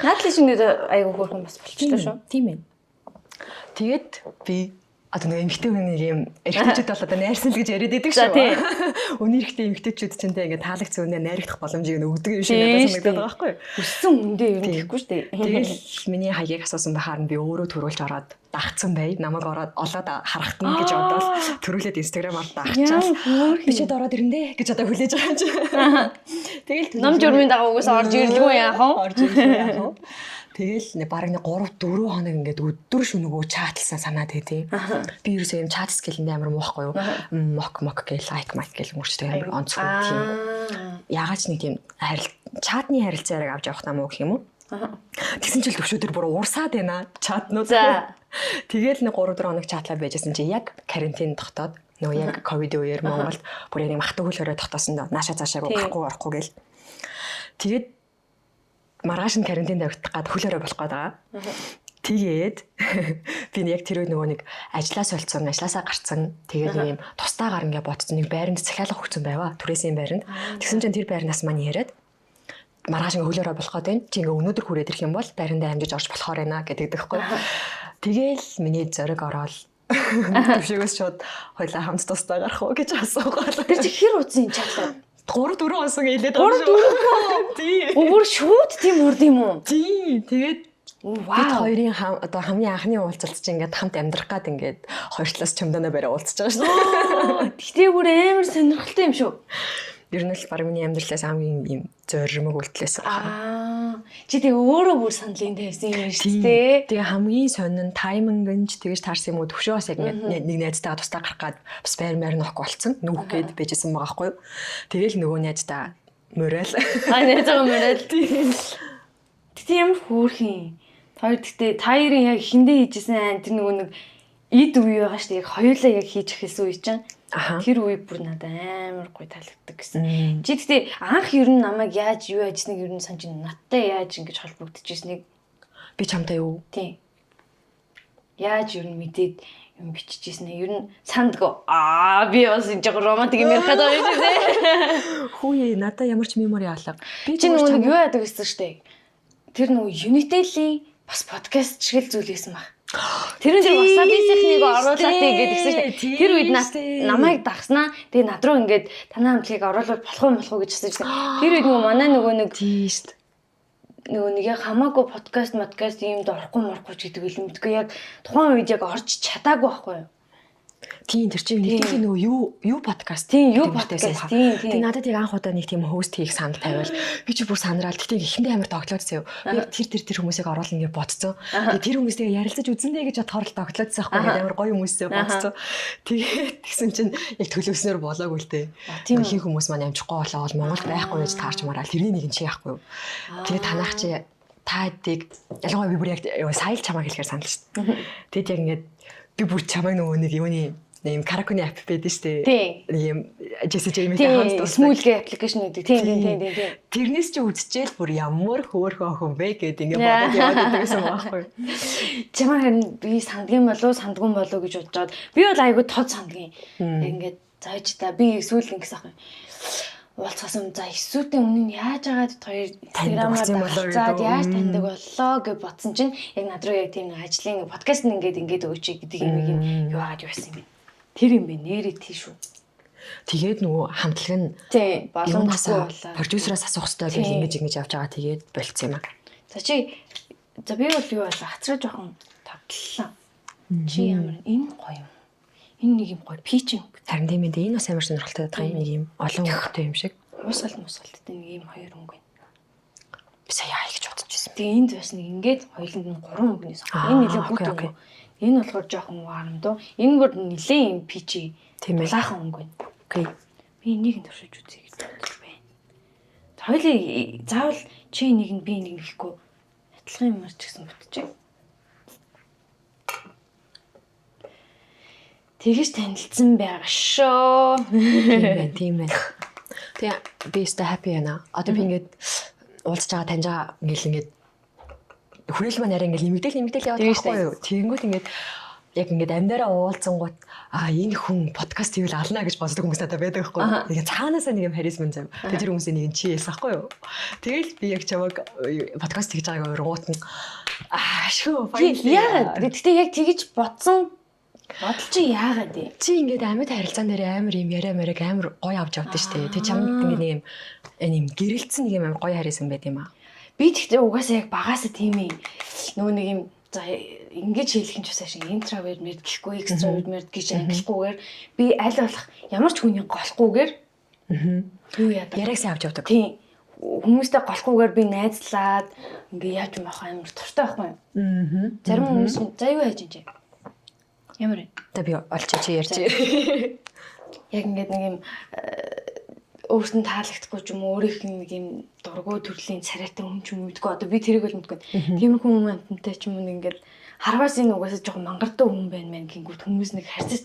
Наадлын шинээр айгүй хөөрхөн бас болчихлоо шүү. Тийм ээ. Тэгээд би одоо нэг эмэгтэй хүн нэг юм эрэгтэйчүүд бол одоо найрсан л гэж яриад байдаг шүү. Өнөө эрэгтэй эмэгтэйчүүд чинь тэ ингээд таалагдсан хүнээ найрагдах боломжийг нь өгдөг юм шиг надад санагдаад байгаа байхгүй юу? Өссөн хүндээ ер нь тэгэхгүй шүү дээ. Тэгэл миний хаягийг асуусан байхаар нь би өөрөө төрүүлж ороод дагцсан бай. Намайг ороод олоод харахтана гэж бодоод төрүүлээд Instagram-аар дагчаал. Би чид ороод ирэндэ гэж одоо хүлээж байгаа юм чи. Тэгэл ном журмын дагуу угсаа орж ирлгүй яах вэ? Орж ирлгүй яах вэ? Тэгэл бараг нэг 3 4 хоног ингээд өдөр шөнөгөө чатлсан санаа тэгээ тий. Би ерөөсөө юм чат скиллэндээ амар муу байхгүй юу? Мок мок гээл лайк майк гээл өнгөрчдөг амар онцгой тийм. Ягаад ч нэг тийм чатны харилцаа яриаг авч явах нам уу гэх юм уу? Тэгсэн чил төвшөө тэр бүр уурсаад байна. Чатнууд. За. Тэгээл нэг 3 4 хоног чатлаад байжсэн чи яг карантин тогтоод нөгөө яг ковид үеэр Монголд бүр яг нэг махтай хөл хорой тогтоосон доо. Нааша цаашаагүй гарахгүй орохгүй гэл. Тэгээд маргааш нь карантин тавигдах гад хөл хорой болох гээд байгаа. Тэгээд би яг тэр үед нөгөө нэг ажлаа солилцсон, ажилласаа гарцсан. Тэгээд нэг юм тусдаа гар ингээ ботцсон нэг байранд захиалга өгсөн байваа. Түрээсийн байранд. Тэгсэн чинь тэр байрнаас маань яриад маргааш ингээ хөлөөрөө болох гээд байна. Чи ингээ өнөөдөр хүрээд ирэх юм бол байрандаа амжиж орж болохоор байна гэдэг дэхгүй. Тэгээл миний зориг ороод төвшөөгөөс шууд хоёлаа хамт тусдаа гарах уу гэж асуугаал. Тэр чи хэр удсан юм чатлаа? 3 4 онсон илээд байгаа шүү. 3 4. Тий. Өөр шууд тийм урд юм уу? Тий. Тэгээд бид Вау. хоёрын одоо хамгийн анхны уулзалт чинь ингээд хамт амьдрах гад ингээд хоёр талаас чемдана барай уулзаж байгаа шүү. Гэтэ бүр амар сонирхолтой юм шүү. Ер нь л баг миний амьдралаас хамгийн юм зоримог үйлдэлээс Аа. Чи тэг өөрөө бүр саналын тавьсан юм шүү дээ. Тэгээ хамгийн сонин тайминг нь ч тэгэж таарсан юм уу төвшөө бас яг ингээд нэг найзтайгаа тусдаа гарах гад бас байр маяр нөхгүй болцсон. Нүүх гээд байжсэн байгаа байхгүй юу. Тэгээл нөгөө найздаа морил. Аа найзаагаа морил. Гэтэ ямар хөөрхөн. Хоёр гэтэ та хоёрын яг хиндэ хийжсэн айн тэр нөгөө нэг эд үе байгаа шүү дээ. Яг хоёулаа яг хийж эхэлсэн үе чинь. Аха. Тэр үе бүр надад амар гоё таалагддаг гэсэн. Чи гэтэ анх ер нь намайг яаж юу ажилласныг ер нь санаж байна. Надтай яаж ингэж холбогдчихснийг Би чамтай юу? тийм. Яаж ер нь мэдээд юм биччихсэн ээ. Ер нь сандгүй. Аа би бас энэ жоо романтик юм ярих гэдэг юм шиг дээ. Хүүе надаа ямар ч мемори алга. Би Чи нөгөө нэг юу яадаг гэсэн шүү дээ. Тэр нөгөө Unitel-ийн бас подкаст шиг л зүйл байсан баг. Тэр нь тэр Wasabi-ийн оруулаад ингээд гэсэн шүү дээ. Тэр үед намайг дагснаа. Тэгээ над руу ингээд танай хамтлагийг оруулах болох уу болох уу гэж асууж байсан. Тэр үед нөгөө манай нөгөө нэг Тийм шүү дээ. нөгөө нэг яг хамаагүй подкаст подкаст иймд орохгүй морохгүй ч гэдэг үл мэдгүй яг тухайн үед яг орж чадаагүй байхгүй юу? Тийм тэр чинь нийтийн нөгөө юу юу подкаст Тийм, юу гэдэг нэртэй подкаст, байсан баха. тийм, тийм. Тэгээ надад яг анх удаа нэг тийм хост хийх санал тавиал би чи бүр санраал гэтээ ихэндээ амар тоглоодсэн юу. Би яг тэр тэр тэр хүмүүсийг оруулна гэж бодцсон. Тэгээ тэр хүмүүстэйгээ ярилцаж үзэндээ гэж бодохоор л тоглоодсан байхгүй ингээд амар гоё хүмүүсээ бодцсон. Тэгээд тэгсэн чинь яг төлөвснөр болоогүй л дээ. Тийм үү? Ихэнх хүмүүс маань амжихгүй болоод Монголд байхгүй гэж таарч мараал тэрний нэг нь чи яахгүй юу. Тэгээ танах чи та хэдийг ялангуяа би бүр яг сая л чамаа хэлэхээр санал шүү дээ. Тэгэд яг ингээд би бүр чамайг нөгөө нэг юуны нэг юм каракуны апп байдаг шүү дээ. Тийм. Нэг юм Jesse Jamie-тэй хамт Тийм, дуусдаг. Smule аппликейшн гэдэг. Тийм, тийм, тийм, тийм, тийм. Тэрнээс чи үзчихэл бүр ямар хөөрхөн охин бэ гэд ингээд бодоод яваад байдаг гэсэн байхгүй юу. Чамаа харин би сандгийн болов сандгүй болов гэж бодож аваад би бол айгүй тод сандгийн. Ингээд зааж та би эсвэл ингэсэн аах юм. Уулзахаас өмнө за эсвэл өмнө нь яаж агаад бид хоёр Таньдаг Instagram-аар болсон юм болоо дагалцаад гэдэг үү? яаж таньдаг боллоо гэж бодсон чинь яг над руу яг тийм нэг ажлын нэг подкаст нь ингээд ингээд өгөөч гэдэг юм юм юу агаад явсан юм бэ? Тэр юм бэ нэрээ тийш үү? Тэгээд нөгөө хамтлаг нь Тийм, боломжгүй юунасаа боллоо. продюсераас асуух хэрэгтэй Тийм. гэл ингэж ингэж явж байгаа тэгээд болцсон юм аа. За чи за би бол юу болоо хацраа жоохон тавдлаа. Чи ямар энэ гоё юм. Энэ нэг юм гоё пич юм. Харин тийм ээ энэ бас амар сонирхолтой байгаа юм нэг юм олон өнгөтэй юм шиг. Уусгал мусгалттай нэг юм хоёр өнгө байна. Би сая яа гэж бодож байсан. Тэгээ энд бас нэг ингээд хоёуланд нь гурван өнгөний сонгох. Аа, Энэ нэлээд окей, гүт окей. өнгө. Энэ болохоор жоохон warm дуу. Энэ бүр нэлээд юм пичи. Тийм ээ. Дулаахан өнгө байна. Окей. Би энийг нь туршиж үзье гэж бодож байна. За, Хоёулаа заавал чи энийг нь би энийг нь гэхгүй адилхан юмар ч гэсэн бүтчихэ. Тэгэж танилцсан байгаа шүү. Тийм байна, тийм байна. Тэгээ би өстой happy байна. Одоо би ингээд уулзж байгаа таньж байгаа ингээл ингээд хүрээл маань арай ингээл нэмэгдэл нэмэгдэл яваад Тийм байгаа байхгүй юу? Тэгэнгүүт ингээд яг ингээд амьдараа уулзсангууд а энэ хүн подкаст хийвэл ална гэж боддог хүмүүс надад байдаг байхгүй юу? Тэгээд цаанаасаа нэг юм харизман зав. Тэгээд тэр хүмүүсийн нэг нь чи ялсан байхгүй юу? Тэгэл би яг чамайг подкаст хийж байгааг ургуут нь аа шүү finally. Яагаад? Гэхдээ яг тэгэж бодсон бодол чи яагаад вэ? Чи ингээд амьд харилцаан дээр амар юм яриа мариг амар гоё авч явдсан шүү дээ. Тэг чамд ингээд нэг юм энэ юм гэрэлтсэн нэг юм амар гоё харьсан байт юм аа. Би тэгтээ угаасаа яг багаасаа тийм юм. Нөгөө нэг юм за ингэж хэлэх юм ч бас шиг интроверт мэрд гэхгүй экстраверт мэрд гэж ангилахгүйгээр би аль болох ямар ч хүний голохгүйгээр юу яадаг. Яриаг сайн авч явдаг. Тийм хүмүүстэй голохгүйгээр би найзлаад ингээ яаж юм ах амар туртай байхгүй юу? Аа. Зарим хүмүүс нь, за юу яаж юм чи? Ямар вэ? Та би олч чи ярьж. Яг ингээд нэг юм Өөрт нь таалагдахгүй ч юм уу, өөрийнх нь нэг юм дургу төрлийн царайтай хүн ч юм уу мэдгүй. Одоо би тэрийг бол мэдгүй. Тиймэрхүү хүн амтантай ч юм уу ингээд харваас энэ угаасаа жоохон мангартай хүн байна мэн гингүүт хүмүүс нэг харьцаж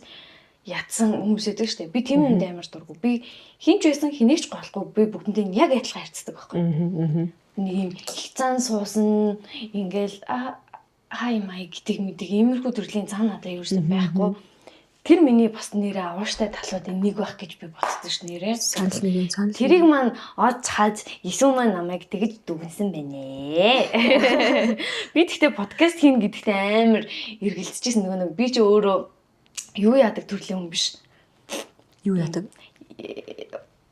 ядсан хүмүүс байдаг шүү дээ. Би тийм юмд амар дургу. Би хин ч байсан хэнийг ч голохгүй би бүгднтэй яг адилхан харьцдаг байхгүй. Нэг юм их зан суусан ингээл хай май гэдэг мэдэг иймэрхүү төрлийн зан надад ерөөсөө байхгүй. Тэр миний бас нэрээ авууштай талуудын нэг байх гэж би бодсон ш нэрээ. Санал нэг юм санал. Тэрийг маань од цааз Есү маань намайг тэгж дүгнсэн байна. Би тэгтээ подкаст хийн гэдэгтээ амар эргэлзэжсэн нөгөө нэг би ч өөрөө юу яадаг төрлийн хүн биш. Юу яадаг?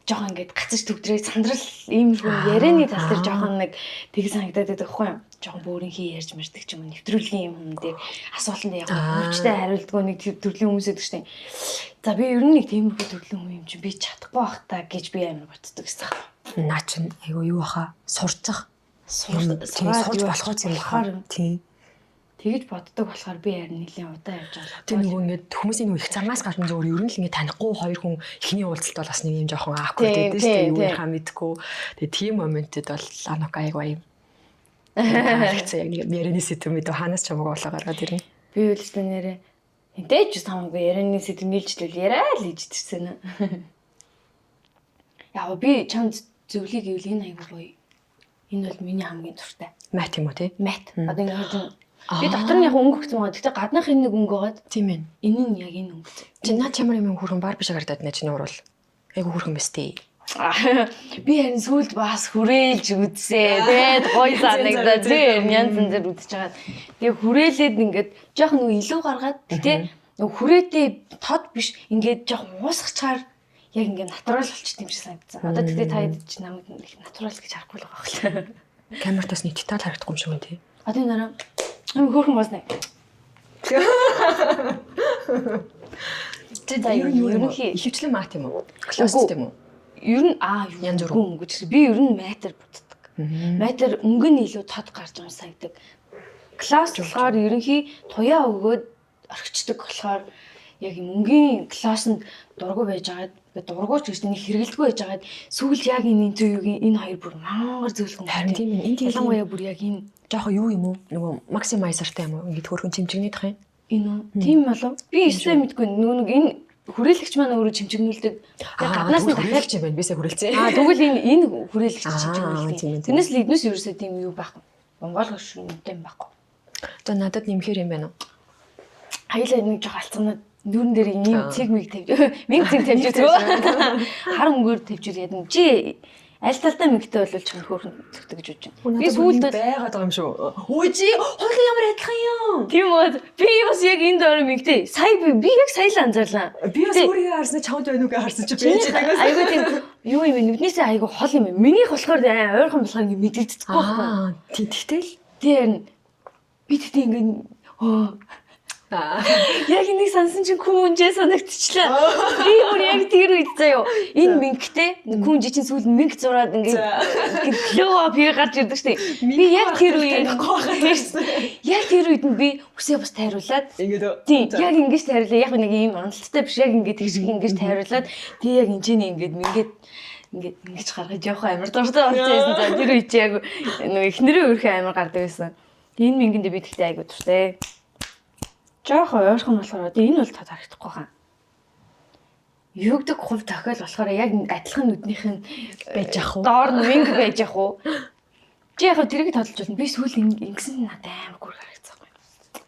Жохон ингээд гацаж төгдрээ сандрал иймэрхүү ярианы тал дээр жохон нэг тэг санагдаад байдаг хгүй юм. Жохон бөөрийн хий ярьж мэрдэг ч юм уу нэвтрүүлгийн юм юм дээр асуултанд яг хүчтэй хариулдгүй нэг төрлийн хүмүүс байдаг штеп. За би ер нь нэг тиймэрхүү төрлийн хүн юм чинь би чадахгүй бах та гэж би амар боддог гэсэн. Наа чин айгу юу баха? Сурчих. Сурч болох юм баха. Тийм. Тэгэж боддог болохоор би харин нэлийн удаан явж байгаа. Тэр нөгөө ингээд хүмүүсийн нөгөө их зангаас гадна зөвөр ер нь л ингээд танихгүй хоёр хүн эхний уулзалт бол бас нэг юм жоохон awkward байдаг шүү дээ. Юу яхаа мэдгүй. Тэгээ тийм моментод бол Анук айгу юм. Таалагдсан яг нэг ярианы сэдв мэдээ хаанаас ч хамаагүй болоо гаргаад ирнэ. Би үл өстө нэрээ энтэй ч хамаагүй ярианы сэдв нийлжлэл яриа л хийж ирсэн. Яг би чамд зөвлөе гэвэл энэ айгу гоё. Энэ бол миний хамгийн дуртай. Мат юм уу те? Мат. Одоо ингээд харж би дотор нь яг өнгө өгсөн байгаа. Гэхдээ гаднах энэ нэг өнгө байгаад. Тийм ээ. Энэ нь яг энэ өнгө. Чи наа чамар юм хөрхөн бар биш харагдаад нэ чиний урал. Айгу хөрхөн мэс тээ. Би харин сүулт бас хүрээлж үзсээ. Тэгээд гоё санагдаа. Тийм янз янзаар үзэж байгаа. Тэгээ хүрээлээд ингээд жоох нэг илүү гаргаад гэтээ нэг хүрээдээ тод биш ингээд жоох уусгачаар яг ингээд натурал болчихд юм шиг санагдсан. Одоо тэгтээ та хэд чи намайг их натурал гэж харахгүй л байгаа хэрэг. Камертаас нэг деталь харагдахгүй юм шиг байна тий. Одоо энэ нараа Ам хөөрхөн босноо. Чи за ер нь юу юм? Ихэвчлэн мат юм уу? Класс юм уу? Ер нь янз бүр өнгө чи би ер нь матер буддаг. Матер өнгө нь илүү тод гарч байгаа санагдаг. Класс болохоор ерөнхий туяа өгөөд орхичдаг болохоор яг юм өнгийн классанд дургу байж байгаад дургу ч гэсэн нэг хэрэгэлдэггүй байж байгаад сүүл яг энэ интервьюгийн энэ хоёр бүр мангар зөвлөх юм. Харин тийм ээ. Энэ ялангуяа бүр яг энэ жоох юу юм уу? Нөгөө максимайзертай юм уу? Ингээд хөөрхөн чимчигнийдэх юм. Энэ үү? Тийм болов. Би өстэй мэдгүй нөгөө нэг энэ хүрээлэгч маань өөрөө чимчигнүүлдэг. Гаднаас нь дахиад юм байна. Бисээ хүрээлцээ. Тэгвэл энэ хүрээлэгч чимчигнүүлдэг. Тэрнээс л эднээс ерөөсөө тийм юу байхгүй. Монгол хөшүүнтэй юм байхгүй. За надад нэмэхэр юм байна уу? Аюулаа нэг жоох алцганаад нүүрэн дээр ийм цэг мэг тавьж мэг цэг тавьж үзгөө. Хар өнгөөр тавьж ядна. Чи аль талдаа мэгтэй бол чамд хөөрхөн зөгтөг гэж бодож байна. Би сүүлд байгаад байгаа юм шүү. Өө чи хойлоо ямар адилхан юм. Тийм үү. Би бас яг энэ доор мэгтэй. Сая би яг сая л анзаарлаа. Би бас өөрийгөө харсан чамд байна уу гэж харсан чи байж байгаа. Айгуу тийм юу юм бэ? Нүднээсээ айгуу хол юм. Минийх болохоор ойрхон болохоор ингэ мэдэгдэхгүй байхгүй. Тийм тэгтэл тийм би тэгтээ ингэ Яг энийг сансан чинь хүмүүнжээ санагдчихлаа. Би бүр яг тэр үед заяо. Энэ мингтэй хүмүүнжээ чинь сүүл минг зураад ингээд glow up хий гарч ирдэг штеп. Би яг тэр үед яг тэр үед нь би үсээ бас тайруулаад ингээд тийм яг ингэж тайруулаа. Яг нэг ийм онцлогтой биш яг ингээд тэгш ингэж тайруулаад тий яг энэ чинь ингээд мингээд ингээд ингэж гаргаж явах амар дуртай болсон байсан. За тэр үед чи яг нэг эхнэрээ өрхөө амар гардаг байсан. Энэ мингэндээ би тэгтээ айгуу дуртай. Жохон ойрхон болохоор одоо энэ бол тод харагдахгүй хаа. Югдэг хувь тохиол болохоор яг адилхан нүднийх нь байж ах уу? Доор нь мэнг байж ах уу? Чи яг тэрийг тодолж болно. Би сүүл ингэсэн надад амар гүр харагдсан байхгүй.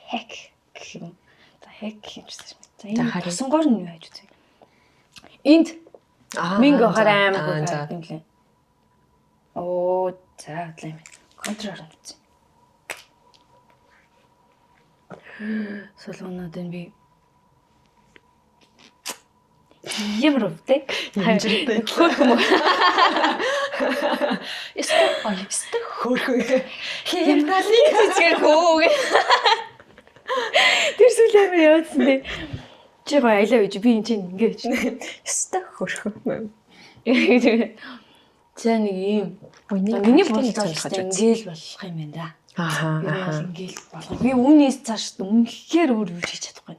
Хек гэх юм. За хек гэх юм шиг. За энэ тосонгоор нь юу яаж үзье? Энд мэнг байхаар амар гүр харагдсан юм лээ. Оо за бодлоо юм. Контроор нь үзье. Солонод энэ би ямар өвтэй? Хэмжиртэй. Хөөрхөн мө. Өстө гоё, өстө хөөрхөн. Ямар цэцгэр хөө. Тэр сүүл амар яваадсан дээ. Чи гоё аялаа үеж би энэ чинь ингэ гэж. Өстө хөөрхөн. За нэг юм. Миний бодлоор ингээл болох юм байна да. Ахаа. Ингээл болох. Би үүнээс цааш үнэхээр өөр юу хийж чадахгүй.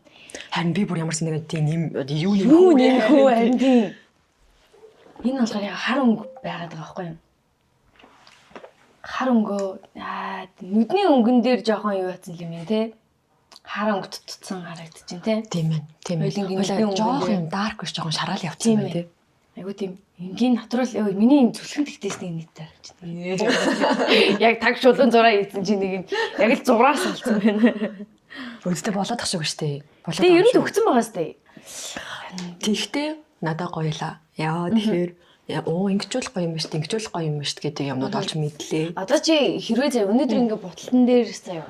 Харин би бүр ямар ч нэг тийм юм юу Юу нэмэх үү харин тийм. Энэ болохоор яг хар өнгө байгаад байгаа байхгүй юу? Хар өнгөө нүдний өнгөн дээр жоохон юу атсан юм бэ те? Хар өнгө тутцсан харагдчихээн те? Тийм ээ. Тийм ээ. Жоох юм dark биш жоохон шараал явцсан юм те. Айгуу тийм энгийн натурал миний юм зүлхэн тэгтээс нэг нийтээр харагдчихээн. Яг таг шулуун зураа хийсэн чинь нэг юм яг л зураас болсон байна. Үүдтэй болоод ах шиг штэ. Болоод. Тэгээ ер нь төгцсөн байгаа штэ. Тэгтээ надаа гоёлаа. Яа тэгэхээр оо ингэчүүл гоё юм биш, ингэчүүл гоё юм биш гэдэг юмнууд олж мэдлээ. Одоо чи хэрвээ заяа өнөөдөр ингээ ботлон дээр заяа.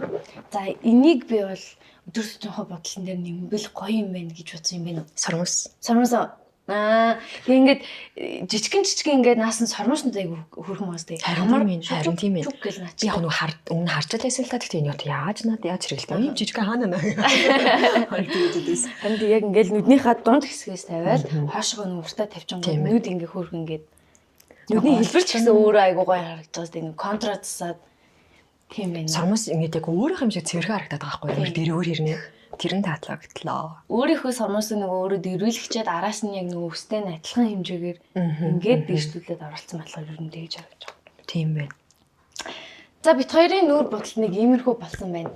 За энийг би бол өдөр тутмынхаа ботлон дээр нэмбэл гоё юм байна гэж бодсон юм байна уу? Сормос. Сормос. Аа тэг ингээд жижигэн жижигэн ингээд наасан сормоснууд айгу хөрхөн байгаас тэг. Амар харин тийм ээ. Би яг нэг өмнө харж байсан л та тэгтээ энэ юу яаж над яаж хэрэгэлтэй. Ийм жижигэн хаана наа. Харагдаж байсан. Харин тэг яг ингээд нүднийхээ дунд хэсгээс тавиад хоошгоо нэг уртаа тавьчихсан нүд ингээд хөрхөн ингээд нүдний хэлбэр ч гэсэн өөрөө айгу гоё харагдаж байгаас тэг нэг контрастсаад тийм байна. Сормос ингээд яг өөрийнх юм шиг цэвэрхэн харагдаад байгаа байхгүй юу? Дэрүүр хэрнээ. Тэр нь таатлаагдлаа. Өөрийнхөө сормосыг нөгөө өөрөө дэрвэлгчээд араас нь яг нөгөө өстэй нь адилхан хэмжээгээр ингээд дээшлүүлээд оролцсон болохоор ер нь тэгж харагдаж байгаа. Тийм байна. За бит хоёрын нүүр бодол нэг иймэрхүү болсон байна.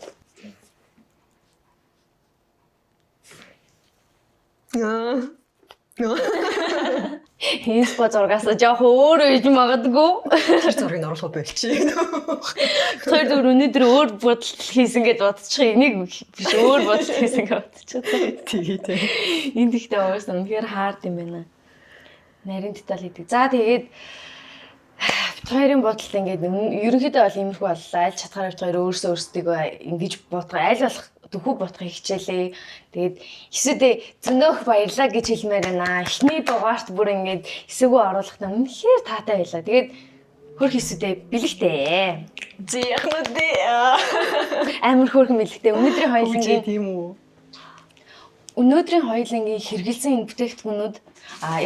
Инспо зургаас жоох өөр үйж магадгүй. Тэр зургийг оруулах болчих. Бит хоёр зүгээр өнөөдөр өөр бодол хийсэн гэж бодчих. Энийг биш өөр бодол хийсэн гэж бодчих. Тэгээ тий. Энд ихтэй уурсан үнэхээр хаард юм байна. Нарийн деталь хийдэг. За тэгээд бит хоёрын бодолд ингээд ерөнхийдөө бол иймэрхүү боллоо. Аль чадхаараа бит хоёр өөрсөө өөрсдийгөө ингэж бодох аль болох дөхөв бодохыг хичээлээ. Тэгээд Есүдээ зөнөөх баярлаа гэж хэлмээр байна. Эхний дугаарт бүр ингээд Есүгөө оруулахдаа үнэхээр таатай байлаа. Тэгээд хөрх Есүдээ бэлэгтэй. Зяхнүүдээ. Амар хөөрхөн бэлэгтэй. Өнөөдрийн хоёулангийн тийм үү? Өнөөдрийн хоёулангийн хэрэгэлсэн энэ бүтээгдэхүүнүүд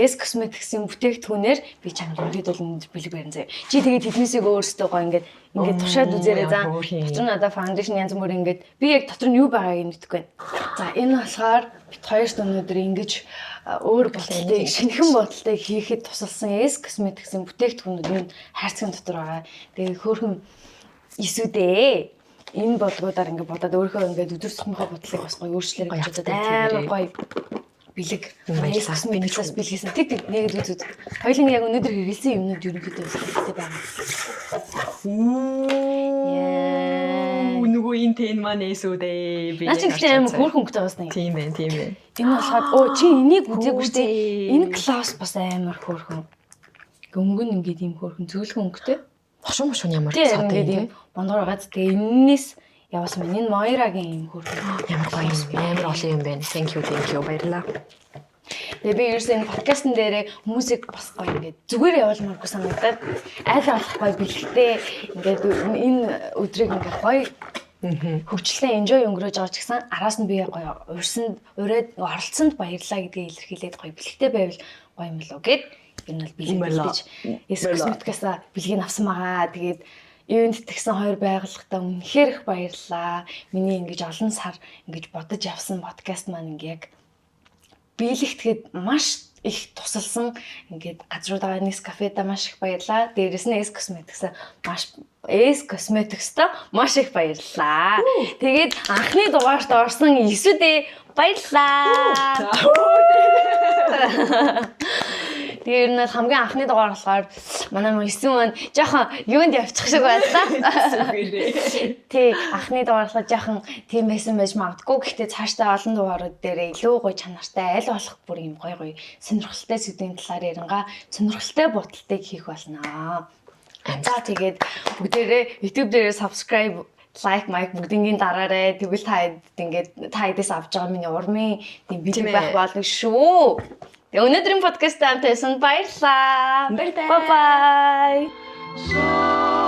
S Cosmetics-ийн бүтээгдэхүүнээр би чамд ерөнхийдөө бол өнөөдөр бэлэг барин заяа. Чи тэгээд тэднээсээ өөрсдөө гоё ингээд ингээд туршаад үзээрэй заа. Дотор нь одоо foundation янз бүр ингээд би яг дотор нь юу байгааг нь мэдэхгүй байна. За энэ болохоор бит хоёрт өнөөдөр ингэж өөр бодолтой шинэхэн бодолтой хийхэд тусалсан S Cosmetics-ийн бүтээгдэхүүнүүд энэ хайрцагын дотор байгаа. Тэгээд хөөрхөн Есүдээ энэ бодлогуудаар ингээд бодоод өөрийнхөө ингээд өдөр тутмынхаа бодлыг бас гоё өөрчлөөрэй гэж бодоод амар гоё бэлэг S Cosmetics-аас бэлгэсэн. Тэг тэг нэг л үз үз. Хоёулын яг өнөөдөр хэрэгэлсэн юмнууд ерөнхийдөө бэлэгтэй байгаа. Нөгөө энэ тэн маань Есүдээ. Наа чи гэхдээ амар хөөрхөн өнгөтэй байгаас нэг. Тийм ээ, тийм ээ. Энэ болохоор оо чи энийг үзээгүй шүү дээ. Энэ класс бас амар хөөрхөн. Өнгө нь ингээд ийм хөөрхөн зөөлхөн өнгөтэй. Хошуу мошуу ямар цаад юм бондор байгааз тэгээ эннээс явуулсан байна. Энэ Moira-гийн ийм хөөрхөн. Ямар гоё юм. Амар олон юм байна. Thank you, thank you. Баярлалаа. Тэгээ би ерөөсөө энэ подкастн дээрээ хүмүүсийг бас гоё ингээд зүгээр явуулмааргүй санагдаад аль болох гоё бэлэгтэй ингээд энэ өдрийг ингээд гоё хөгжлөө enjoy өнгөрөөж байгаа ч гэсэн араас нь би гоё урьсанд ураад оролцсонд баярлалаа гэдгээ илэрхийлээд гоё бэлэгтэй байвал гоё юм болов гэд энэ бол бэлэг бэлдэж S Cosmetics-аас бэлгийг авсан байгаа. Тэгээд юунд тэгсэн хоёр байгууллагатаа үнэхээр их баярлалаа. Миний ингэж олон сар ингэж бодож явсан подкаст маань ингээ яг биелэгдэхэд маш их тусалсан ингээд газруудаа Nescafe-да маш их баярлалаа. Дээрээс нь S Cosmetics-а маш S Cosmetics-та маш их баярлалаа. Тэгээд анхны дугаарт орсон Есүдээ баярлалаа. Тэгээ ер нь бол хамгийн анхны дугаар болохоор манай Есү маань жоохон юунд явчих шиг байлаа. Тий, анхны дугаар болохоор жоохон тийм байсан байж магадгүй. Гэхдээ цаашдаа олон дугаарууд дээр илүү гоё чанартай аль болох бүр юм гоё гоё сонирхолтой сэдвийн талаар ярингаа сонирхолтой бодолтыг хийх болно. За тэгээд бүгдээрээ YouTube дээрээ subscribe, like, mic бүгднгийн дараарай. Тэгвэл та хэд ингээд та хэдээс авч байгаа миний урмын тийм бэлэг байх болно шүү. Тэгээ өнөөдрийн подкастт хамт байсан баярлалаа. Баярлалаа. Bye bye. So